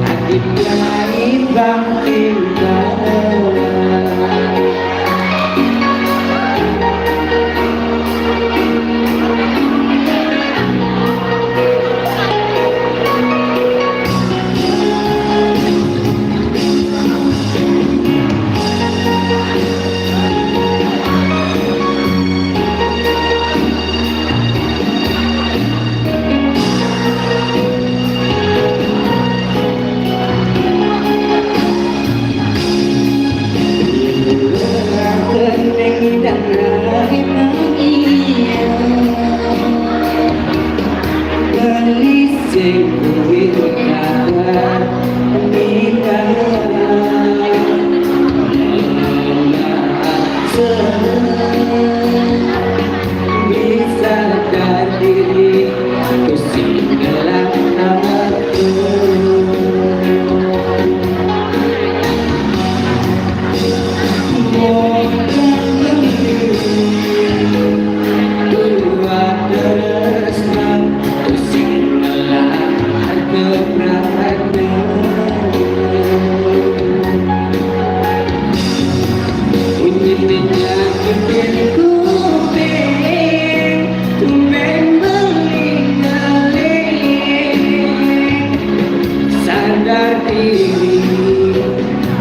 adit jani bang timbang.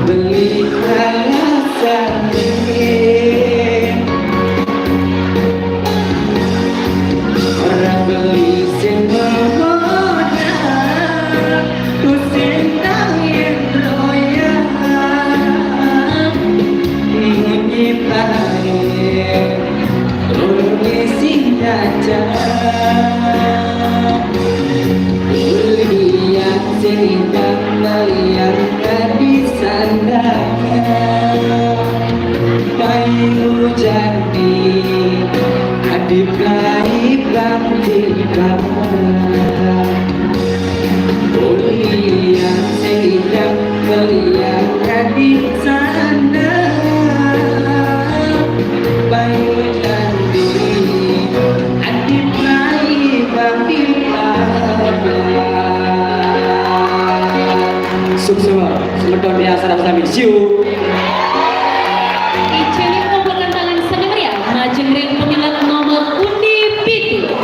Beli alasan dingin. Ora beli sing memoda, ku sing nangin royal. Munyi pae, munyi sing aja. Lihat cerita melihat di sana. Bayu jadi adip lai bang di bawah. Lihat cerita melihat di sana. Bayu jadi adip lai bang di bawah. Suksma, semeton ya, sareng sami. Siu. Ijin kelompok tangan seni meriah, majeng ring pemilihan nomor undi pitu.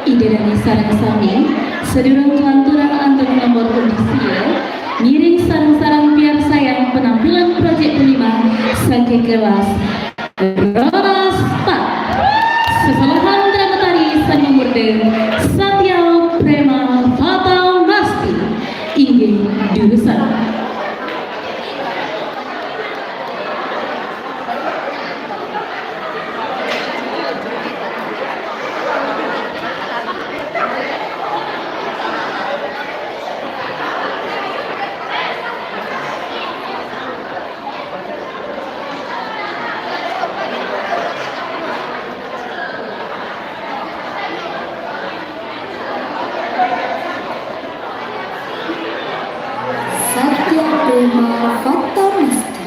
Ida dané sareng sami, sadurung kalanturang antuk nomor undi sia, ngiring sareng-sareng piarsayang penampilan Project Delima saking kelas rolas pat. Sesolahan drama tari sané mamurda Satya Prema Fatal Masti. Inggih durusang. Satya Prema Fatal Masti.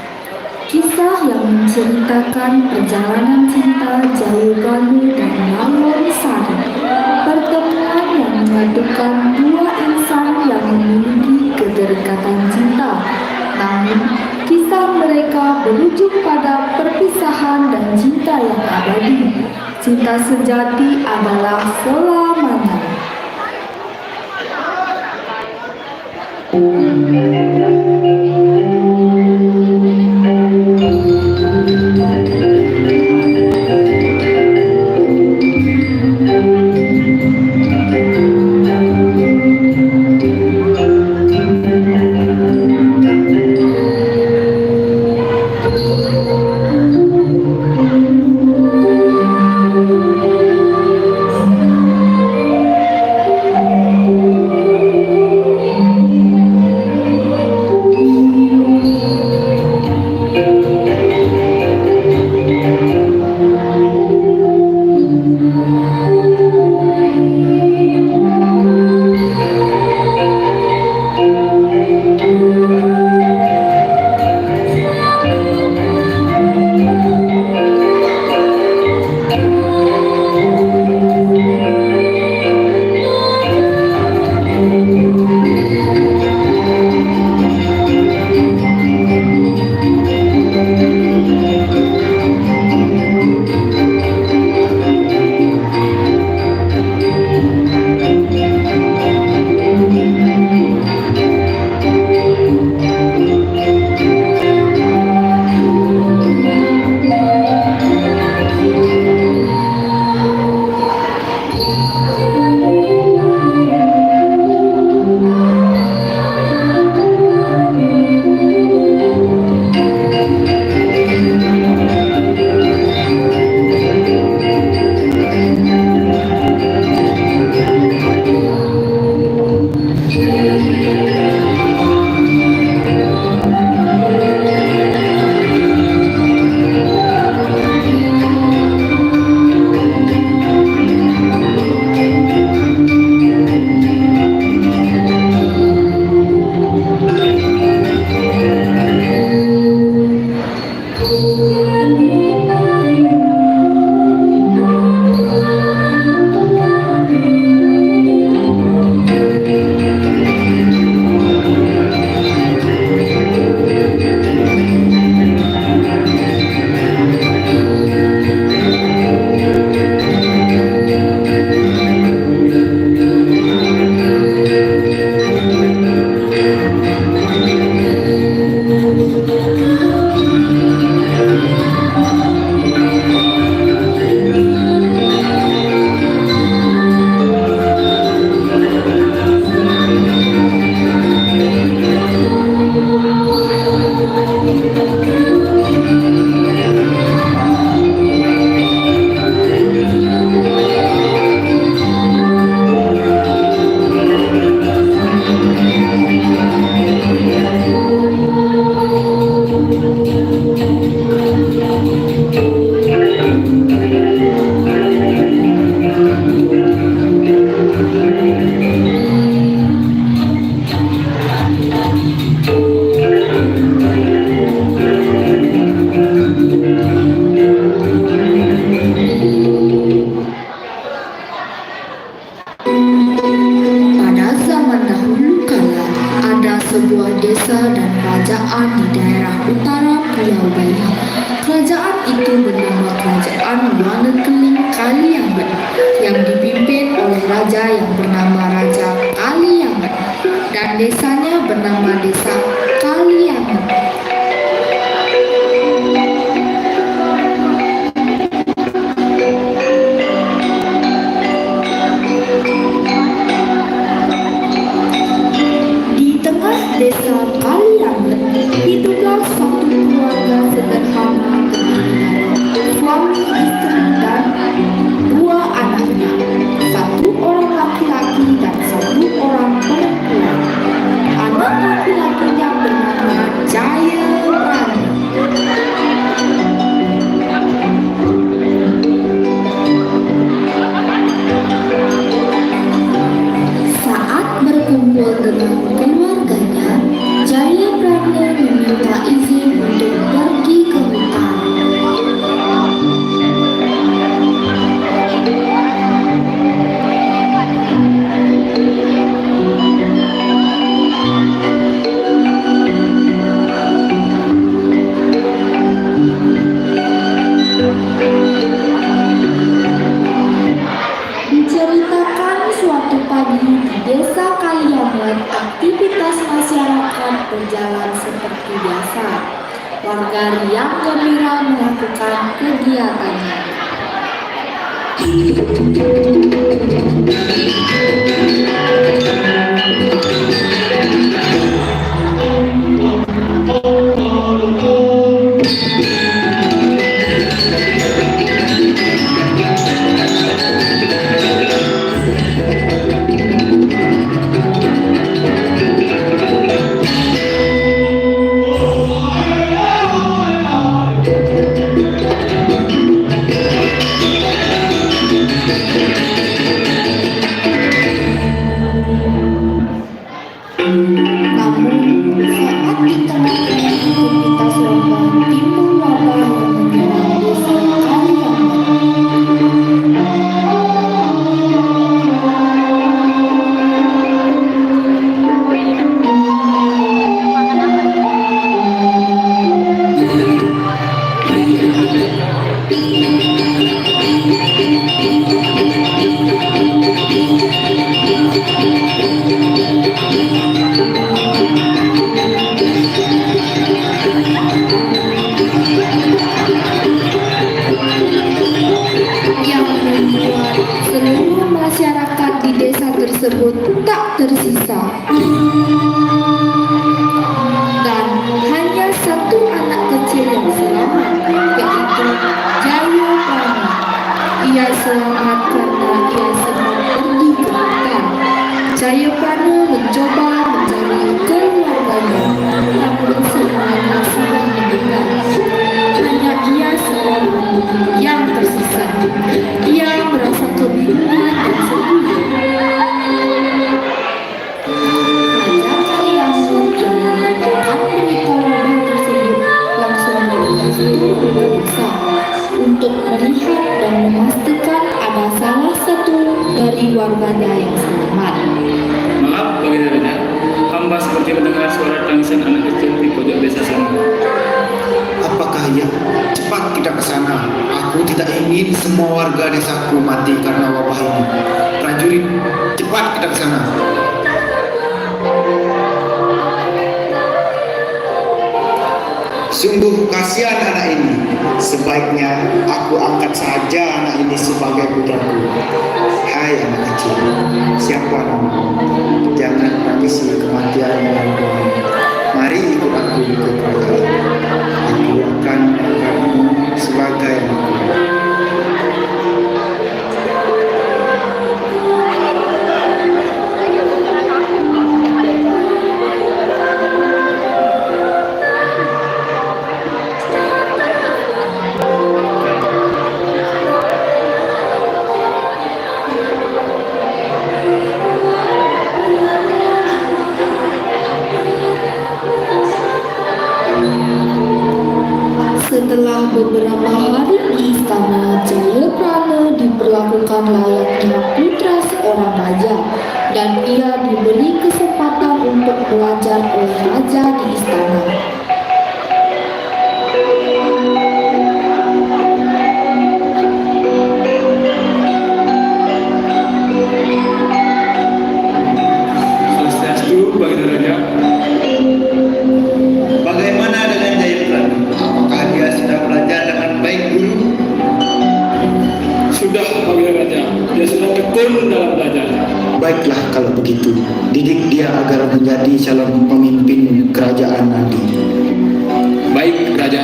Kisah yang menceritakan perjalanan cinta Jayabanu dan Naluri Sari. Pertemuan yang menyatukan dua insan yang memiliki keterikatan cinta. Namun, kisah mereka berujung pada perpisahan dan cinta yang abadi. Cinta sejati adalah selamanya. Pada zaman dahulu kala, ada sebuah desa dan kerajaan di daerah utara Pulau Bali. Kerajaan itu bernama Kerajaan Wana Keling Kalianget, yang dipimpin oleh raja yang bernama Raja Kalianget, dan desanya bernama Desa Kalianget. Di tengah desa Kalianget, hiduplah satu keluarga sederhana terdiri dari suami istri dan dua anaknya, satu orang laki-laki dan satu orang perempuan. Anak laki-lakinya bernama Jaya Prana. Saat berkumpul dengan keluarganya, Jaya Prana meminta izin untuk pergi ke hutan. Diceritakan suatu pagi di desa Kalianget, aktivitas masyarakat berjalan seperti biasa. Warga riang gembira melakukan kegiatannya. Namun, saat di tengah-tengah aktivitas warga, timbul wabah yang menyerang desa Kalianget. Yang membuat seluruh masyarakat di desa tersebut tak tersisa. Dan hanya satu anak kecil yang selamat, yaitu Jaya Prana. Ia selamat karena ia sempat pergi ke hutan. Jaya Prana mencoba mencari keluarganya, namun semuanya sudah meninggal. Hanya ia seorang yang tersisa. Ia merasa kebingungan dan sedih. Raja Kalianget yang mendengarkan berita wabah tersebut langsung bergegas turun ke desa untuk melihat dan memastikan ada salah satu dari warganya yang selamat. Maaf, Baginda Raja, hamba seperti mendengar suara tangisan anak kecil di pojok desa sana. Apakah ia? Cepat kita ke sana. Aku tidak ingin semua warga desaku mati karena wabah ini. Prajurit, cepat kita ke sana. Sungguh kasihan anak ini. Sebaiknya aku angkat saja anak ini sebagai putraku. Hai anak kecil, siapa namamu? Jangan tangisi kematian orang tuamu. Mari ikut aku ke kerajaan. Aku akan mengangkatmu sebagai anakku. Beberapa hari di istana, Jayaprana diperlakukan layaknya putra seorang raja, dan ia diberi kesempatan untuk belajar oleh raja di istana. Swastiastu, Baginda Raja. Bagaimana dengan Jayaprana? Apakah dia sudah belajar dengan baik dulu? Sudah, Baginda Raja. Dia sudah tekun dalam belajar. Baiklah kalau begitu, didik dia agar menjadi calon pemimpin kerajaan nanti. Baik, Raja.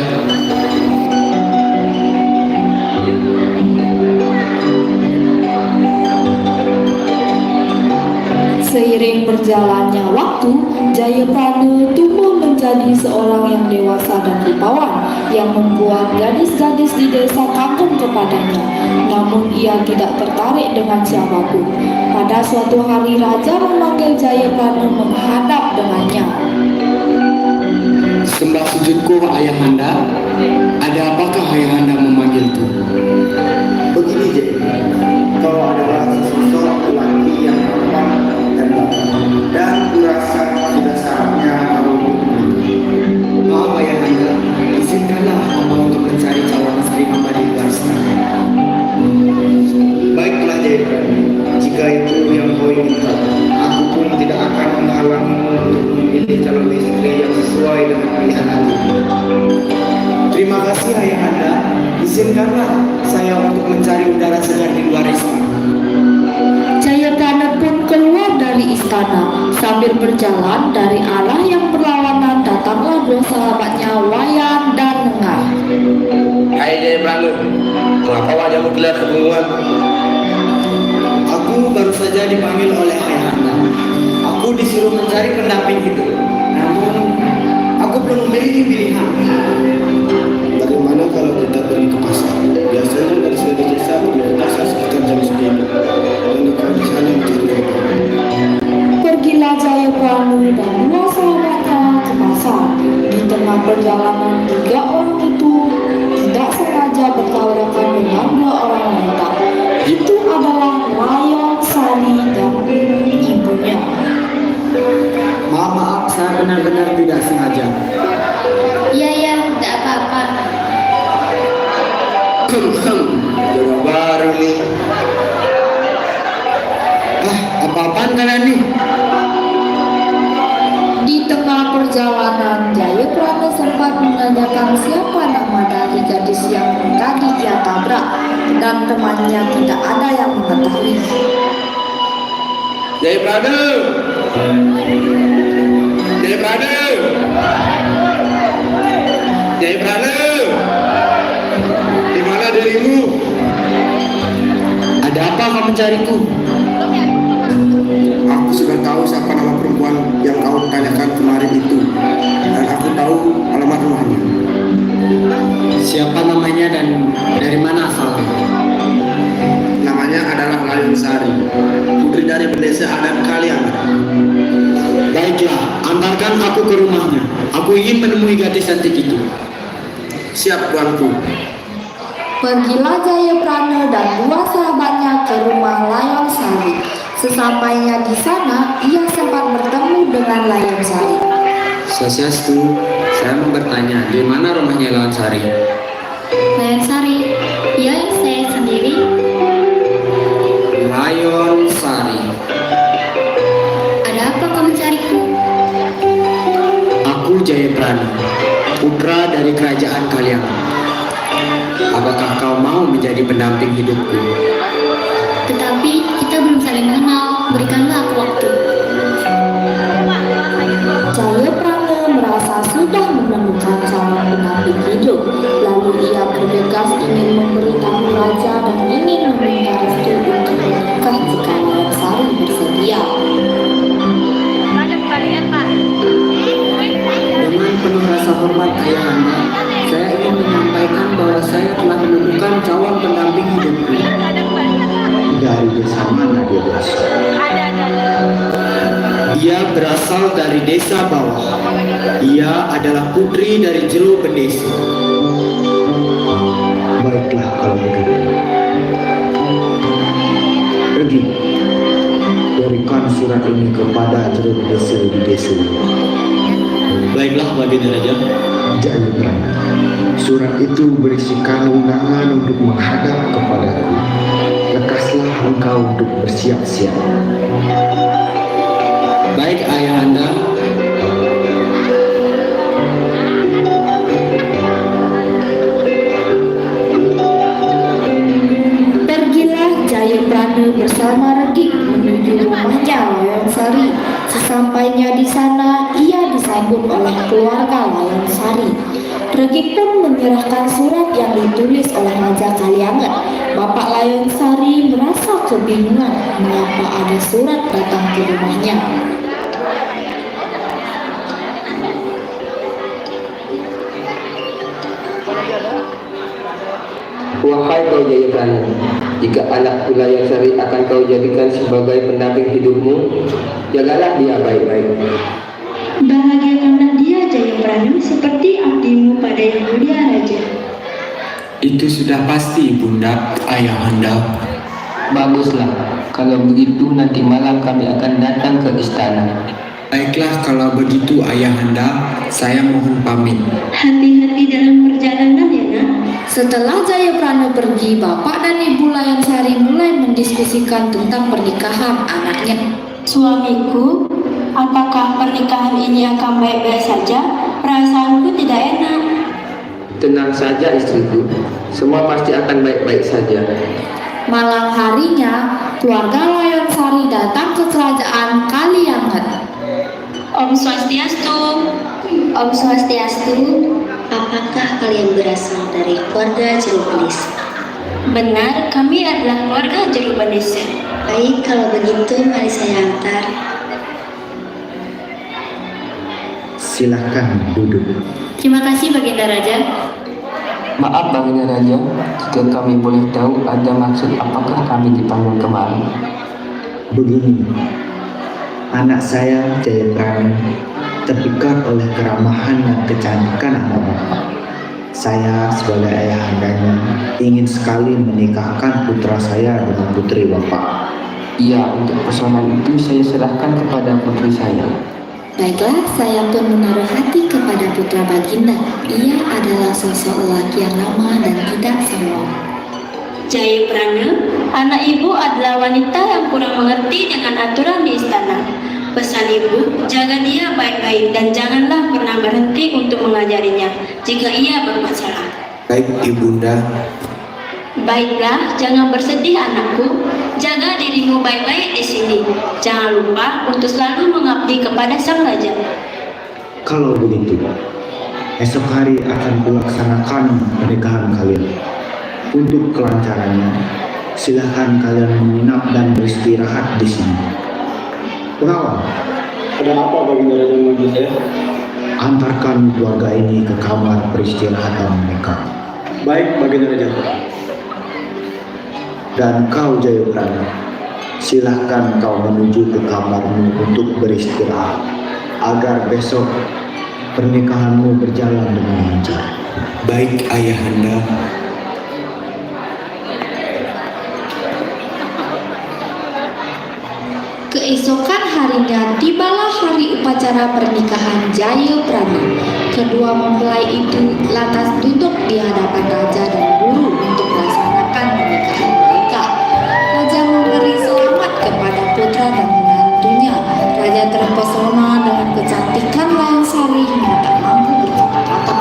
Seiring berjalannya waktu, Jayaprana tumbuh menjadi seorang yang dewasa dan rupawan, yang membuat gadis-gadis di desa kagum kepadanya. Namun ia tidak tertarik dengan siapapun. Pada suatu hari, raja memanggil Jayaprana menghadap dengannya. Sembah sujudku, Ayahanda. Ada apakah Ayahanda memanggilku? Begini, Jaya, kau adalah sosok lelaki yang tampan dan gagah, dan kurasa sudah saatnya kau untuk menikah. Maaf, Ayahanda, izinkanlah hamba untuk mencari calon istri hamba di luar sana. Baiklah, Jayaprana, jika itu yang kau inginkan, aku pun tidak akan menghalangimu untuk memilih calon istri yang sesuai dengan pilihan hatimu. Terima kasih, Ayahanda. Izinkanlah saya untuk mencari udara segar di luar istana. Jayaprana pun keluar dari istana. Sambil berjalan, dari arah yang berlawanan datanglah dua sahabatnya, Wayan dan Nengah. Hai Jayaprana, mengapa wajahmu terlihat kebingungan? Aku baru saja dipanggil oleh Ayahanda. Aku disuruh mencari pendamping hidup. Namun, aku belum memiliki pilihan. Bagaimana kalau kita pergi ke pasar? Biasanya gadis-gadis desa pergi ke pasar sekitar jam segini. Dan dekat di sana mencari jodoh. Pergilah Jayaprana dan dua sahabatnya ke pasar. Di tengah perjalanan, tiga orang itu tidak sengaja bertabrakan dengan dua orang wanita. Itu adalah Layon Sari dan ibunya. Maaf, maaf, saya benar-benar tidak sengaja. Iya, iya, tidak apa-apa. Hem, hem, jawab baru nih. Ah, apa-apaan kalian nih? Di tengah perjalanan, Jayaprana sempat menanyakan siapa nama dari gadis yang tadi ia tabrak, dan temannya tidak ada yang mengetahui. Jayaprana. Jayaprana. Jayaprana. Di mana dirimu? Ada apa kau mencariku? Aku sudah tahu siapa nama perempuan yang kau tanyakan kemarin itu. Dan aku tahu alamat rumahnya. Siapa namanya dan dari mana asalnya? Namanya adalah Layon Sari, putri dari bendesa adat kalian. Baiklah, antarkan aku ke rumahnya. Aku ingin menemui gadis cantik itu. Siap, tuanku. Pergilah Jayaprana dan dua sahabatnya ke rumah Layon Sari. Sesampainya di sana, ia sempat bertemu dengan Layon Sari. Swastiastu, saya mau bertanya, di mana rumahnya Layon Sari? Layon Sari, ya, saya sendiri. Layon Sari. Ada apa kau mencariku? Aku Jayaprana, putra dari kerajaan Kaliangan. Apakah kau mau menjadi pendamping hidupku? Tetapi kita belum saling mengenal. Berikanlah aku waktu. Jayaprana merasa sudah menemukan calon pendamping hidup. Lalu ia bergegas ingin memberitahu raja dan ingin meminta restu untuk menikah jika Layon Sari bersedia. Dengan penuh rasa hormat, Ayahanda, saya ingin menyampaikan bahwa saya telah menemukan calon pendamping hidupku. Dari desa mana dia berasal? Ia berasal dari desa bawah. Ia adalah putri dari Jero Bendesa. Pergi, berikan surat ini kepada Jero Desa di desa. Baiklah, Baginda Raja. Jayapurana, surat itu berisikan undangan untuk menghadap kepadaku. Lekaslah engkau untuk bersiap-siap. Baik, Ayahanda. Pergilah Jayaprana bersama Regik menuju rumahnya Layon Sari. Sesampainya di sana, ia disambut oleh keluarga Layon Sari. Regik pun menyerahkan surat yang ditulis oleh Raja Kalianget. Bapak Layon Sari merasa kebingungan mengapa ada surat datang ke rumahnya. Wahai kau Jayaprana, jika anakku Layon Sari akan kau jadikan sebagai pendamping hidupmu, jagalah dia baik-baik. Bahagiakanlah dia, Jayaprana, seperti abdimu pada yang mulia, Raja. Itu sudah pasti, Bunda, Ayahanda. Baguslah, kalau begitu nanti malam kami akan datang ke istana. Baiklah, kalau begitu, Ayahanda, saya mohon pamit. Hati-hati dalam perjalanan, ya, Nak. Setelah Jayaprana pergi, bapak dan ibu Layon Sari mulai mendiskusikan tentang pernikahan anaknya. Suamiku, apakah pernikahan ini akan baik-baik saja? Perasaanku tidak enak. Tenang saja, istriku, semua pasti akan baik-baik saja. Malam harinya, keluarga Layon Sari datang ke kerajaan Kalianget. Om Swastiastu. Om Swastiastu. Apakah kalian berasal dari keluarga Jero Belis? Benar, kami adalah keluarga Jero Belis. Baik, kalau begitu mari saya antar. Silahkan duduk. Terima kasih, Baginda Raja. Maaf, Baginda Raja, jika kami boleh tahu ada maksud apakah kami dipanggil kemari? Begini, anak saya Jayaprana terpikat oleh keramahan dan kecantikan anak bapak. Saya sebagai ayahandanya ingin sekali menikahkan putra saya dengan putri bapak. Iya, untuk persoalan itu saya serahkan kepada putri saya. Baiklah, saya pun menaruh hati kepada putra Baginda. Ia adalah sosok lelaki yang ramah dan tidak sombong. Jayaprana, anak ibu adalah wanita yang kurang mengerti dengan aturan di istana. Pesan ibu, jaga dia baik-baik dan janganlah pernah berhenti untuk mengajarinya jika ia berbuat salah. Baik, Ibunda. Baiklah, jangan bersedih, anakku. Jaga dirimu baik-baik di sini. Jangan lupa untuk selalu mengabdi kepada sang raja. Kalau begitu, esok hari akan kulaksanakan pernikahan kalian. Untuk kelancarannya, silahkan kalian menginap dan beristirahat di sini. Pengawal. Ada apa, Baginda Raja memanggil saya? Antarkan keluarga ini ke kamar peristirahatan mereka. Baik, Baginda Raja. Dan kau, Jayaprana, silahkan kau menuju ke kamarmu untuk beristirahat, agar besok pernikahanmu berjalan dengan lancar. Baik, Ayahanda. Keesokan harinya, tibalah hari upacara pernikahan Jayaprana. Kedua mempelai itu lantas duduk di hadapan raja dan guru untuk melaksanakan pernikahan mereka. Raja memberi selamat kepada putra dan menantunya. Raja terpesona dengan kecantikan Layon Sari hingga tak mampu berkata-kata.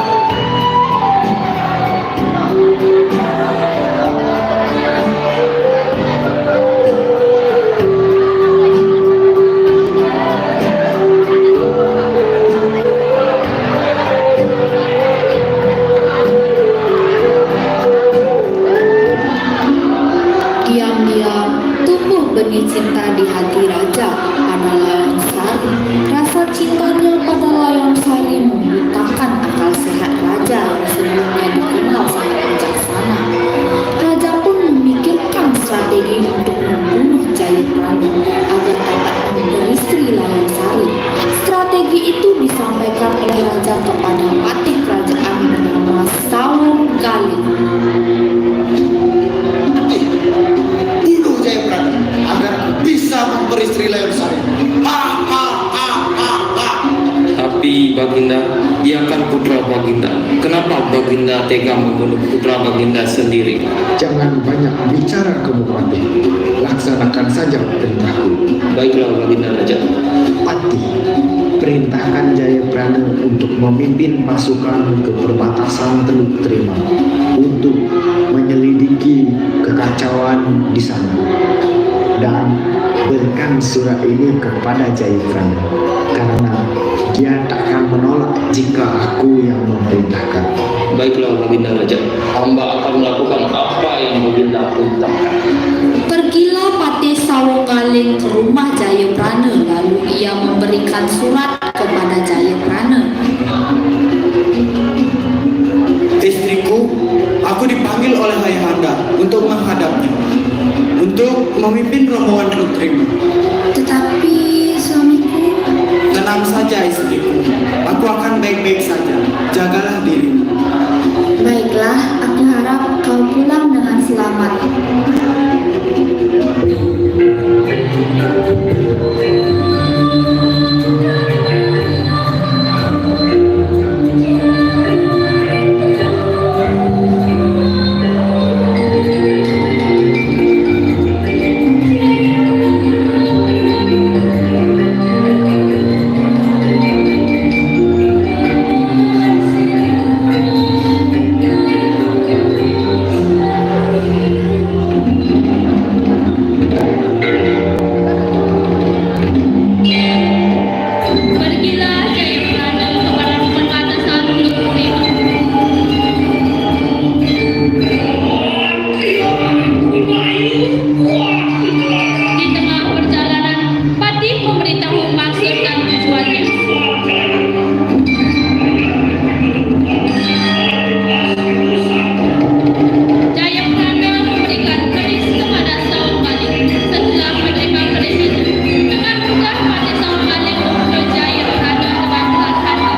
Dia kan putra Baginda. Kenapa Baginda tega membunuh putra Baginda sendiri? Jangan banyak bicara kamu, Patih. Laksanakan saja perintahku. Baiklah, Baginda Raja. Patih, perintahkan Jayaprana untuk memimpin pasukan ke perbatasan Teluk Trima untuk menyelidiki kekacauan di sana. Dan berikan surat ini kepada Jayaprana, karena dia takkan menolak jika aku yang memerintahkan. Baiklah, Baginda Raja. Hamba akan melakukan apa yang Baginda perintahkan. Pergilah Patih Sawunggaling ke rumah Jayaprana, lalu ia memberikan surat kepada Jayaprana. Istriku, aku dipanggil oleh Ayahanda untuk menghadapnya, untuk memimpin rombongan Teluk Trima. Tetapi suamiku? Tenang saja, istriku. Aku akan baik-baik saja. Jagalah dirimu. Baiklah, aku harap kau pulang dengan selamat. Pergilah Jayaprana ke perbatasan Teluk Trima. Di tengah perjalanan, Patih memberitahu maksud dan tujuannya. Jayaprana memberikan keris kepada Sawunggaling. Setelah menerima keris itu, dengan mudah Patih Sawunggaling memukul Jayaprana dengan berat hati.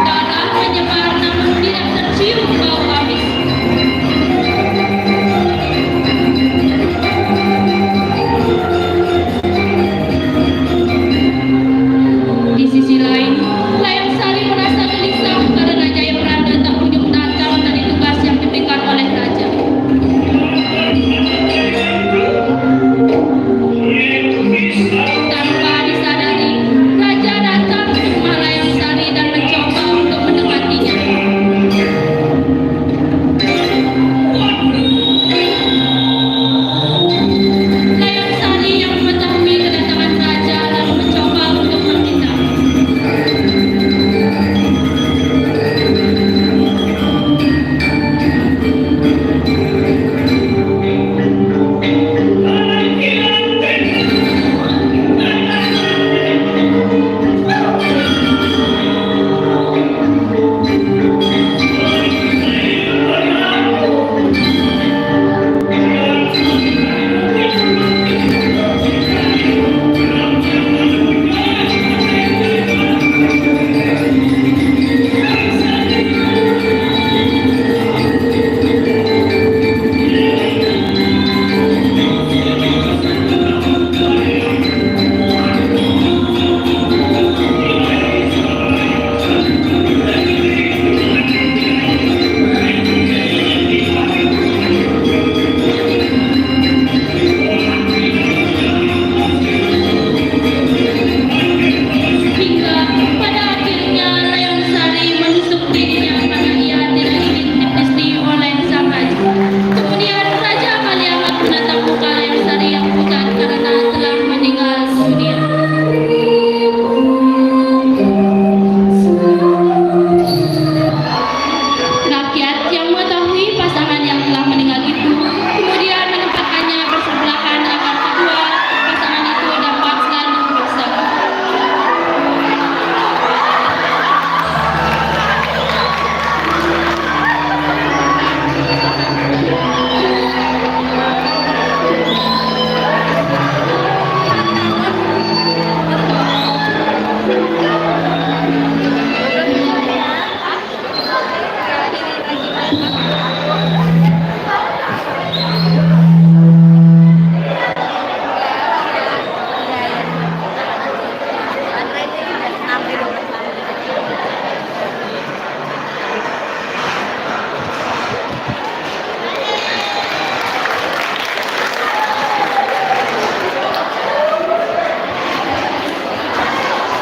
Darah menyebar namun tidak tercium bau amis.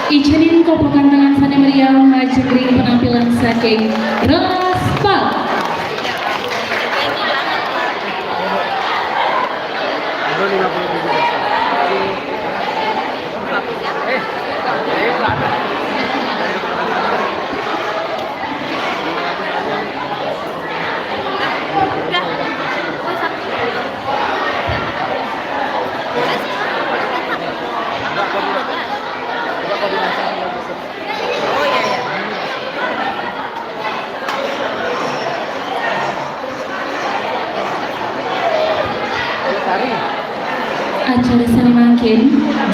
Icenin kopokan tangan sané meriah majeng ring penampilan saking Raspak. Acara sané mangkin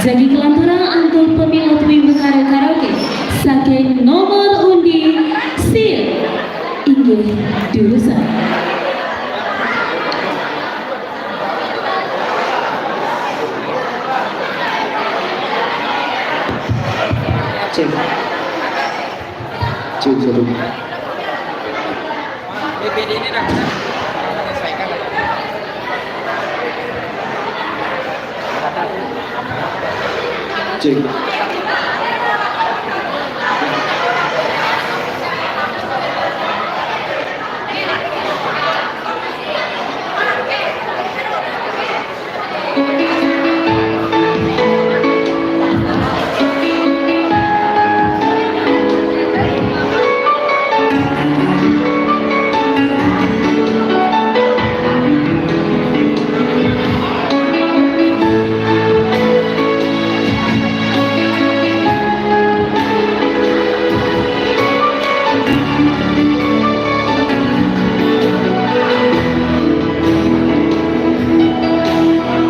jagi kalanturang antuk pamilet wimbakara karaoke saking nomor undi sir inggih durusang. Cek. Cek satu. Cek.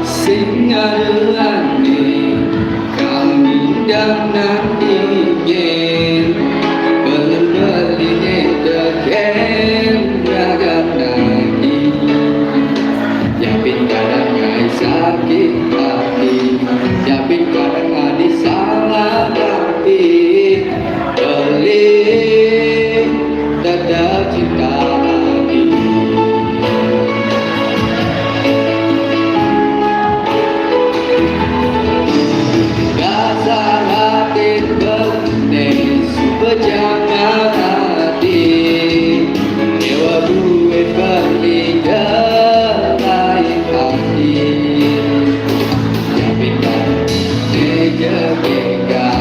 Sing aruane kami dangan dingin, belum beline deken raga nadi. Yapin kadang ngai sakit hati, yapin kadang adi salah tapi beli tetap cinta hati. Dasar hati benih, pejangan hati, dewa duit beli gelai hati. Yapin kan meja mega,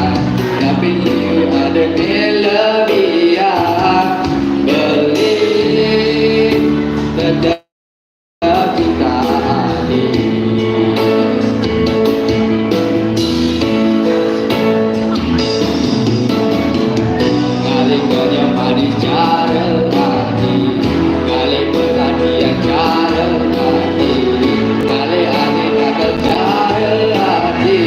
yapin liu ada kelebih, beli tetap cinta hati. Ngalih kenyang manis cara hati, ngalih perhatian cara hati, ngalih aneh nakal cara hati.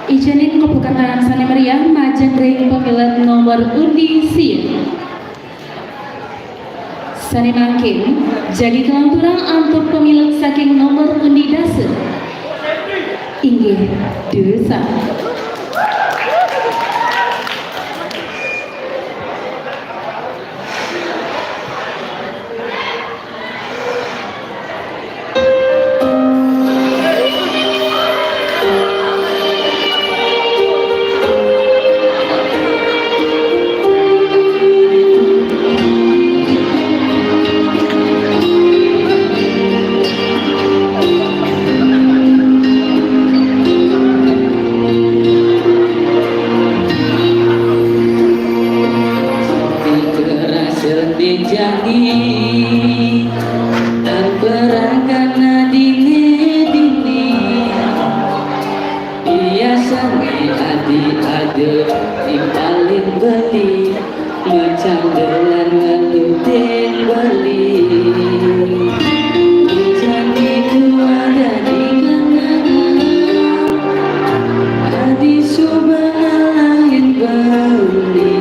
Ijanin tepuk tangan sane meriah majeng ring pemilet nomor undi sien. Sane mangkin, jagi kelanturang antuk pemilet saking nomor undi dasa. Inggih, durusang. Seni jani, tan perangan dini-dini. Biasane adi ada timpalin beli, macandelan ngelutin beli. Jani tu ada di kenangan, adi suba ngalahin beli.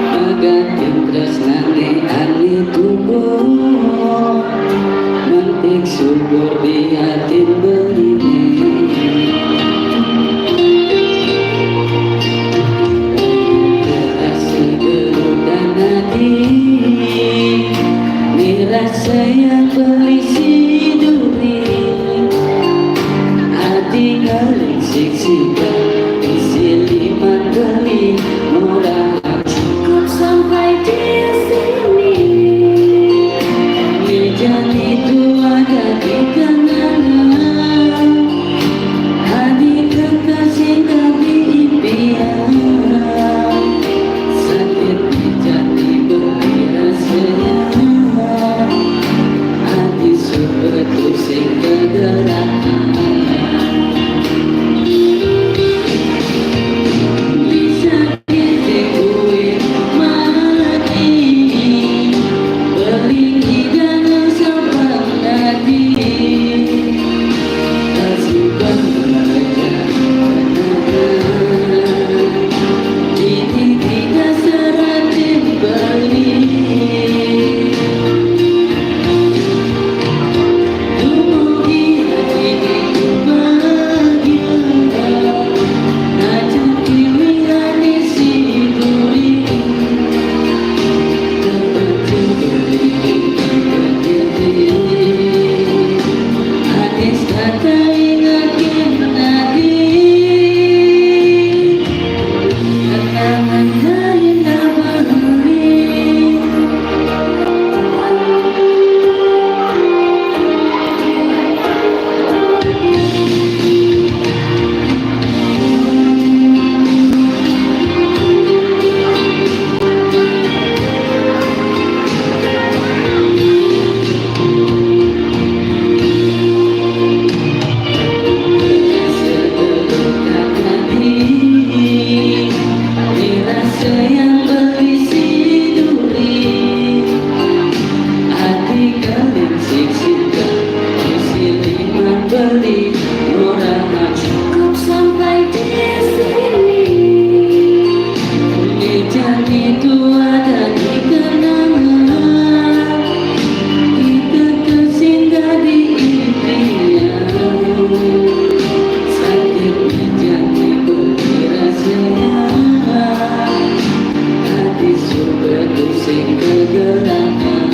Magatin tresnane ane tumbuh, mentik subur di atin beline. Rasa gelutan ati, ni rasa yang beli si duri. Ati ngeling sik-sikan, isi liman beli murah. Cukup sampai di sini. Meja itu ada di kenangan. Adi kekasih dari impian. Sakit meja itu berkira sayang. Adi suka tu sing kegelapan. Bisa Cukup sampai di sini. Meja itu ada di kenangan. Kita tersinggah di impian. Sakit meja itu dirasa nyaman. Hati suka tu sing kegelapan.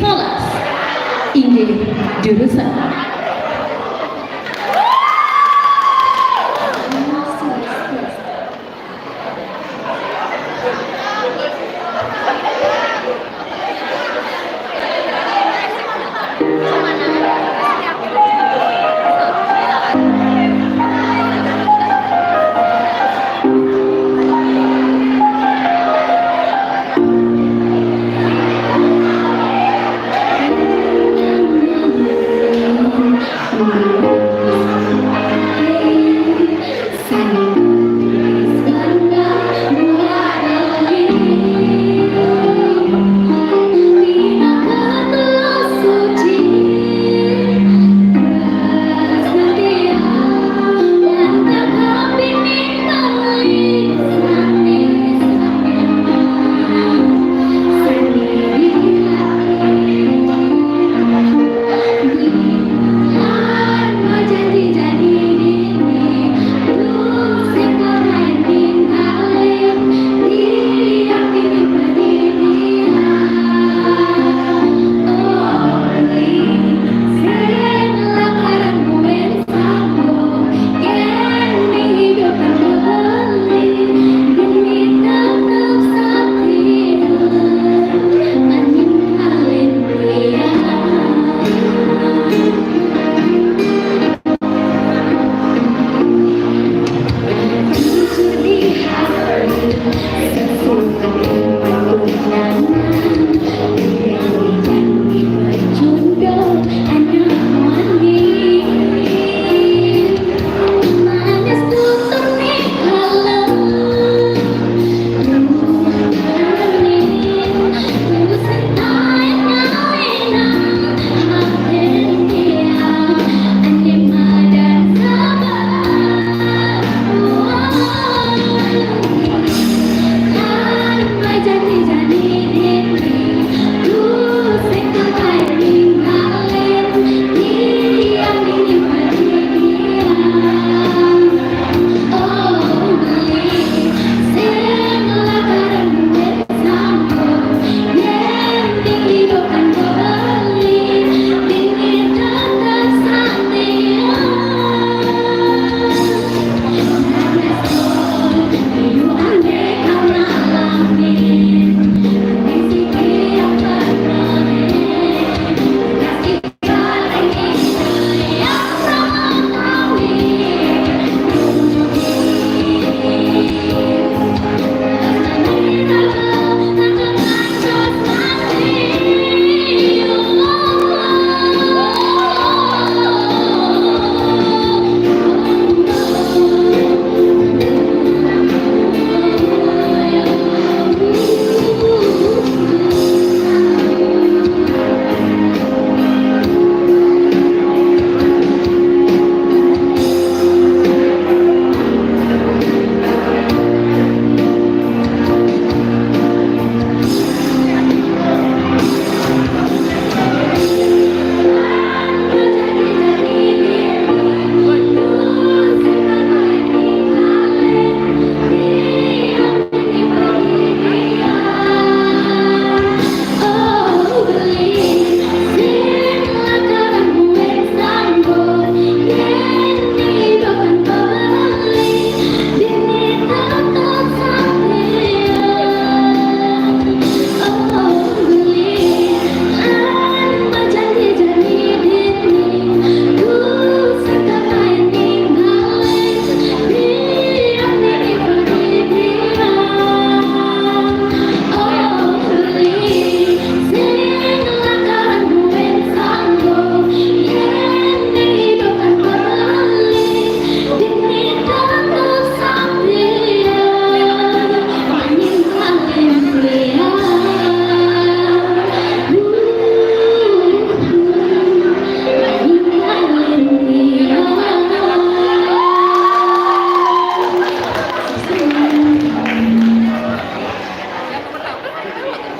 Solas. Inggih durusang.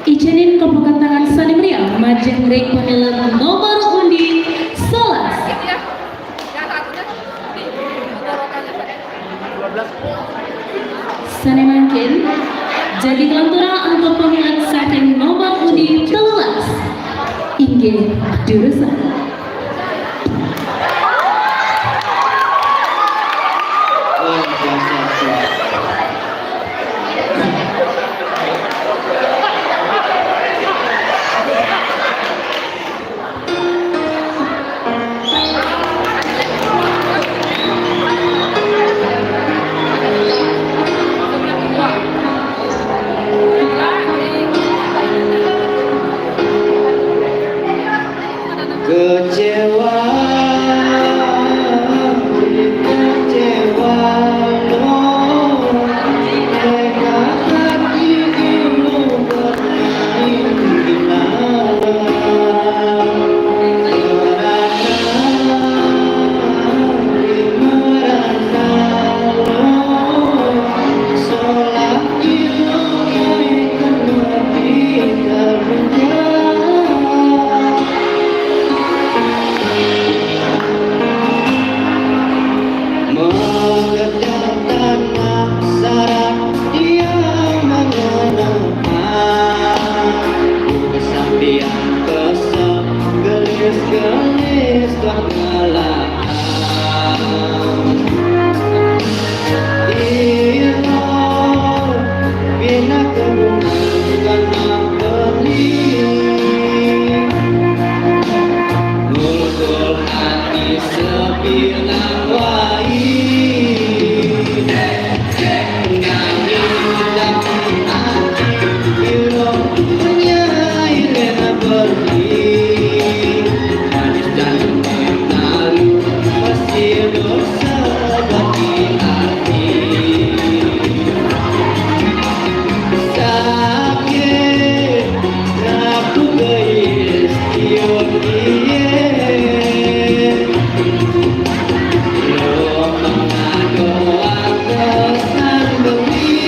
Icanin tepuk tangan sane meriah majeng ring pamilet nomor undi solas. Sane mangkin jagi kalanturang antuk pamilet saking nomor undi telulas. Oke, jurusan. Kecewa, kecewa, no. Mengerjakan aksara dia mengenang. Kesampian kesel gelis-gelis berkelakar. Iro pindah ke rumah karena beli. Ngulkul ati sebilang wai. Nanging tapi ati ilo menyai lena beli. Manis dan malu masih dosa bagi ati. Sakit, rapuh geis, kieu kieu. Lo mengado atesan beli.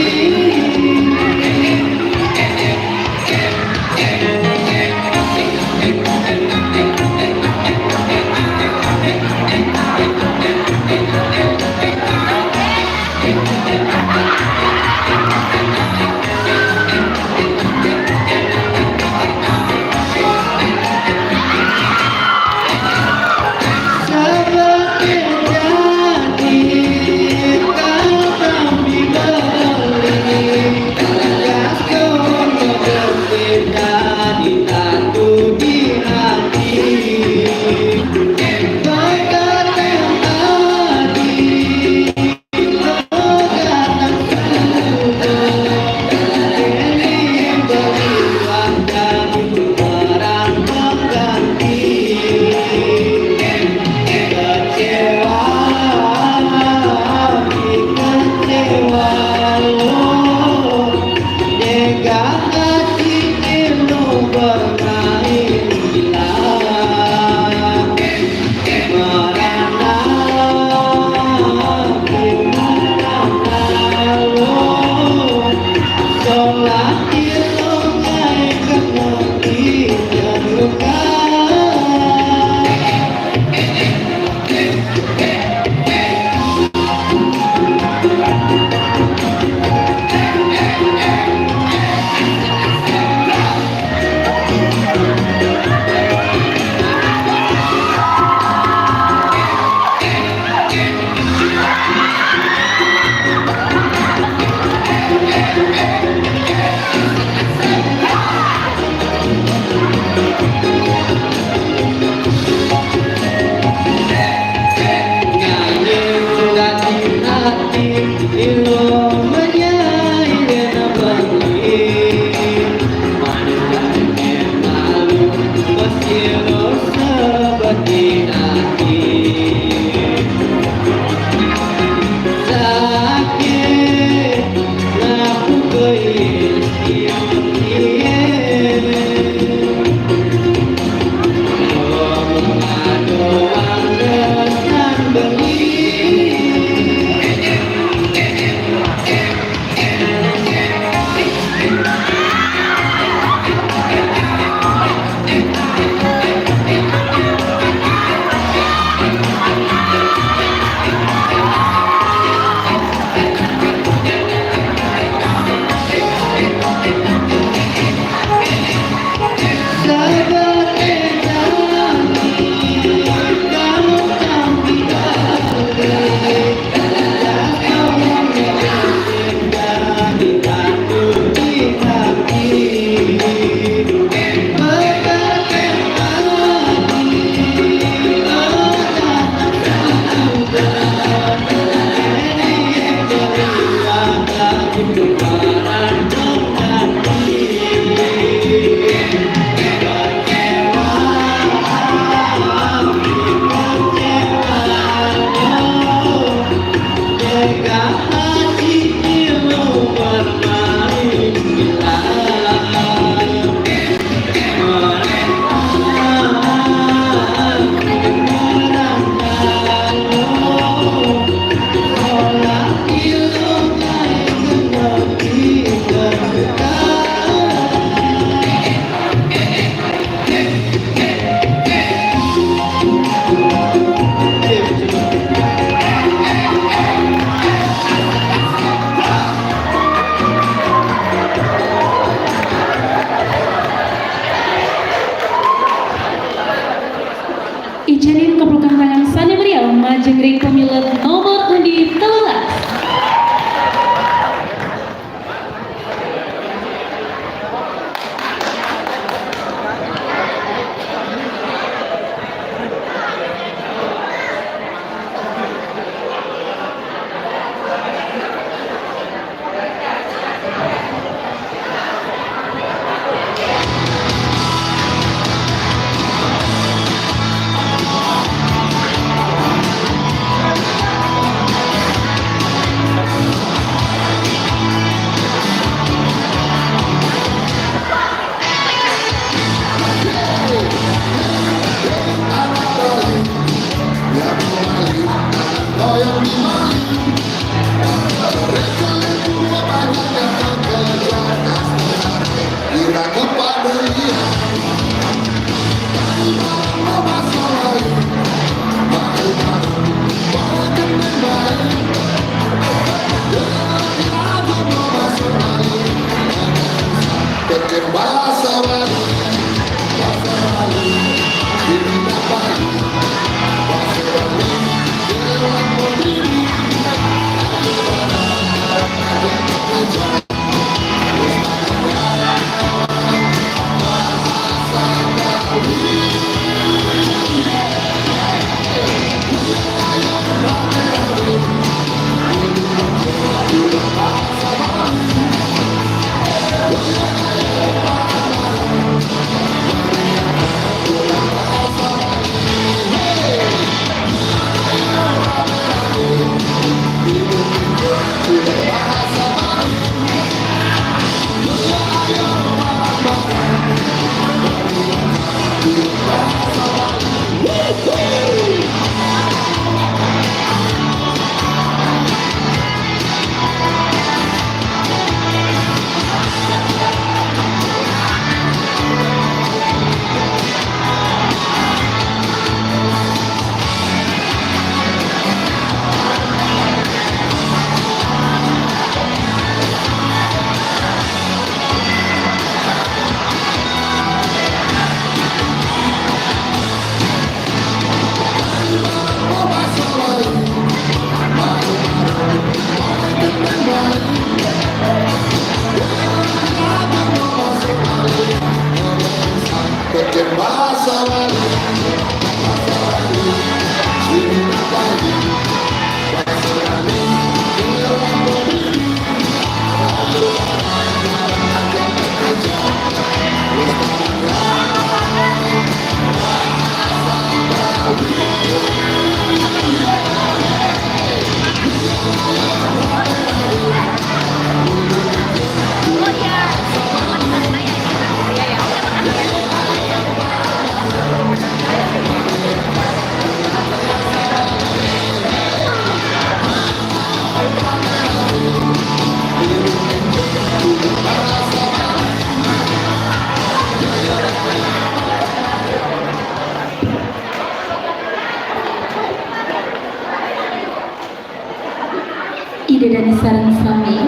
Ida dané sareng sami,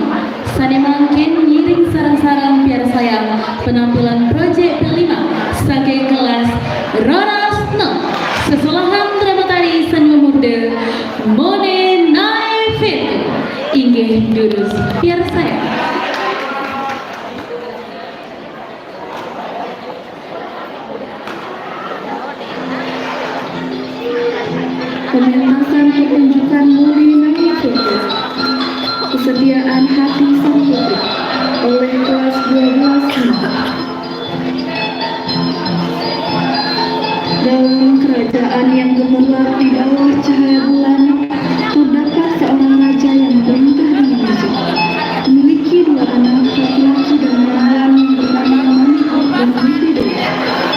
sané mangkin ngiring sareng-sareng piarsayang penampilan Project P lima saking kelas rolas enam. Sesolahan drama tari seni murda Mone Nae Virgo. Inggih durus piarsayang. Pementasan pertunjukan Mone Nae Virgo, Kesetiaan Hati Sang Putri, oleh kelas dua belas. Dalam kerajaan yang gemerlap di bawah cahaya bulan, terdapat seorang raja yang bertingkah dengan bijak. Memiliki dua anak laki-laki dan perempuan yang bernama Manik dan Putri Dewa.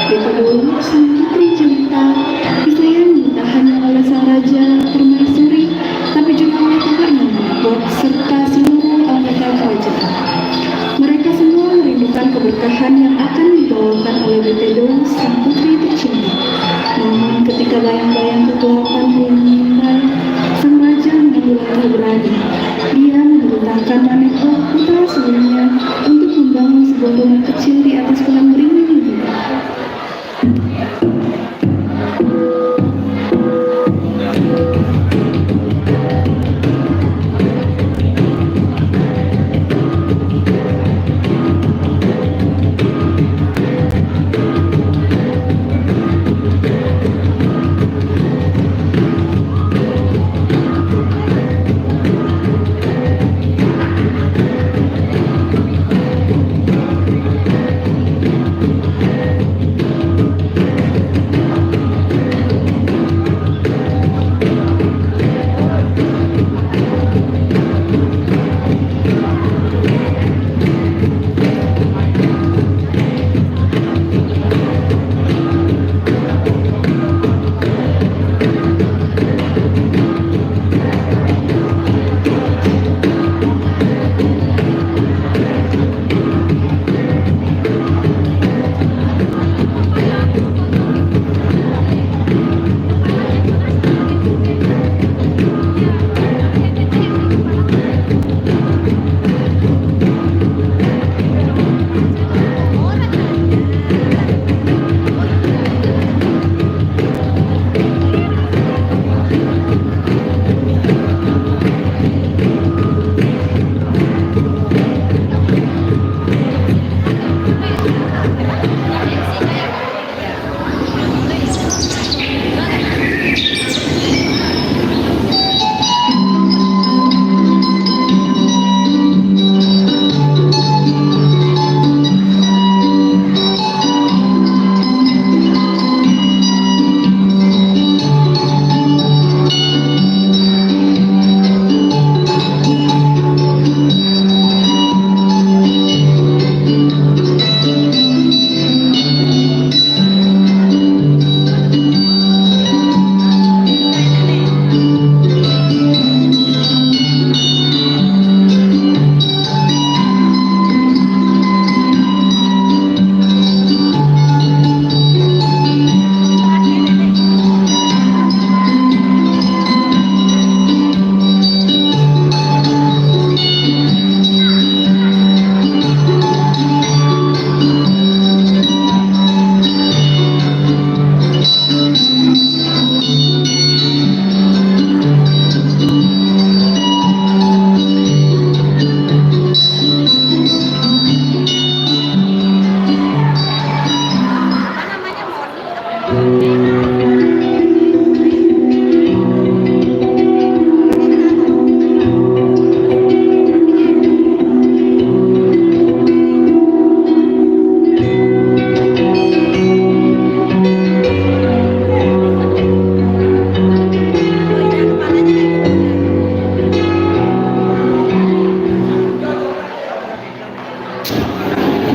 Di kedua sang putri jelita, disayangi tak hanya oleh sang raja, permaisuri, tapi juga oleh kakaknya, Manik, serta seluruh anggota kerajaan. Mereka semua merindukan keberkahan yang akan dibawakan oleh Betedo, sang putri tercinta. Namun, ketika bayang-bayang kegelapan mulai mengintai, sang raja mengambil langkah berani. Dia memerintahkan Manik, putra sulungnya, untuk membangun sebuah rumah kecil di atas kolam beringin itu.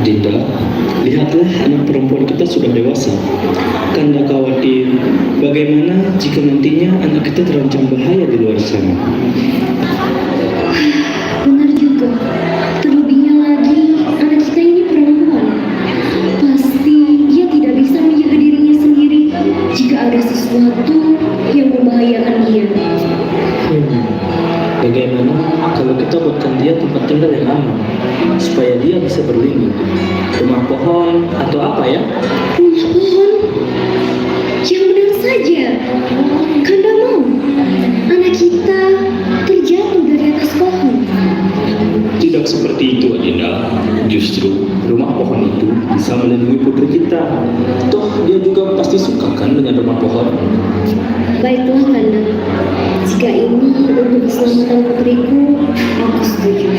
Dinda, lihatlah, anak perempuan kita sudah dewasa. Kanda khawatir, bagaimana jika nantinya anak kita terancam bahaya di luar sana? Benar juga. Terlebihnya lagi, anak kita ini perempuan. Pasti ia tidak bisa menjaga dirinya sendiri jika ada sesuatu yang membahayakan dia. Hmm. Bagaimana Kalau kita buatkan dia tempat tinggal yang aman, supaya dia bisa berlindung. Rumah pohon atau apa ya? Rumah pohon? Yang benar saja. Kanda mau anak kita terjatuh dari atas pohon. Tidak seperti itu, Adinda. Justru rumah pohon itu bisa melindungi putri kita. Toh dia juga pasti suka kan dengan rumah pohon. Baiklah, Kanda. Jika ini untuk keselamatan putriku, aku setuju.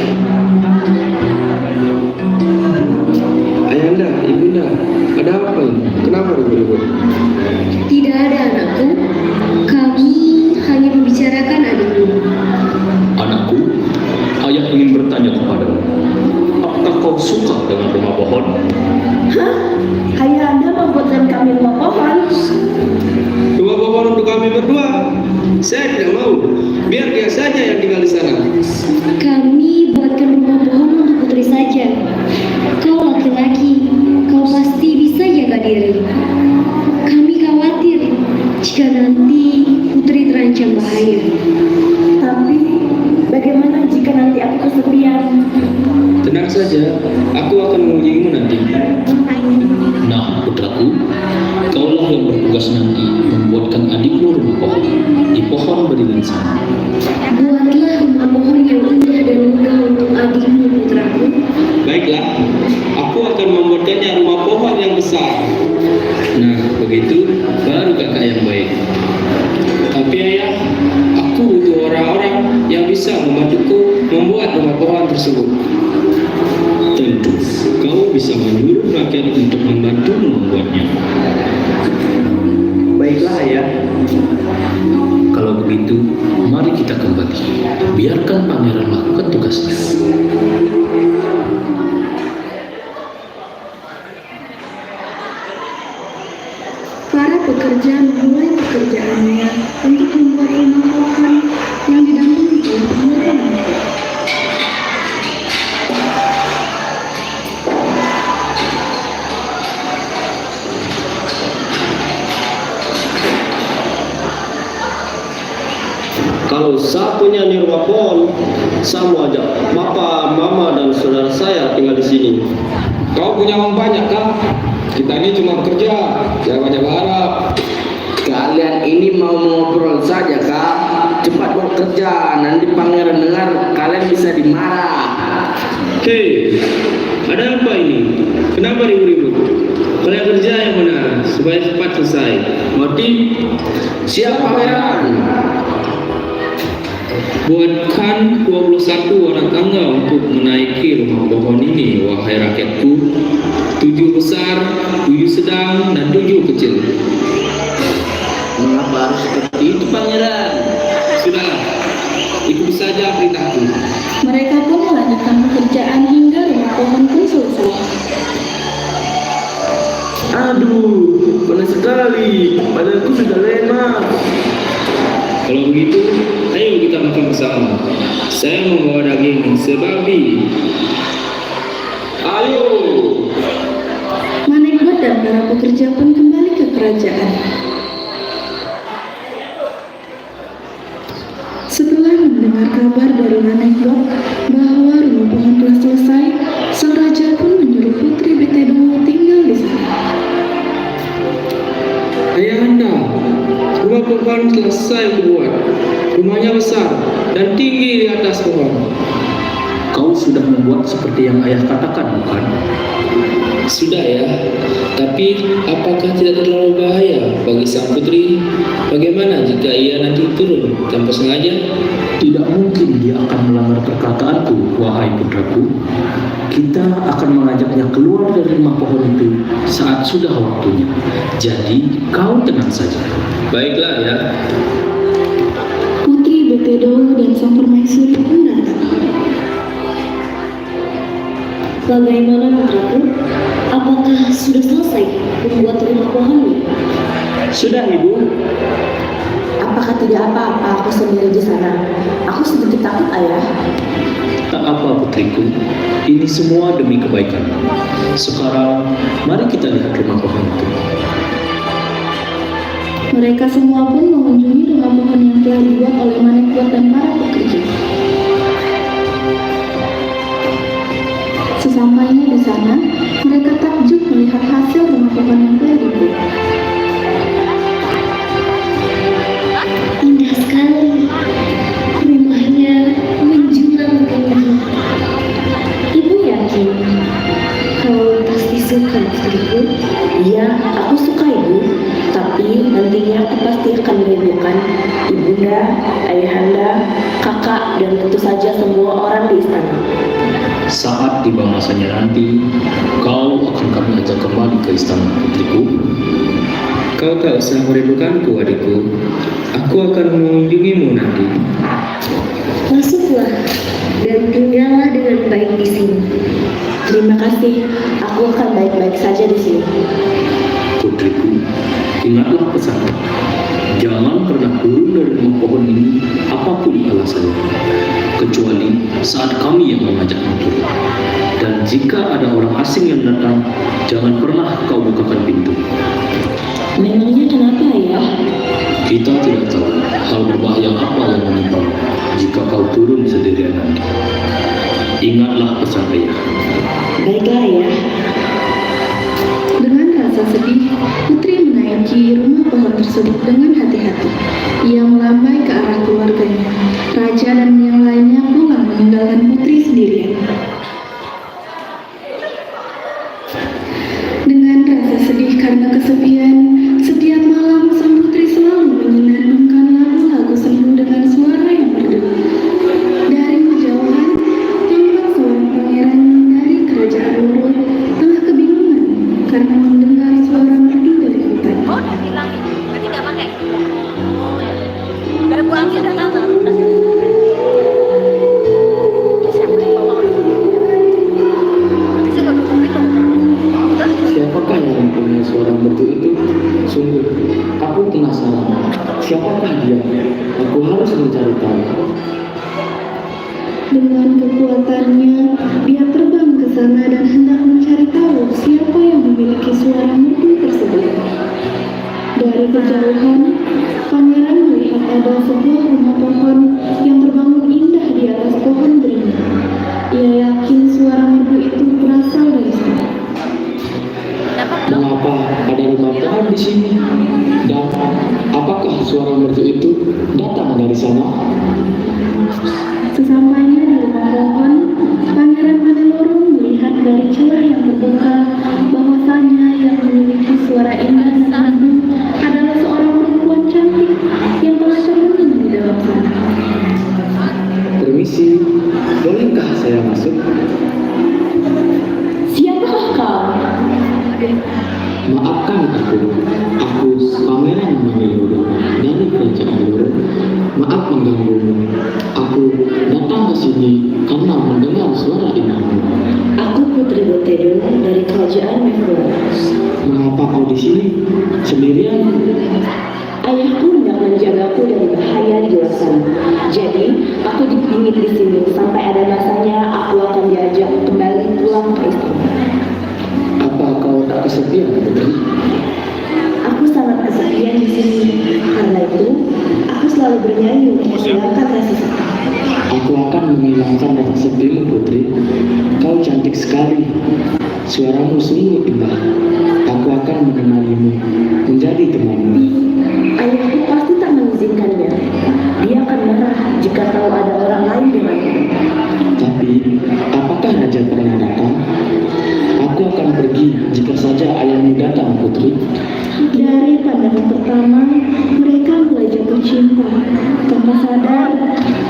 Ayahanda, Ibunda, ada apa ini? Kenapa ribut-ribut? Tidak ada, anakku. Kami hanya membicarakan adikmu. Anakku, ayah ingin bertanya kepadamu. Apakah kau suka dengan rumah pohon? Hah? Ayahanda membuatkan kami rumah pohon? Rumah pohon untuk kami berdua? Saya tidak mau. Biar dia saja yang tinggal di sana. Kami buatkan rumah pohon untuk putri saja. Kau laki-laki, kau pasti bisa jaga diri. Kami khawatir jika nanti putri terancam bahaya. Tapi, bagaimana jika nanti aku kesepian? Tenang saja, aku akan mengunjungimu nanti. Nah, putraku, kaulah yang bertugas nanti membuatkan adikmu rumah pohon di pohon beringin sana. Buatlah rumah pohon yang indah dan megah untuk adikmu, putraku. Baiklah, aku akan membuatkannya rumah pohon yang besar. Nah, begitu baru kakak yang baik. Tapi ayah, aku butuh orang-orang yang bisa membantuku membuat rumah pohon tersebut. Tentu, kau bisa menyuruh rakyat untuk membantumu membuatnya. Baiklah, Ayah. Kalau begitu, mari kita kembali. Biarkan pangeran melakukan tugasnya. Para pekerja memulai pekerjaannya untuk membuat rumah pohon yang didampingi oleh pangeran. Kalau sa punya ni rumah pohon, sa mau ajak papa, mama, dan saudara saya tinggal di sini. Kau punya uang banyak kah? Kita ini cuma bekerja, jangan banyak berharap. Kalian ini mau mengobrol saja kah? Cepat buat kerja, nanti pangeran dengar kalian bisa dimarah. Hei, ada apa ini? Kenapa ribut-ribut? Kalian kerja yang benar, supaya cepat selesai. Ngerti? Siap, Pangeran. Buatkan dua puluh satu anak tangga untuk menaiki rumah pohon ini, wahai rakyatku. Tujuh besar, tujuh sedang, dan tujuh kecil. Mengapa harus seperti itu, Pangeran? Sudahlah, ikuti saja perintahku. Mereka pun melanjutkan pekerjaan hingga rumah pohon pun selesai. Aduh, panas sekali. Badanku sudah lemas. Kalau begitu, ayo kita makan bersama. Saya membawa daging sebabi. Ayo. Manekbot dan para pekerja pun kembali ke kerajaan. Setelah mendengar kabar dari Manekbot bahwa rumah pohon telah selesai, sang raja pun menyuruh Putri Betedo tinggal di sana. Ayahanda, rumah pohon selesai kubuat. Rumahnya besar dan tinggi di atas pohon. Kau sudah membuat seperti yang ayah katakan, bukan? Sudah ya, tapi apakah tidak terlalu bahaya bagi sang putri? Bagaimana jika ia nanti turun tanpa sengaja? Tidak mungkin dia akan melanggar perkataanku, wahai putraku. Kita akan mengajaknya keluar dari rumah pohon itu saat sudah waktunya. Jadi, kau tenang saja. Baiklah ya. Putri Betedo dan sang permaisuri pun datang. Bagaimana, putraku? Apakah sudah selesai membuat rumah pohonnya? Sudah, Ibu. Apakah tidak apa-apa aku sendiri di sana? Aku sedikit takut, Ayah. Tak apa, putriku. Ini semua demi kebaikan. Sekarang, mari kita lihat rumah pohon itu. Mereka semua pun mengunjungi rumah pohon yang telah dibuat oleh Manekbot dan para pekerja. Mereka takjub melihat hasil rumah pohon yang telah dibuat. Indah sekali. Rumahnya menjulang tinggi. Ibu yakin kau pasti suka, putriku? Iya, aku suka, Ibu. Tapi nantinya aku pasti akan merindukan Ibunda, Ayahanda, Kakak, dan tentu saja semua orang di istana. Saat tiba masanya nanti, kau akan kami ajak kembali ke istana, putriku. Kau tak usah merindukanku, adikku. Aku akan mengunjungimu nanti. Masuklah dan tinggallah dengan baik di sini. Terima kasih, aku akan baik-baik saja di sini. Putriku, ingatlah pesan. Jangan pernah turun dari rumah pohon ini, apapun alasannya. Kecuali saat kami yang mengajak turun. Dan jika ada orang asing yang datang, jangan pernah kau bukakan pintu. Memangnya kenapa, Ayah? Kita tidak tahu hal berbahaya apa yang menimpa jika kau turun sendirian nanti. Ingatlah pesan Ayah. Baiklah, Ayah. Dengan rasa sedih, Putri menaiki rumah pohon tersebut dengan hati-hati. Ia melambai ke arah keluarganya. Raja dan yang lainnya pulang meninggalkan Putri sendirian. Dengan rasa sedih karena kesepian, setiap malam sang putri selalu menyenandungkan lagu-lagu sendu dengan suara yang merdu. Dari kejauhan, tampak seorang pangeran dari kerajaan Lurur tengah kebingungan karena mendengar suara merdu dari hutan. Siapakah yang mempunyai suara merdu itu? Sungguh, aku penasaran. Siapakah dia? Aku harus mencari tahu. Dengan kekuatannya, dia terbang ke sana dan hendak mencari tahu siapa yang memiliki suara merdu tersebut. Dari kejauhan, pangeran melihat ada sebuah rumah pohon yang terbangun indah di atas pohon beringin. Ia yakin suara merdu itu berasal dari sana. Mengapa ada rumah pohon di sini? Dan apakah suara merdu itu datang dari sana? Sesampainya di rumah pohon, Pangeran Manelorong melihat dari celah yang terbuka bahwasanya yang memiliki suara indah dan merdu adalah seorang perempuan cantik yang telah terlentang di dalam sana. Permisi, bolehkah saya masuk? Siapakah kau? Maafkan aku, aku Pangeran Manelorong dari kerajaan Lurur. Maaf mengganggumu. Aku datang ke sini karena mendengar suara indahmu. Aku Putri Botedung dari kerajaan Mevua. Mengapa kau di sini sendirian? Ayahku hendak menjagaku dari bahaya di luar sana. Jadi, aku dipingit di sini sampai ada masanya aku akan diajak kembali pulang ke istana. Apa kau tak kesepian, Putri? Aku sangat kesepian di sini. Karena itu, aku selalu bernyanyi untuk menghilangkan rasa sepi. Aku akan menghilangkan rasa sepimu, Putri. Kau cantik sekali. Suaramu sungguh indah. Aku akan menemanimu, menjadi temanmu. Ayahku pasti tak mengizinkannya. Dia akan marah jika tahu ada orang lain denganku. Tapi, apakah raja pernah datang? Aku akan pergi jika saja ayahmu datang, Putri. Dari pandangan pertama, mereka mulai jatuh cinta. Tanpa sadar,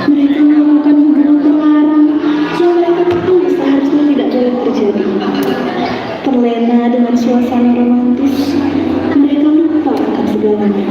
mereka melakukan hubungan terlarang yang mereka tahu seharusnya tidak boleh terjadi. Terlena dengan suasana romantis, mereka lupa akan segalanya.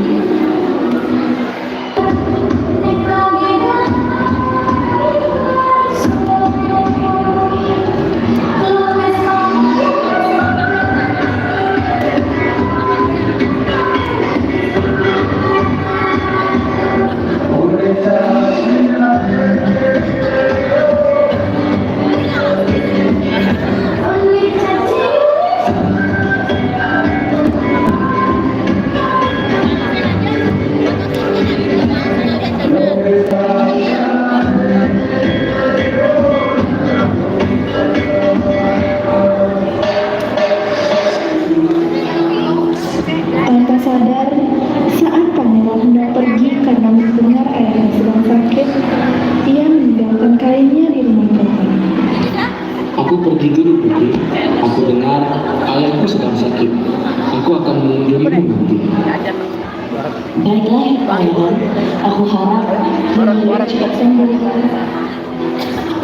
cepat sembuh.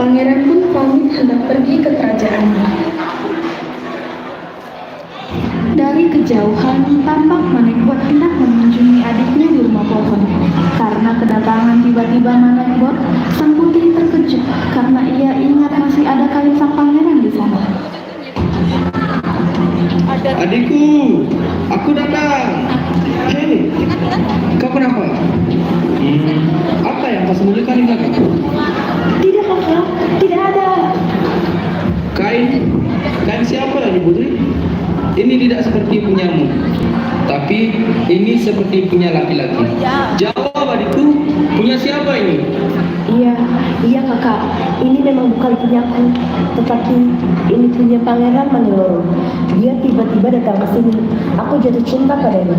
Pangeran pun pamit hendak pergi ke kerajaannya. Dari kejauhan, tampak Manekbot hendak mengunjungi adiknya di rumah pohon. Karena kedatangan tiba-tiba Manekbot, Sang Putri terkejut karena ia ingat masih ada kain sang pangeran di sana. Adikku, aku datang. Hei, kau kenapa? Hmm, apa yang kau sembunyikan di belakang? Tidak, Kakak. Tidak ada. Kain? Kain siapa ini, Putri? Ini tidak seperti punyamu. Tapi ini seperti punya laki-laki. Jawab, adikku, punya siapa ini? Iya, iya, Kakak. Ini memang bukan punyaku. Tetapi ini punya Pangeran Maniloro. Dia tiba-tiba datang ke sini. Aku jatuh cinta padanya.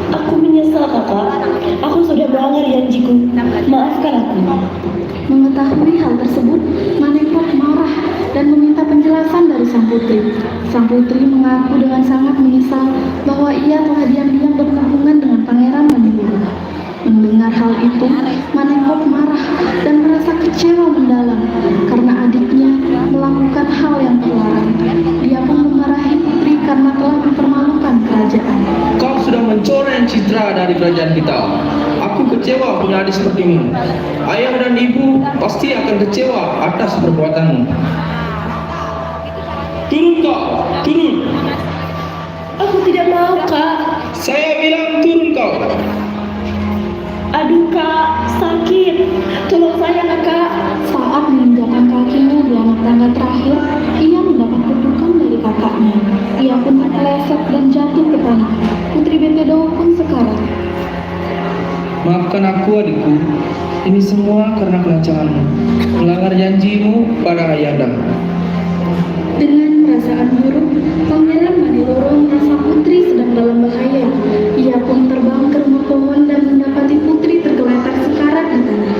Aku menyesal, Kakak. Aku sudah melanggar janjiku. Maafkan aku. Mengetahui hal tersebut, Manekbot marah dan meminta penjelasan dari Sang Putri. Sang Putri mengaku dengan sangat menyesal bahwa ia telah diam-diam berhubungan dengan Pangeran Maniloro. Mendengar hal itu, Manekbot marah dan merasa kecewa mendalam karena adiknya melakukan hal yang terlarang. Dia pun memarahi Putri karena telah mempermalukan kerajaan. Kau sudah mencoreng citra dari kerajaan kita. Aku kecewa punya adik sepertimu. Ayah dan ibu pasti akan kecewa atas perbuatanmu. Turun kau, turun. Aku tidak mau, Kak. Saya bilang turun kau. Aduh, Kak, sakit. Tolong saya, Kakak. Saat menginjakkan kakinya di anak tangga terakhir, ia mendapat kutukan dari kakaknya. Ia pun terpeleset dan jatuh ke tanah. Putri Betedo pun sekarat. Maafkan aku, adikku. Ini semua karena kelancanganmu, melanggar janjimu pada ayahanda. Dengan perasaan buruk, Pangeran Maniloro merasa Putri sedang dalam bahaya. Ia pun terbang ke rumah pohon dan mendapati Putri tergeletak sekarat di tanah.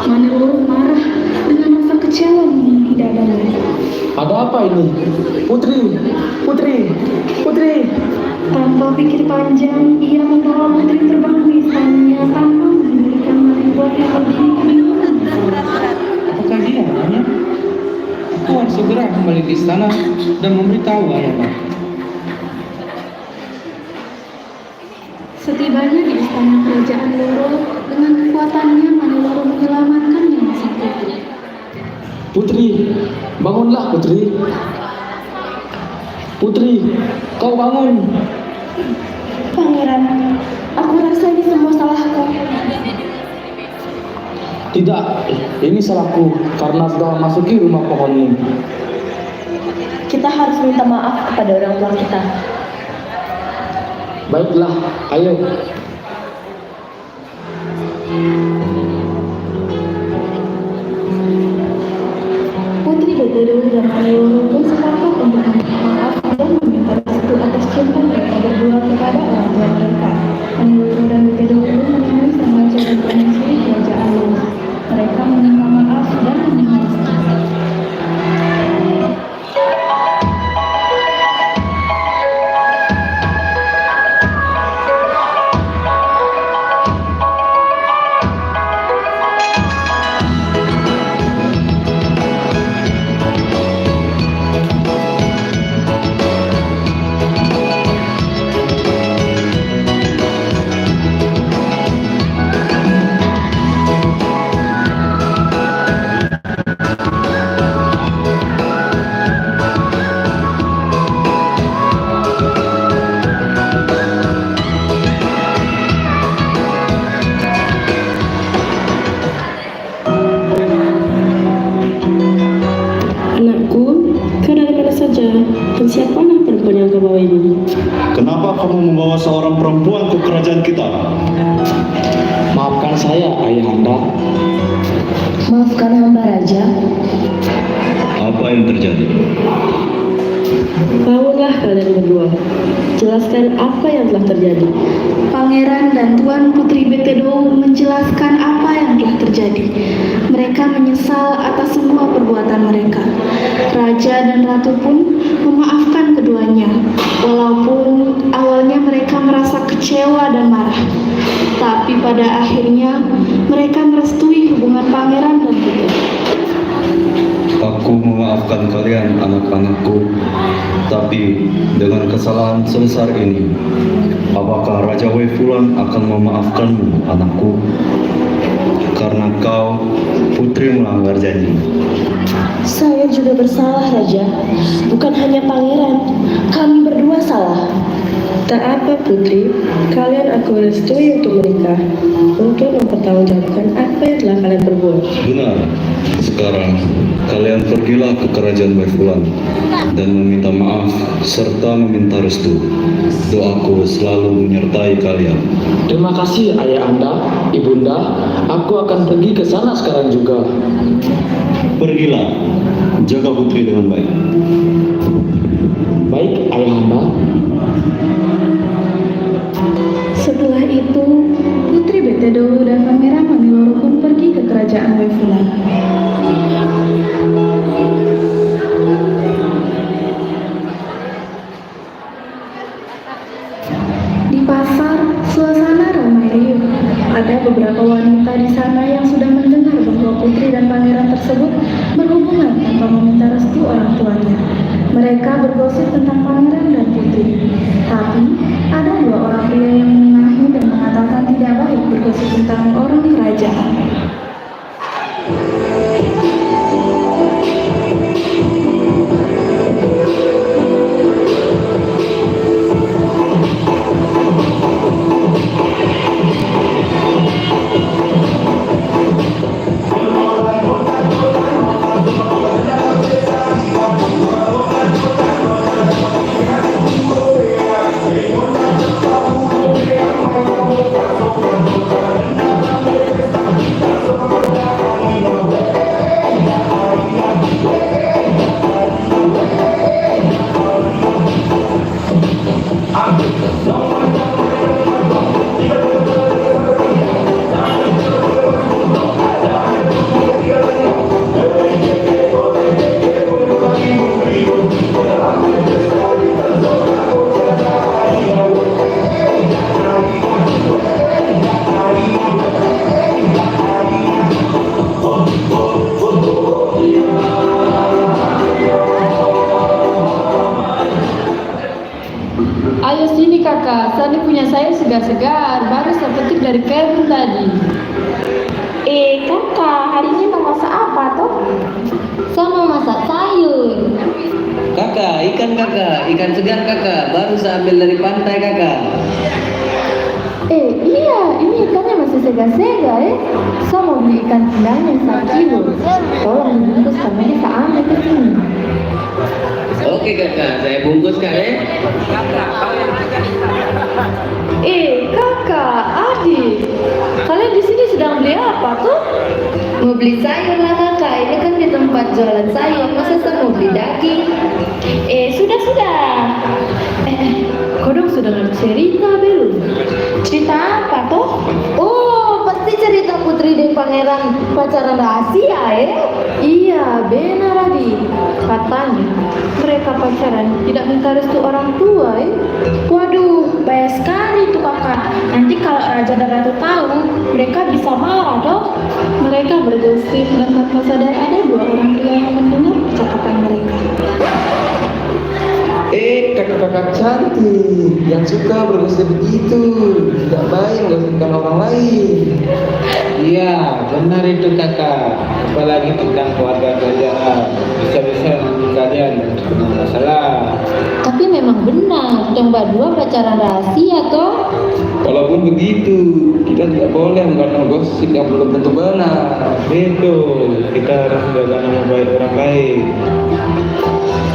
Maniloro marah dengan rasa kecewa memenuhi dadanya. Ada apa ini? Putri, Putri, Putri. Tanpa pikir panjang, ia membawa Putri terbang ke istananya tanpa mempedulikan Manekbot yang berdiri kebingungan. Apakah dia anaknya? Aku harus segera kembali ke istana dan memberitahu ayahnya. Setibanya di istana kerajaan Loro, dengan kekuatannya Maniloro menyelamatkan nyawa Sang Putri. Putri, bangunlah, Putri. Putri, kau bangun. Pangeran, aku rasa ini semua salahku. Tidak, ini salahku karena sudah memasuki rumah pohon ini. Kita harus minta maaf kepada orang tua kita. Baiklah, ayo. Putri Betedo dan Maniloro pun sepakat untuk meminta maaf dan meminta restu atas cinta mereka berdua kepada orang tua mereka. Maniloro dan Betedo pun menemui Sang Raja dan Permaisuri Kerajaan Loro. Mereka meminta maaf dan meminta restu. Anakku, kau dari mana saja? Dan siapakah perempuan yang kau bawa ini? Kenapa kamu membawa seorang perempuan ke kerajaan kita? Maafkan saya, Ayahanda. Maafkan hamba, Raja. Apa yang terjadi? Bangunlah kalian berdua. Jelaskan apa yang telah terjadi. Pangeran dan Tuan Putri Betedo menjelaskan apa yang telah terjadi. Mereka menyesal atas semua perbuatan mereka. Raja dan ratu pun memaafkan keduanya, walaupun awalnya mereka merasa kecewa dan marah. Tapi pada akhirnya mereka merestui Bukan kalian anak-anakku, tapi dengan kesalahan sebesar ini, apakah Raja Waifulan akan memaafkanmu, anakku? Karena kau, putri, melanggar janji. Saya juga bersalah, Raja. Bukan hanya pangeran, kami berdua salah. Tak apa, Putri. Kalian aku restui untuk menikah, untuk mempertanggungjawabkan apa yang telah kalian perbuat. Benar. Sekarang, kalian pergilah ke kerajaan Waifulan dan meminta maaf serta meminta restu. Doaku selalu menyertai kalian. Terima kasih, Ayahanda, Ibunda. Aku akan pergi ke sana sekarang juga. Pergilah, jaga putri dengan baik. Baik, Ayahanda. Setelah itu, Putri Betedolu dan Pangeran Maniloro pun pergi ke kerajaan Waifulan. Di pasar, suasana ramai riuh. Ada beberapa wanita di sana yang sudah mendengar bahwa putri dan pangeran tersebut berhubungan tanpa meminta restu orang tuanya. Mereka bergosip tentang pangeran dan putri. Tapi, ada dua orang pria yang menengahi dan mengatakan tidak baik bergosip tentang orang kerajaan. Ayo sini kakak, Sani punya sayur segar-segar, baru saya petik dari kebun tadi. Eh kakak, hari ini mau masak apa toh? Saya mau masak sayur. Kakak, ikan kakak, ikan segar kakak, baru saya ambil dari pantai kakak. Eh iya, ini ikannya masih segar-segar eh. Saya mau beli ikan pindangnya satu kilo. Tolong dibungkus karena ini saya ambil ke sini. Oke kakak, saya bungkus kak eh. Eh kakak, adik, kalian di sini sedang beli apa tuh? Mau beli sayur lah kakak, ini kan di tempat jualan sayur, masa saya mau beli daging? Eh sudah sudah. Eh, eh, kodong sudah dengar cerita belum? Cerita apa toh? Oh, pasti cerita putri dan pangeran pacaran rahasia eh? Iya, benar adik. Katanya mereka pacaran tidak minta restu orang tua eh. Waduh, bahaya sekali itu kakak. Nanti kalau raja dan ratu tahu, mereka bisa marah dong. Mereka bergosip dan tanpa sadar ada dua orang pria yang mendengar percakapan mereka. Eh, kakak-kakak cantik yang suka bergosip begitu, tidak baik menggosipkan orang lain. Iya, benar itu kakak. Apalagi tentang keluarga kerajaan. Bisa-bisa nanti kalian yang terkena masalah. Tapi memang benar, tong berdua pacaran rahasia toh. Walaupun begitu, kita tidak boleh mengeluarkan gosip yang belum tentu benar. Betul, kita harus menjaga nama baik orang lain.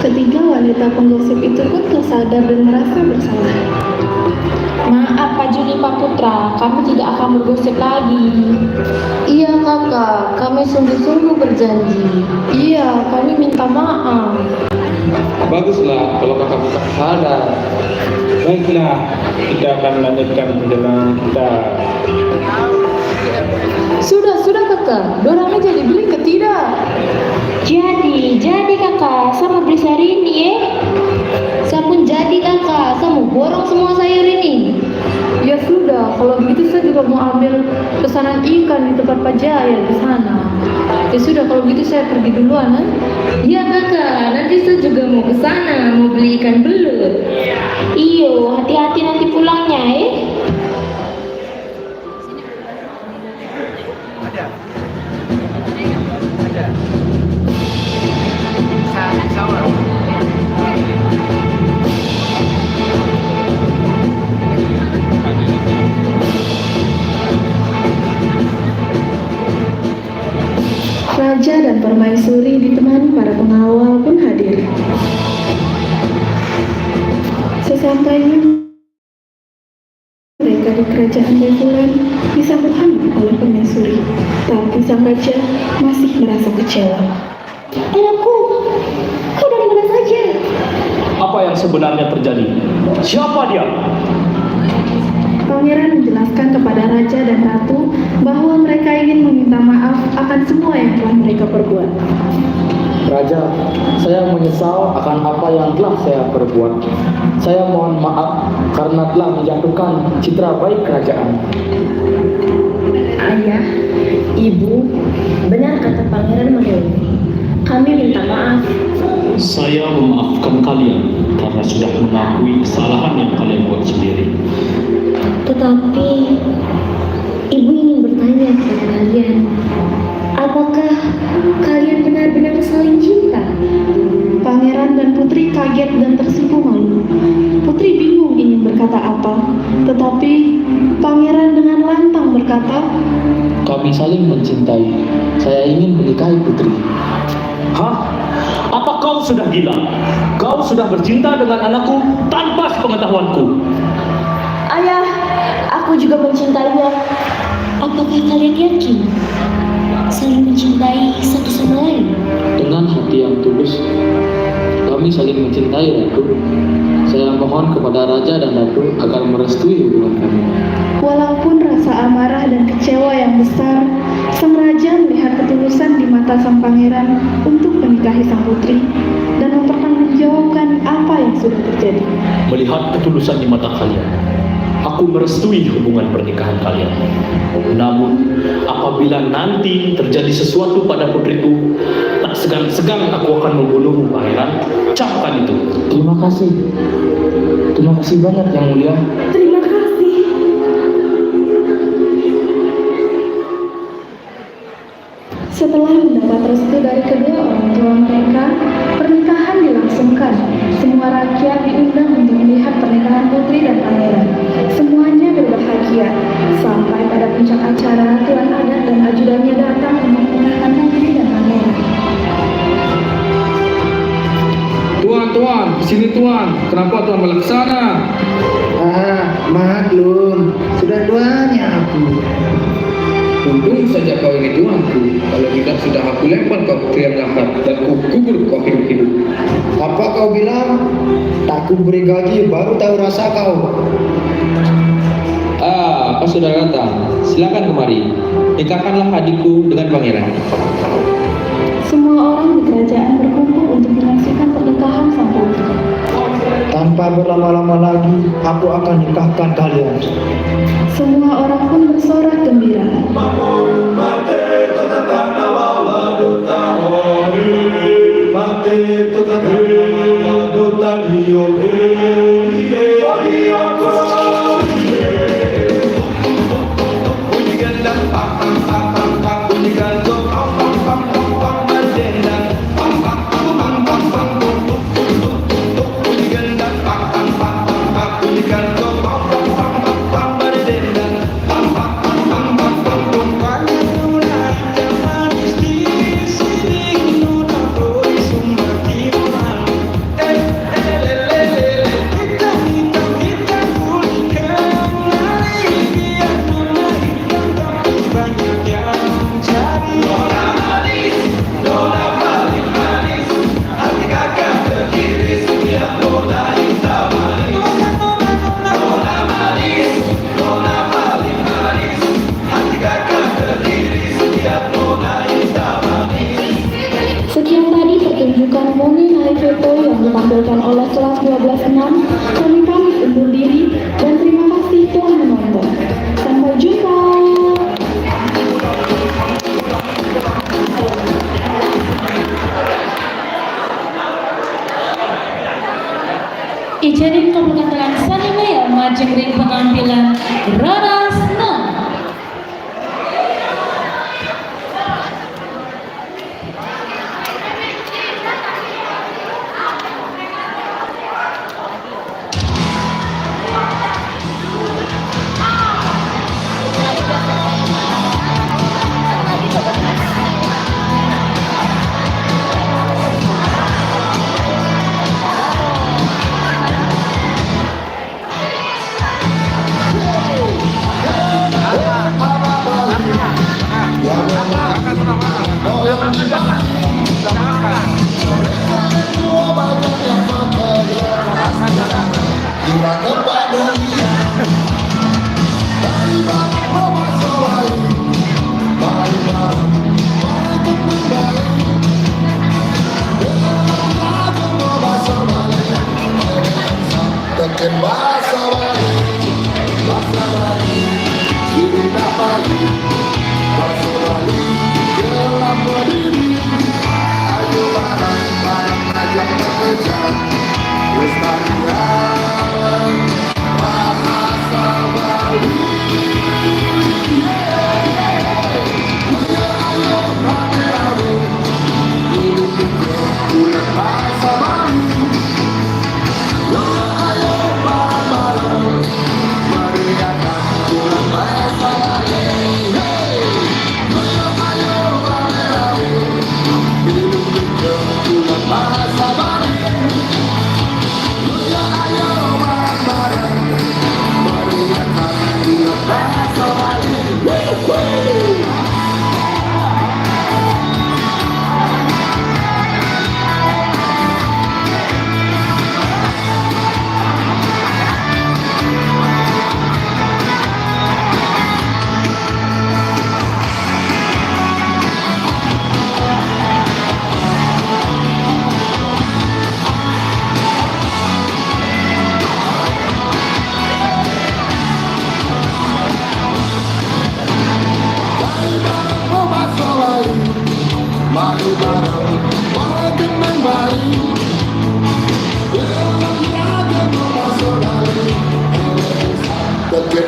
Ketiga wanita penggosip itu pun tersadar dan merasa bersalah. Maaf Pak Juni Pak Putra, kami tidak akan bergosip lagi. Iya kakak, kami sungguh-sungguh berjanji. Iya, kami minta maaf. Baguslah kalau kakak-kakak sadar. Baiklah, kita akan lanjutkan perjalanan kita. Sudah, sudah kakak, dorangnya jadi beli ke tidak? Jadi, jadi kakak, saya mau beli sayur ini eh. Saya pun jadi kakak, saya mau borong semua sayur ini. Ya sudah, kalau begitu saya juga mau ambil pesanan ikan di tempat Pak Jaya di sana. Ya sudah, kalau gitu saya pergi duluan, ha? Ya, Kakak, nanti saya juga mau ke sana, mau beli ikan belut. Iyo, hati-hati nanti pulangnya, eh. Raja dan permaisuri ditemani para pengawal pun hadir. Sesampainya mereka di kerajaan Bevulan, disambut hangat oleh permaisuri. Tapi sang raja masih merasa kecewa. Anakku, kau dari mana saja? Apa yang sebenarnya terjadi? Siapa dia? Pangeran menjelaskan kepada raja dan ratu bahwa mereka ingin meminta maaf akan semua yang telah mereka perbuat. Raja, saya menyesal akan apa yang telah saya perbuat. Saya mohon maaf karena telah menjatuhkan citra baik kerajaan. Ayah, ibu, benar kata Pangeran Mario. Kami minta maaf. Saya memaafkan kalian karena sudah mengakui kesalahan yang kalian buat sendiri. Tetapi, ibu ingin bertanya kepada kalian, apakah kalian benar-benar saling cinta? Pangeran dan Putri kaget dan tersipu malu. Putri bingung ingin berkata apa, tetapi Pangeran dengan lantang berkata, "Kami saling mencintai. Saya ingin menikahi Putri." Hah? Apa kau sudah gila? Kau sudah bercinta dengan anakku tanpa sepengetahuanku. Ayah, aku juga mencintainya. Apakah kalian yakin saling mencintai satu sama lain? Dengan hati yang tulus, kami saling mencintai, Ratu. Saya mohon kepada Raja dan Ratu agar merestui hubungan kami. Walaupun rasa amarah dan kecewa yang besar, sang raja melihat ketulusan di mata sang pangeran untuk menikahi sang putri dan mempertanggungjawabkan apa yang sudah terjadi. Melihat ketulusan di mata kalian, aku merestui hubungan pernikahan kalian. Namun, apabila nanti terjadi sesuatu pada putriku, tak segan-segan aku akan membunuhmu, Pangeran. Camkan itu. Terima kasih. Terima kasih banyak, Yang Mulia. Terima kasih. Setelah mendapat restu dari kedua orang tua mereka, pernikahan dilangsungkan. Semua rakyat diundang untuk melihat pernikahan putri dan pangeran. Semuanya berbahagia. Sampai pada puncak acara, tuan adat dan ajudannya datang untuk menikahkan putri dan pangeran. Tuan, tuan, sini tuan. Kenapa tuan melaksana? Ah, maklum. Sudah tuanya aku. Untung saja kau ini tuanku. Kalau tidak, sudah aku lempar kau ke liang lahat dan ku kubur kau hidup-hidup. Apa kau bilang? Tak ku beri gaji, baru tahu rasa kau. Ah, kau sudah datang. Silakan kemari. Nikahkanlah adikku dengan pangeran. Semua orang di kerajaan berkumpul untuk menyaksikan pernikahan sang putri. Tanpa berlama-lama lagi, aku akan nikahkan kalian. Semua orang pun bersorak gembira. Jaring kabuka kelan sane maya majeng ring penampilan Rara Seneng. Tekan bahasa Bali, bahasa Bali, sini tak Bali, bahasa Bali, dalam berdiri. Ayo bareng-bareng ajak bekerja, lestarikan bahasa Bali. Ayo, ayo, rame-rame, hidup bulan bahasa Bali.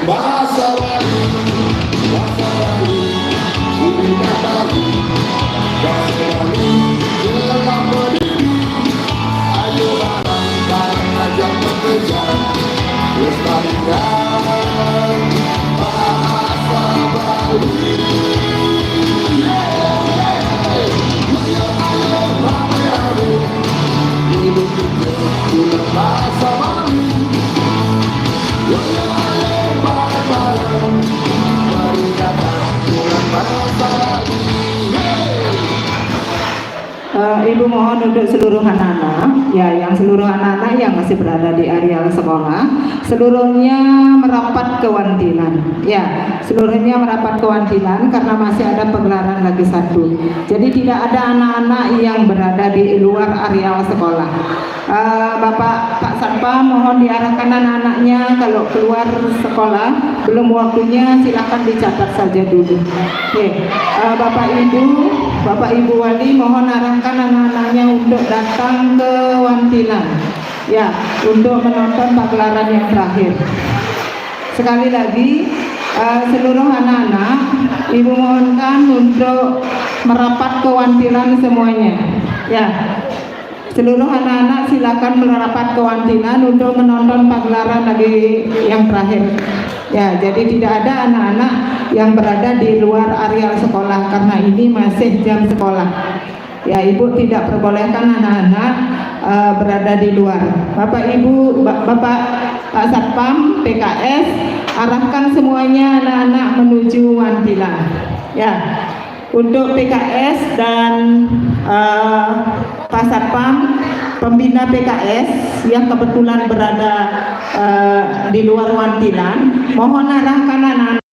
Bahasa Bali, bahasa Bali, bahasa Bali, ayo bareng-bareng ajak bekerja, lestarikan bahasa Bali. Ayo, ayo, rame-rame, hidup itu bahasa Bali. Ayo, ayo, bareng-bareng, mari datang bulan bahasa Bali. Eh, Ibu mohon untuk seluruh anak-anak, ya, yang seluruh anak-anak yang masih berada di areal sekolah, seluruhnya merapat ke Wantilan, ya, seluruhnya merapat ke Wantilan karena masih ada pegelaran lagi satu. Jadi tidak ada anak-anak yang berada di luar areal sekolah. Eh, Bapak Pak Satpam, mohon diarahkan anak-anaknya kalau keluar sekolah, belum waktunya, silakan dicatat saja dulu. Oke, eh, Bapak Ibu, Bapak Ibu Wali, mohon arahkan anak-anaknya untuk datang ke Wantilan, ya, untuk menonton pagelaran yang terakhir. Sekali lagi, eh, seluruh anak-anak, Ibu mohonkan untuk merapat ke Wantilan semuanya, ya. Seluruh anak-anak silakan merapat ke Wantilan untuk menonton pagelaran lagi yang terakhir. Ya, jadi tidak ada anak-anak yang berada di luar areal sekolah karena ini masih jam sekolah. Ya, Ibu tidak perbolehkan anak-anak, eh, berada di luar. Bapak Ibu, Ba- Bapak Pak Satpam P K S, arahkan semuanya anak-anak menuju Wantilan. Ya. Untuk P K S dan, eh, Pak Satpam, pembina P K S yang kebetulan berada, eh, di luar Wantilan, mohon arahkan anak-anak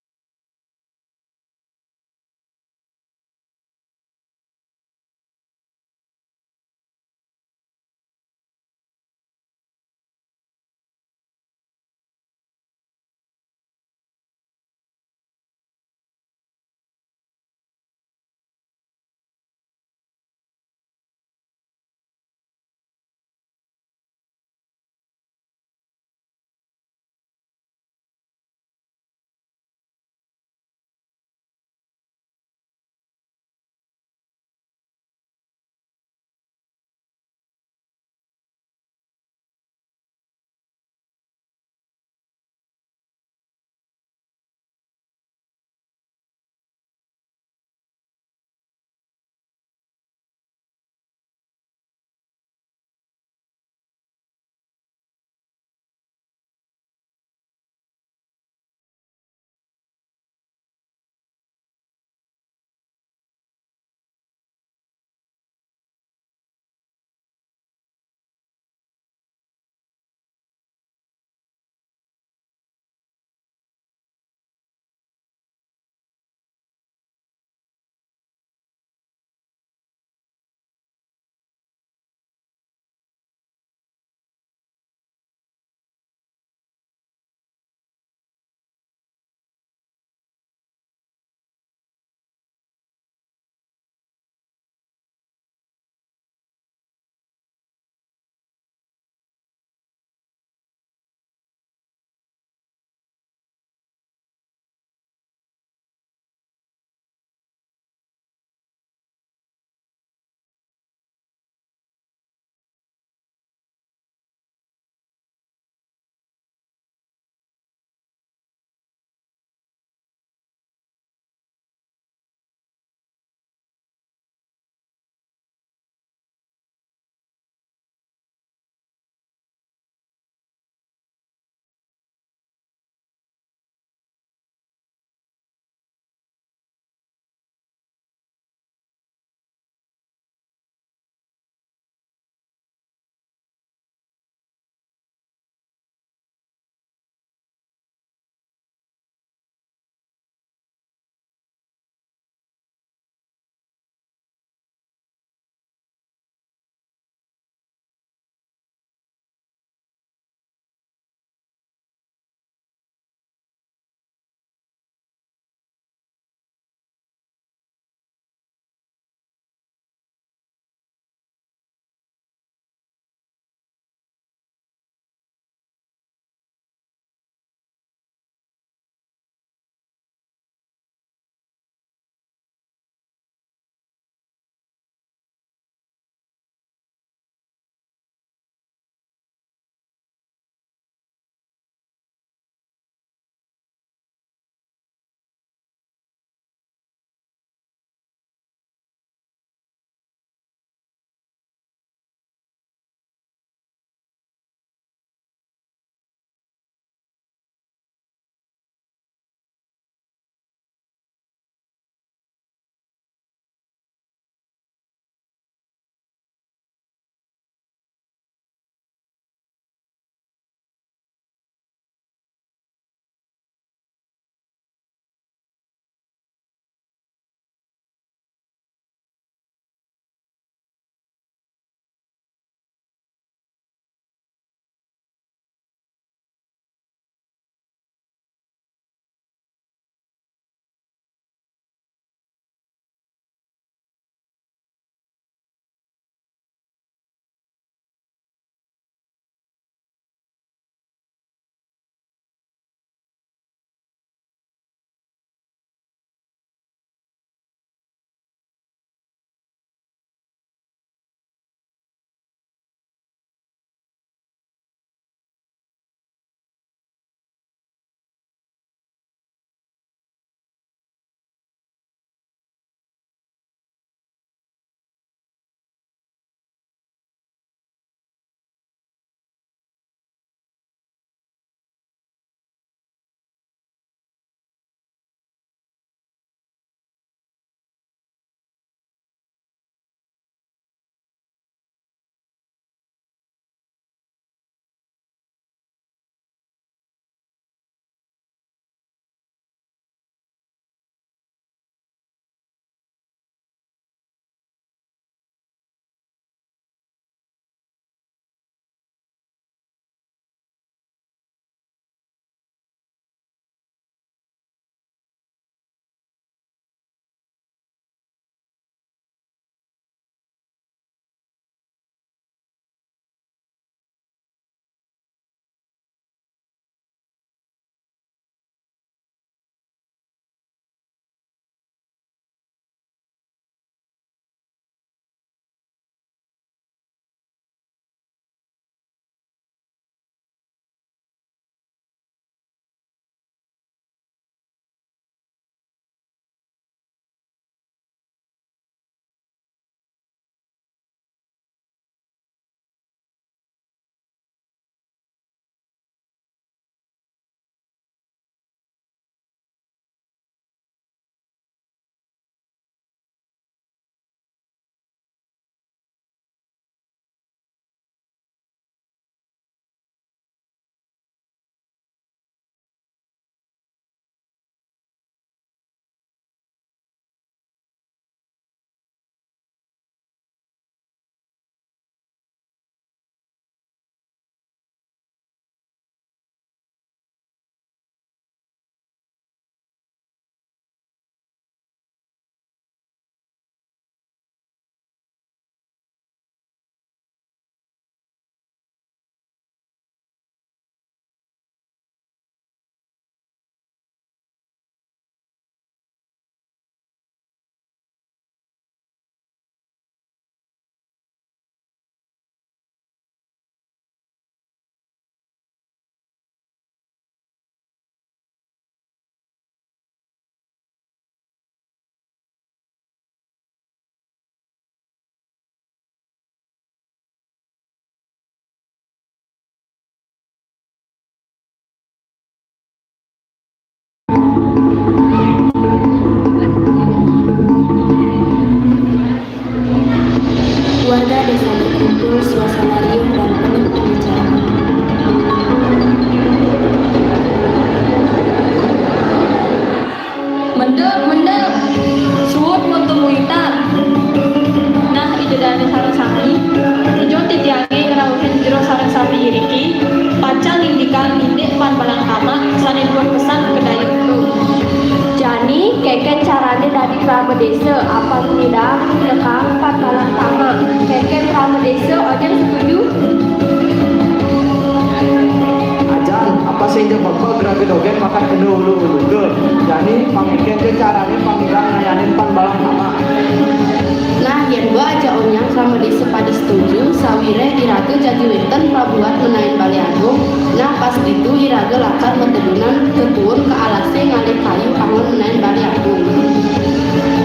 Krama Desa, apang ngidaang nyekang Pan Balang Tamak. Kénkén Krama Desa, onyang setuju? Ajan, apa sing ja bebeg raga dogén makan enda ulu-uluga. Jani, pang kénkén ja carané pang ngidaang ngayanin Pan Balang Tamak. Nah, yén ba aja onyang Krama Desa pada setuju, sawiréh iraga jagi wénten pabuat menain Balé Agung. Nah, pas ditu iraga lakar matedunan ka tuun ka alasé ngalih kayu anggon menain Balé Agung.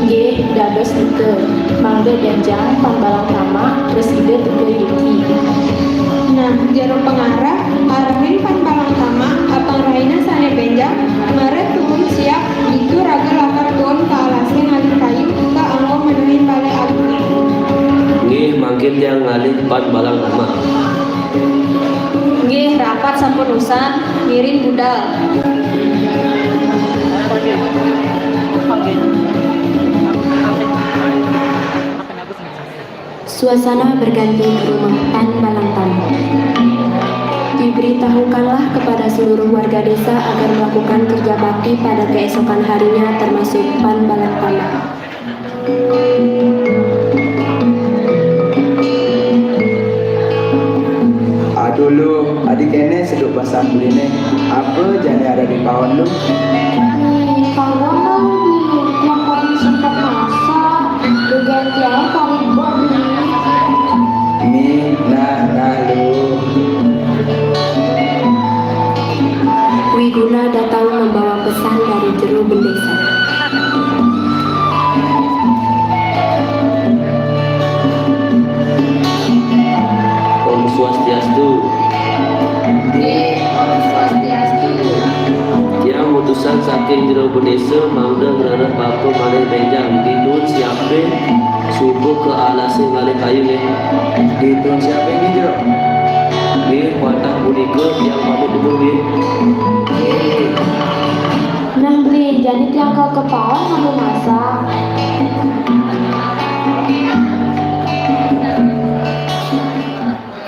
Nggih, dados nika. Mangda bénjang Pan Balang Tamak, prasida tugel iriki. Nah, jero pangarah, arehin Pan Balang Tamak, apang rahina sané bénjang, mara tuun siap, ditu raga lakar tuun ka alasé ngalih kayu, ka anggon menain Balé Agung. Nggih, mangkin tiang ngalih Pan Balang Tamak. Nggih, rapat sampun usan, ngiring budal. Suasana berganti ke rumah Pan Balang Tamak. Diberitahukanlah kepada seluruh warga desa agar melakukan kerja bakti pada keesokan harinya, termasuk Pan Balang Tamak. Aduh, Luh, adi kéné seduk basang buliné. Apa jani ada di paon, Luh? Nih, kawan, Bli, yang tadi sempat masak, diganti aja kali buat Bli. Nih, nah, nah, Luh. Wiguna datang membawa pesan dari jero bendesa. Om Swastiastu. Nggih, Om Swastiastu. Tiang utusan saking jero bendesa mangda ngrereh bapa malih bénjang. Dituun siapin suba ka alasé ngalih kayu nggih. Dituun siapin nggih, Jero. Nggih, wantah punika tiang pamit dumun nggih. Nah, Bli, jani tiang ka paon nganggo masak.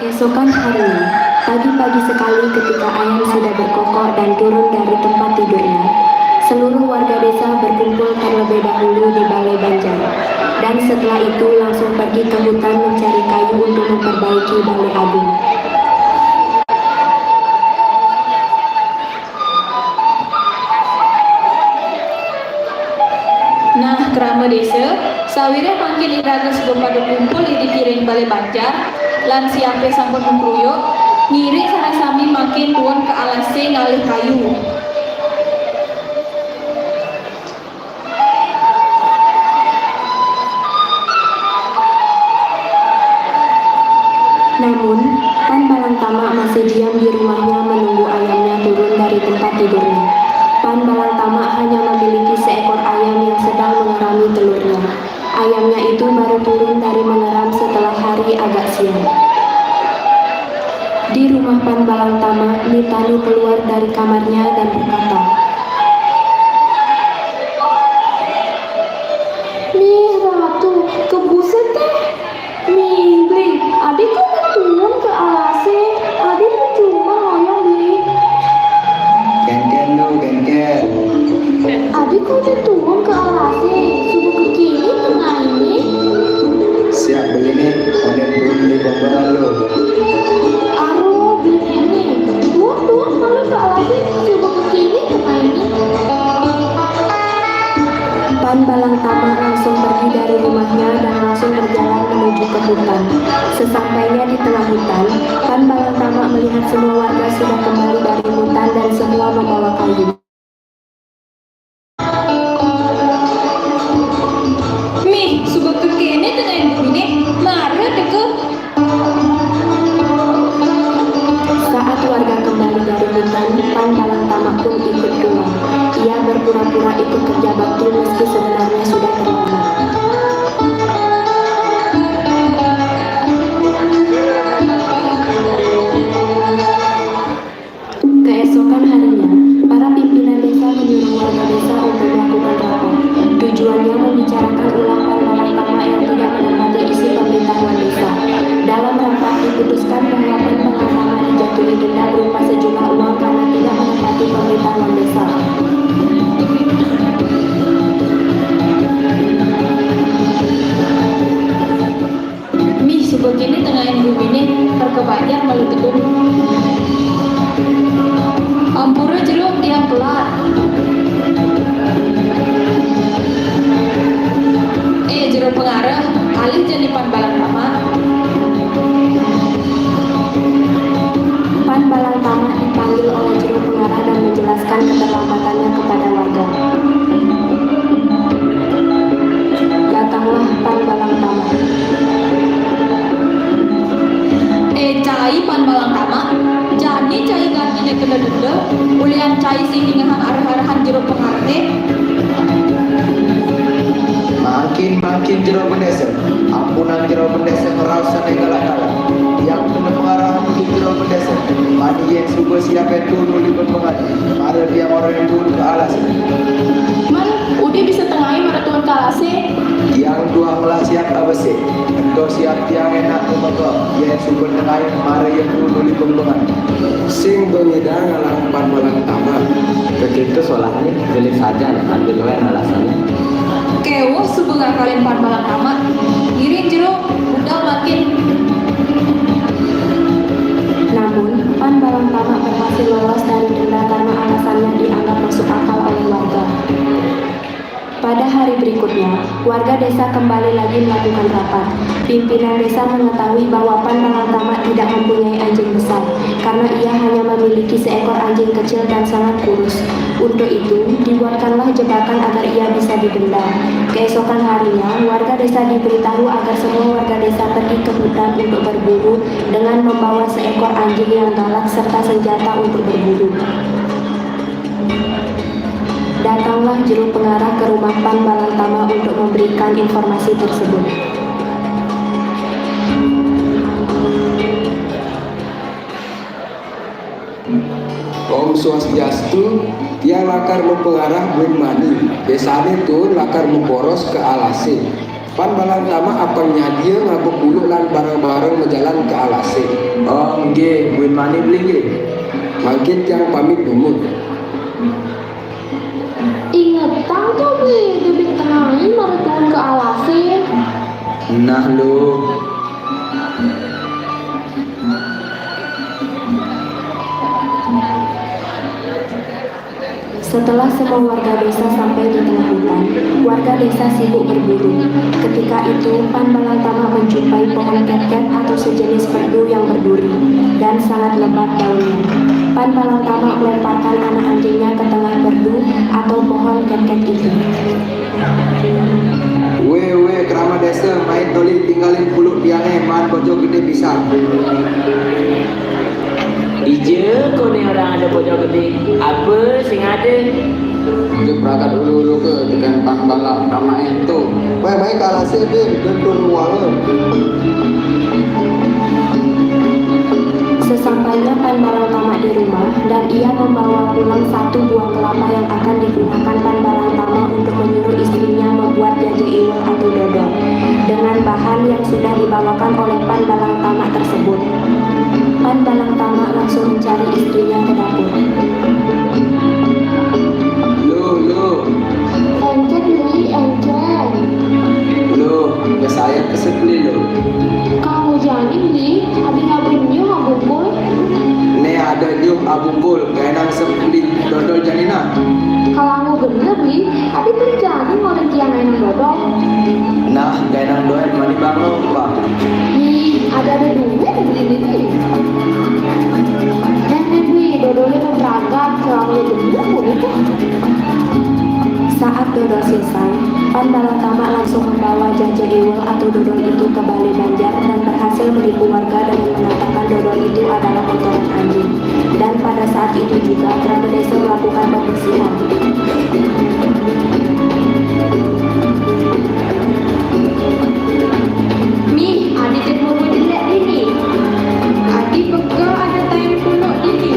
Keesokan harinya, pagi-pagi sekali ketika ayam sudah berkokok dan turun dari tempat tidurnya, seluruh warga desa berkumpul terlebih dahulu di Balai Banjar, dan setelah itu langsung pergi ke hutan mencari kayu untuk memperbaiki Balai Agung. Nah, krama desa, sawiréh mangkin iraga suba pada kumpul iriki ring Balai Banjar, lan siapé sampun makruyuk, ngiring sareng sami mangkin tuun ka alasé ngalih kayu. Namun, Pan Balang Tamak masih diam di rumahnya menunggu ayamnya turun dari tempat tidurnya. Pan Balang Tamak hanya memiliki seekor ayam yang sedang mengerami telurnya. Ayamnya itu baru turun dari mengeram setelah hari agak siang. Di rumah Pan Balang Tamak, Ni Tanu keluar dari kamarnya dan berkata, "Mih, Ratu, kebuset téh. Mih, Bli, adi ko tuun ka alasé, adi percuma ngoyong, Bli." "Kénkén, Luh, kénkén. Adi ko tuun ka alasé, suba kékéné tengahné." "Siap Beli Ni, ondén tuun Beli Bambaran, Luh." "Aruh, Beli Ni, tuun, tuun, malu ka alasé, suba kékéné tengahné." Pan Balang Tamak langsung pergi dari rumahnya dan langsung berjalan menuju ke hutan. Sesampainya di tengah hutan, Pan Balang Tamak melihat semua warga sudah kembali dari hutan dan semua membawa kayu. "Mih, suba kékéné tengahing guminé, mara teka." Saat warga kembali dari hutan, Pan Balang Tamak pun ikut pulang. Ia berpura-pura ikut kerja bakti meski sebenarnya sudah terlambat. Keesokan harinya, para pimpinan Ka banjar malu tedun. Ampura jero tiang telat. Eh, jero pengarah, alih jani Pan Balang Tamak. Pan Balang Tamak dipanggil oleh jero pengarah dan menjelaskan keterlambatannya kepada warga. Datanglah Pan Balang Tamak. Eh, cai Pan Balang Tamak, jani cai gantine kena denda, ulian cai sing ningehang arah-arahan jero pengarah. Mangkin, mangkin jero bendesen, ampunang jero bendesen raos sane galak-galak. Tiang kena pengarahan uli jero bendesen, mani yen suba siap ento nuli bepengan, mara tiang orang turun ke alas. Man, udi bisa tengai mara turun ke alase. Tiang tuah ngelah siap abesik. Ento siap tiang enak ngemegok, yen suba tengai mara yen turun nuli bepengan. Sing bengidang ngalang Pan Balang Tamak. Begitu solahnya, gelis saja, ambil wen alasannya. Kewuh suba ngakalin Pan Balang Tamak. Ngiring jero, budal makin. Namun, Pan Balang Tamak berhasil lolos dari denda karena alasannya dianggap masuk akal oleh warga. Pada hari berikutnya, warga desa kembali lagi melakukan rapat. Pimpinan desa mengetahui bahwa Pan Balang Tamak tidak mempunyai anjing besar, karena ia hanya memiliki seekor anjing kecil dan sangat kurus. Untuk itu, dibuatkanlah jebakan agar ia bisa didenda. Keesokan harinya, warga desa diberitahu agar semua warga desa pergi ke hutan untuk berburu dengan membawa seekor anjing yang galak serta senjata untuk berburu. Datanglah jero pengarah ke rumah Pan Balang Tamak untuk memberikan informasi tersebut. Om Swastiastu, tiang lakar mapengarah buin mani. Desane tuun lakar maboros ka alase. Pan Balang Tamak apang nyadia ngaba kuluk lan barang-barang majalan ka alase. Oh, nggih, buin mani beli nggih. Mangkin tiang pamit nunas. Ingetang to, Bli, debit tengai mara tuun ka alase. Nah, Luh. Setelah semua warga desa sampai di tengah hutan, warga desa sibuk berburu. Ketika itu, Pan Balang Tamak menjumpai pohon ketket atau sejenis perdu yang berduri dan sangat lebat daunnya. Pan Balang Tamak melemparkan anak anjingnya ke tengah perdu atau pohon ketket itu. Weh, weh, krama desa, mai toli tinggalin kuluk tiange, maan bojo gede pisan. Dija kone orang ada bojo gede, apa sing ada? Dia berangkat dulu-dulu ke dengan Pan Balang Tamak ento. Weh, mai ka alase, Bim, dendun uang. Sesampainya Pan Balang Tamak di rumah, dan ia membawa pulang satu buah kelapa yang akan digunakan Pan Balang Tamak untuk menyuruh istrinya membuat jaja iwel atau dodol dengan bahan yang sudah dibawakan oleh Pan Balang Tamak tersebut. Pan Balang Tamak langsung mencari istrinya ke dapur. Luh, Luh. Encen, Bli, encen. Luh, ngesayat ke sepeli, Luh. Kamu jani, Bli, adi ngaba nyuh abungkul? Ne ada nyuh abungkul, gaenang sepeli dodol jani nah. Kalangu bener, Bli, adi teli jani ngoden tiang gaenang dodol. Nah, gaenang doen mani bango, Bang. Ih, ada-ada duit beli ini. Neh, neh, Bli, dodolnya mau berangkat, kalangu bener, Bli. Saat dodol selesai, Pan Balang Tamak langsung membawa jaja iwel atau dodol itu ke Balai Banjar dan berhasil menipu warga dengan mengatakan dodol itu adalah kotoran anjing. Dan pada saat itu juga, kerabat desa melakukan pembersihan. Mih, adi te muru jelek dini. Adi peka ada taen kuluk dini.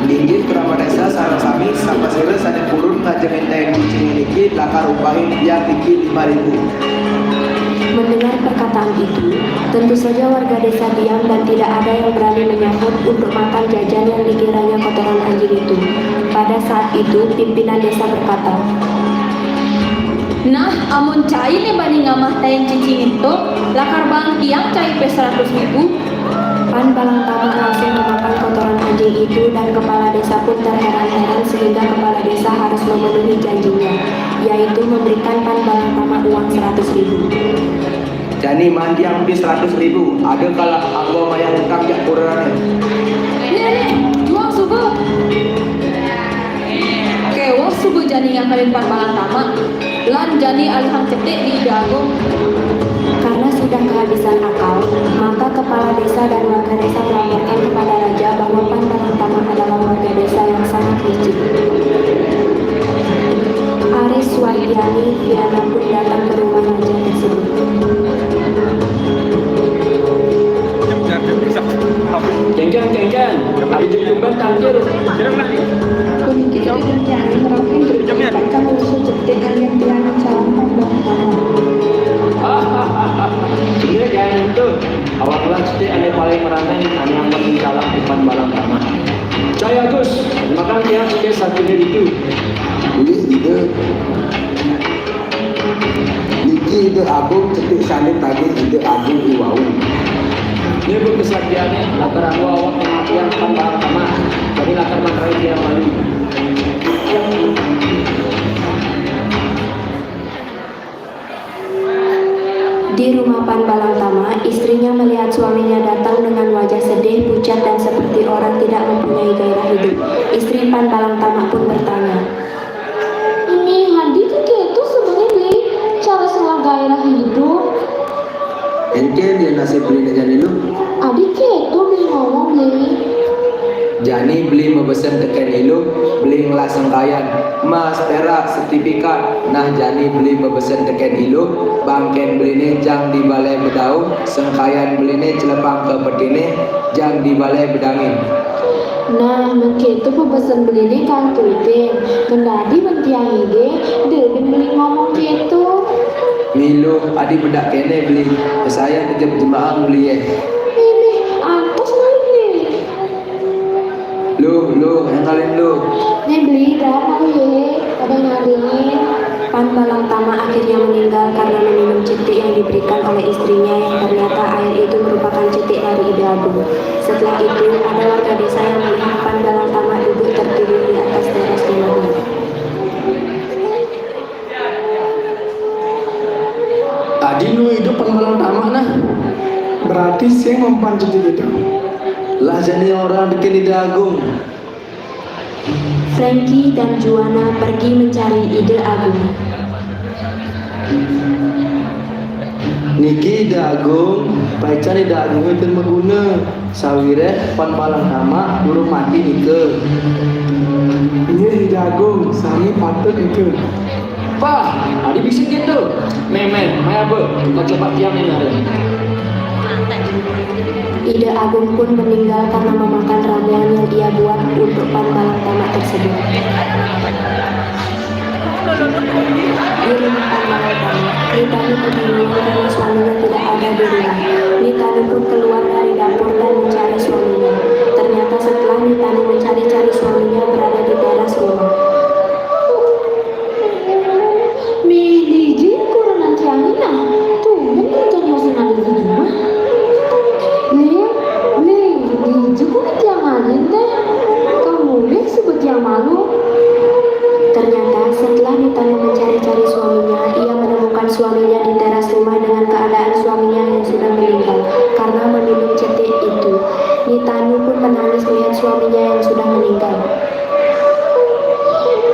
Inggih, kerabat desa sareng sami, sapasira sane purun ngajengin taen cicing niki lakar upahin tiang niki lima ribu. Mendengar perkataan itu, tentu saja warga desa diam dan tidak ada yang berani menyahut untuk makan jajan yang dikiranya kotoran anjing itu. Pada saat itu, pimpinan desa berkata, Nah, amun cai né bani ngamah taing cicing itu, lakar bang tiang cai pé saratus ribu. Pan Balang Tamak langsung mamakan kotoran anjing itu dan kepala desa pun terheran-heran sehingga kepala desa harus memenuhi janjinya, yaitu memberikan Pan Balang Tamak uang seratus ribu. Jani mandiang pi seratus ribu, ada kala anggo mayang utang jak kurenané. Nih, nih, jual suku. Kéweh suku jani ngakalin Pan Balang Tamak. Lan jani alihang cetik di Ida Agung. Karena sudah kehabisan akal, maka kepala desa dan warga desa melaporkan kepada raja bahwa Pan Balang Tamak adalah warga desa yang sangat licik. Aris Wardiani Viana pun datang ke rumah raja tersebut. Kéngkén, kéngkén, ada jejumban tangkir. Puniki ida Jani meraukin berita tangkal musuh cetik yang tiang calon Pan Balang Tamak. Bener kan itu? Awaklah cetik ané paling meraten, ané ampun calon Pan Balang Tamak. Cai Agus, makan tiang cetik satu itu. Ulih ida. Niki Ida Agung cetik sané tagih Ida Agung iwau. Nyebut kesaktiannya, latar aku awak kematian Pan Balang Tamak. Jadi latar makarai dia malu. Di rumah Pan Balang Tamak, istrinya melihat suaminya datang dengan wajah sedih, pucat, dan seperti orang tidak mempunyai gairah hidup. Istri Pan Balang Tamak pun bertanya, "Ini hadi kéto sebenarnya beli cara sengah gairah hidup?" Engkén ya nasib beli jani lu. Adi kéto beli ngomong beli. Jani beli mabesen tekén ilu, beli ngelah sengkayan, mas, perak, sertifikat. Nah, jani beli mabesen tekén ilu, bangkén beliné jang di balai bedaung, sengkayan beliné celepang ke petiné, jang di balai bedangin. Nah, men kéto pabesen beliné kal tutin, men dadi men tiang idé, dé ben beli ngomong kéto. Milu, adi bedak kéné beli, pesaya kejep jemaang beli yé. Nih, nih, atos malu beli. Luh, luh, engkalin luh. Nih beli, dah malu yé, ada ngadengin. Pan Balang Tamak akhirnya meninggal karena meminum cetik yang diberikan oleh istrinya yang ternyata air itu merupakan cetik dari Ida Agung. Setelah itu, ada warga desa yang melihat Pan Balang Tamak duduk tertidur di atas teras rumahnya. Adi nu idup Pan Balang Tamak nah. Berarti sing mempan cetik itu. Lah jani orang bikin Ida Agung. Frankie dan Juana pergi mencari Ida Agung. Niki Ida Agung, paican Ida Agung itu maguna. Sawiréh Pan Balang Tamak durung mati nika. Inggih Ida Agung, sami patut nika. Pah, adi bisi kéto. Méh, méh, maya ba, buka coba tiang yang ada. Ida Agung pun meninggal karena memakan ramuan yang ia buat untuk Pan Balang Tamak tersebut. Di rumah Pan Balang Tamak, Ni Tanu kebingungan karena suaminya tidak ada di rumah. Ni Tanu pun keluar dari dapur dan mencari suaminya. Ternyata setelah Ni Tanu mencari-cari suaminya berada di teras rumah. Méh, dija kurenan tiang nah? Tumben kurenan tiang masih ada di rumah. Ling, Ling, dija kurenan tiang ngalih téh? Kang mulih suba tiang malu. Ternyata setelah Ni Tanu mencari-cari suaminya, ia menemukan suaminya di teras rumah dengan keadaan suaminya yang sudah meninggal karena meminum cetik itu. Ni Tanu pun menangis melihat suaminya yang sudah meninggal.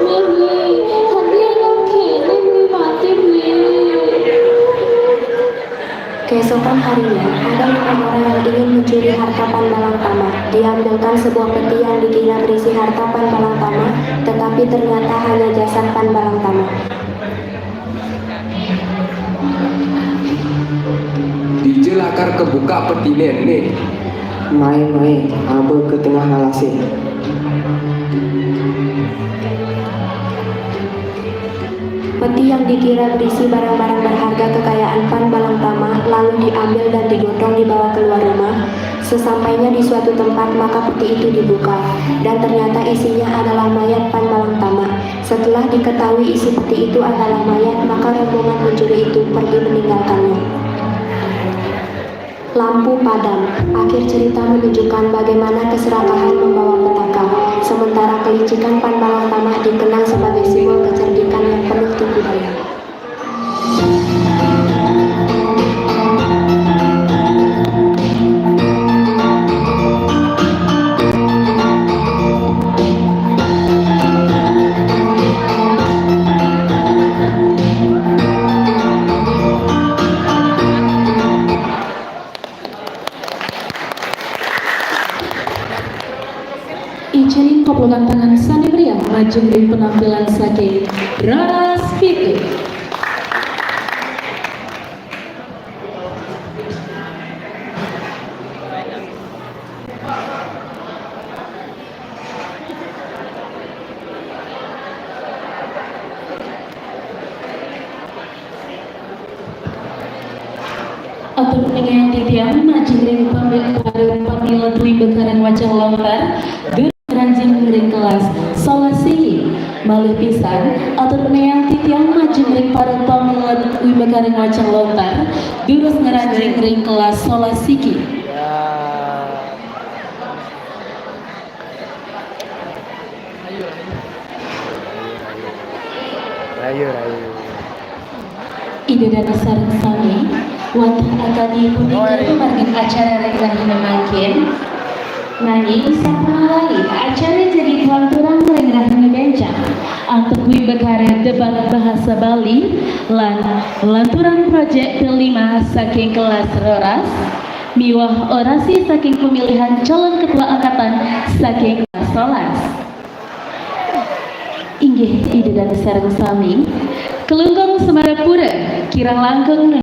Mimi, hadi anak kéné beli mati, beli. Keesokan harinya, ada lima orang yang ingin mencuri harta Pan Balang Tamak. Diambilkan sebuah peti yang dikira berisi harta Pan Balang Tamak, tetapi ternyata hanya jasad Pan Balang Tamak. Dija lakar kebuka petiné né. Mai, mai, aba ka tengah alasé. Peti yang dikira berisi barang-barang berharga kekayaan Pan Balang Tamak lalu diambil dan digotong dibawa keluar rumah. Sesampainya di suatu tempat, maka peti itu dibuka, dan ternyata isinya adalah mayat Pan Balang Tamak. Setelah diketahui isi peti itu adalah mayat, maka rombongan pencuri itu pergi meninggalkannya. Lampu padam. Akhir cerita menunjukkan bagaimana keserakahan membawa petaka, sementara kelicikan Pan Balang Tamak dikenang sebagai simbol kecerdikan yang penuh tipu daya. Icanin koplokan tangan sane meriah majeng ring penampilan saking Roras Pitu. Atur pangayunan titiang majeng ring pami-, para pamilet wimbakara wacah lontar, durus ngranjing ring kelas solas siki. Malih pisan, atur pangayunan titiang majeng ring para pamilet wimbakara wacah lontar, durus ngranjing ring kelas solas siki. Rayu, rayu. Ida dané sareng sami, wantah akadi punika pamargin acara ring rahina mangkin. Nanging sampun lali acara jagi kalanturang ring rahina béncang antuk wimbakara debat bahasa Bali lan lanturan proyek P lima saking kelas roras miwah orasi saking pemilihan calon ketua angkatan saking kelas solas. Inggih Ida dané sareng sami, Klungkung Semarapura kirang langkung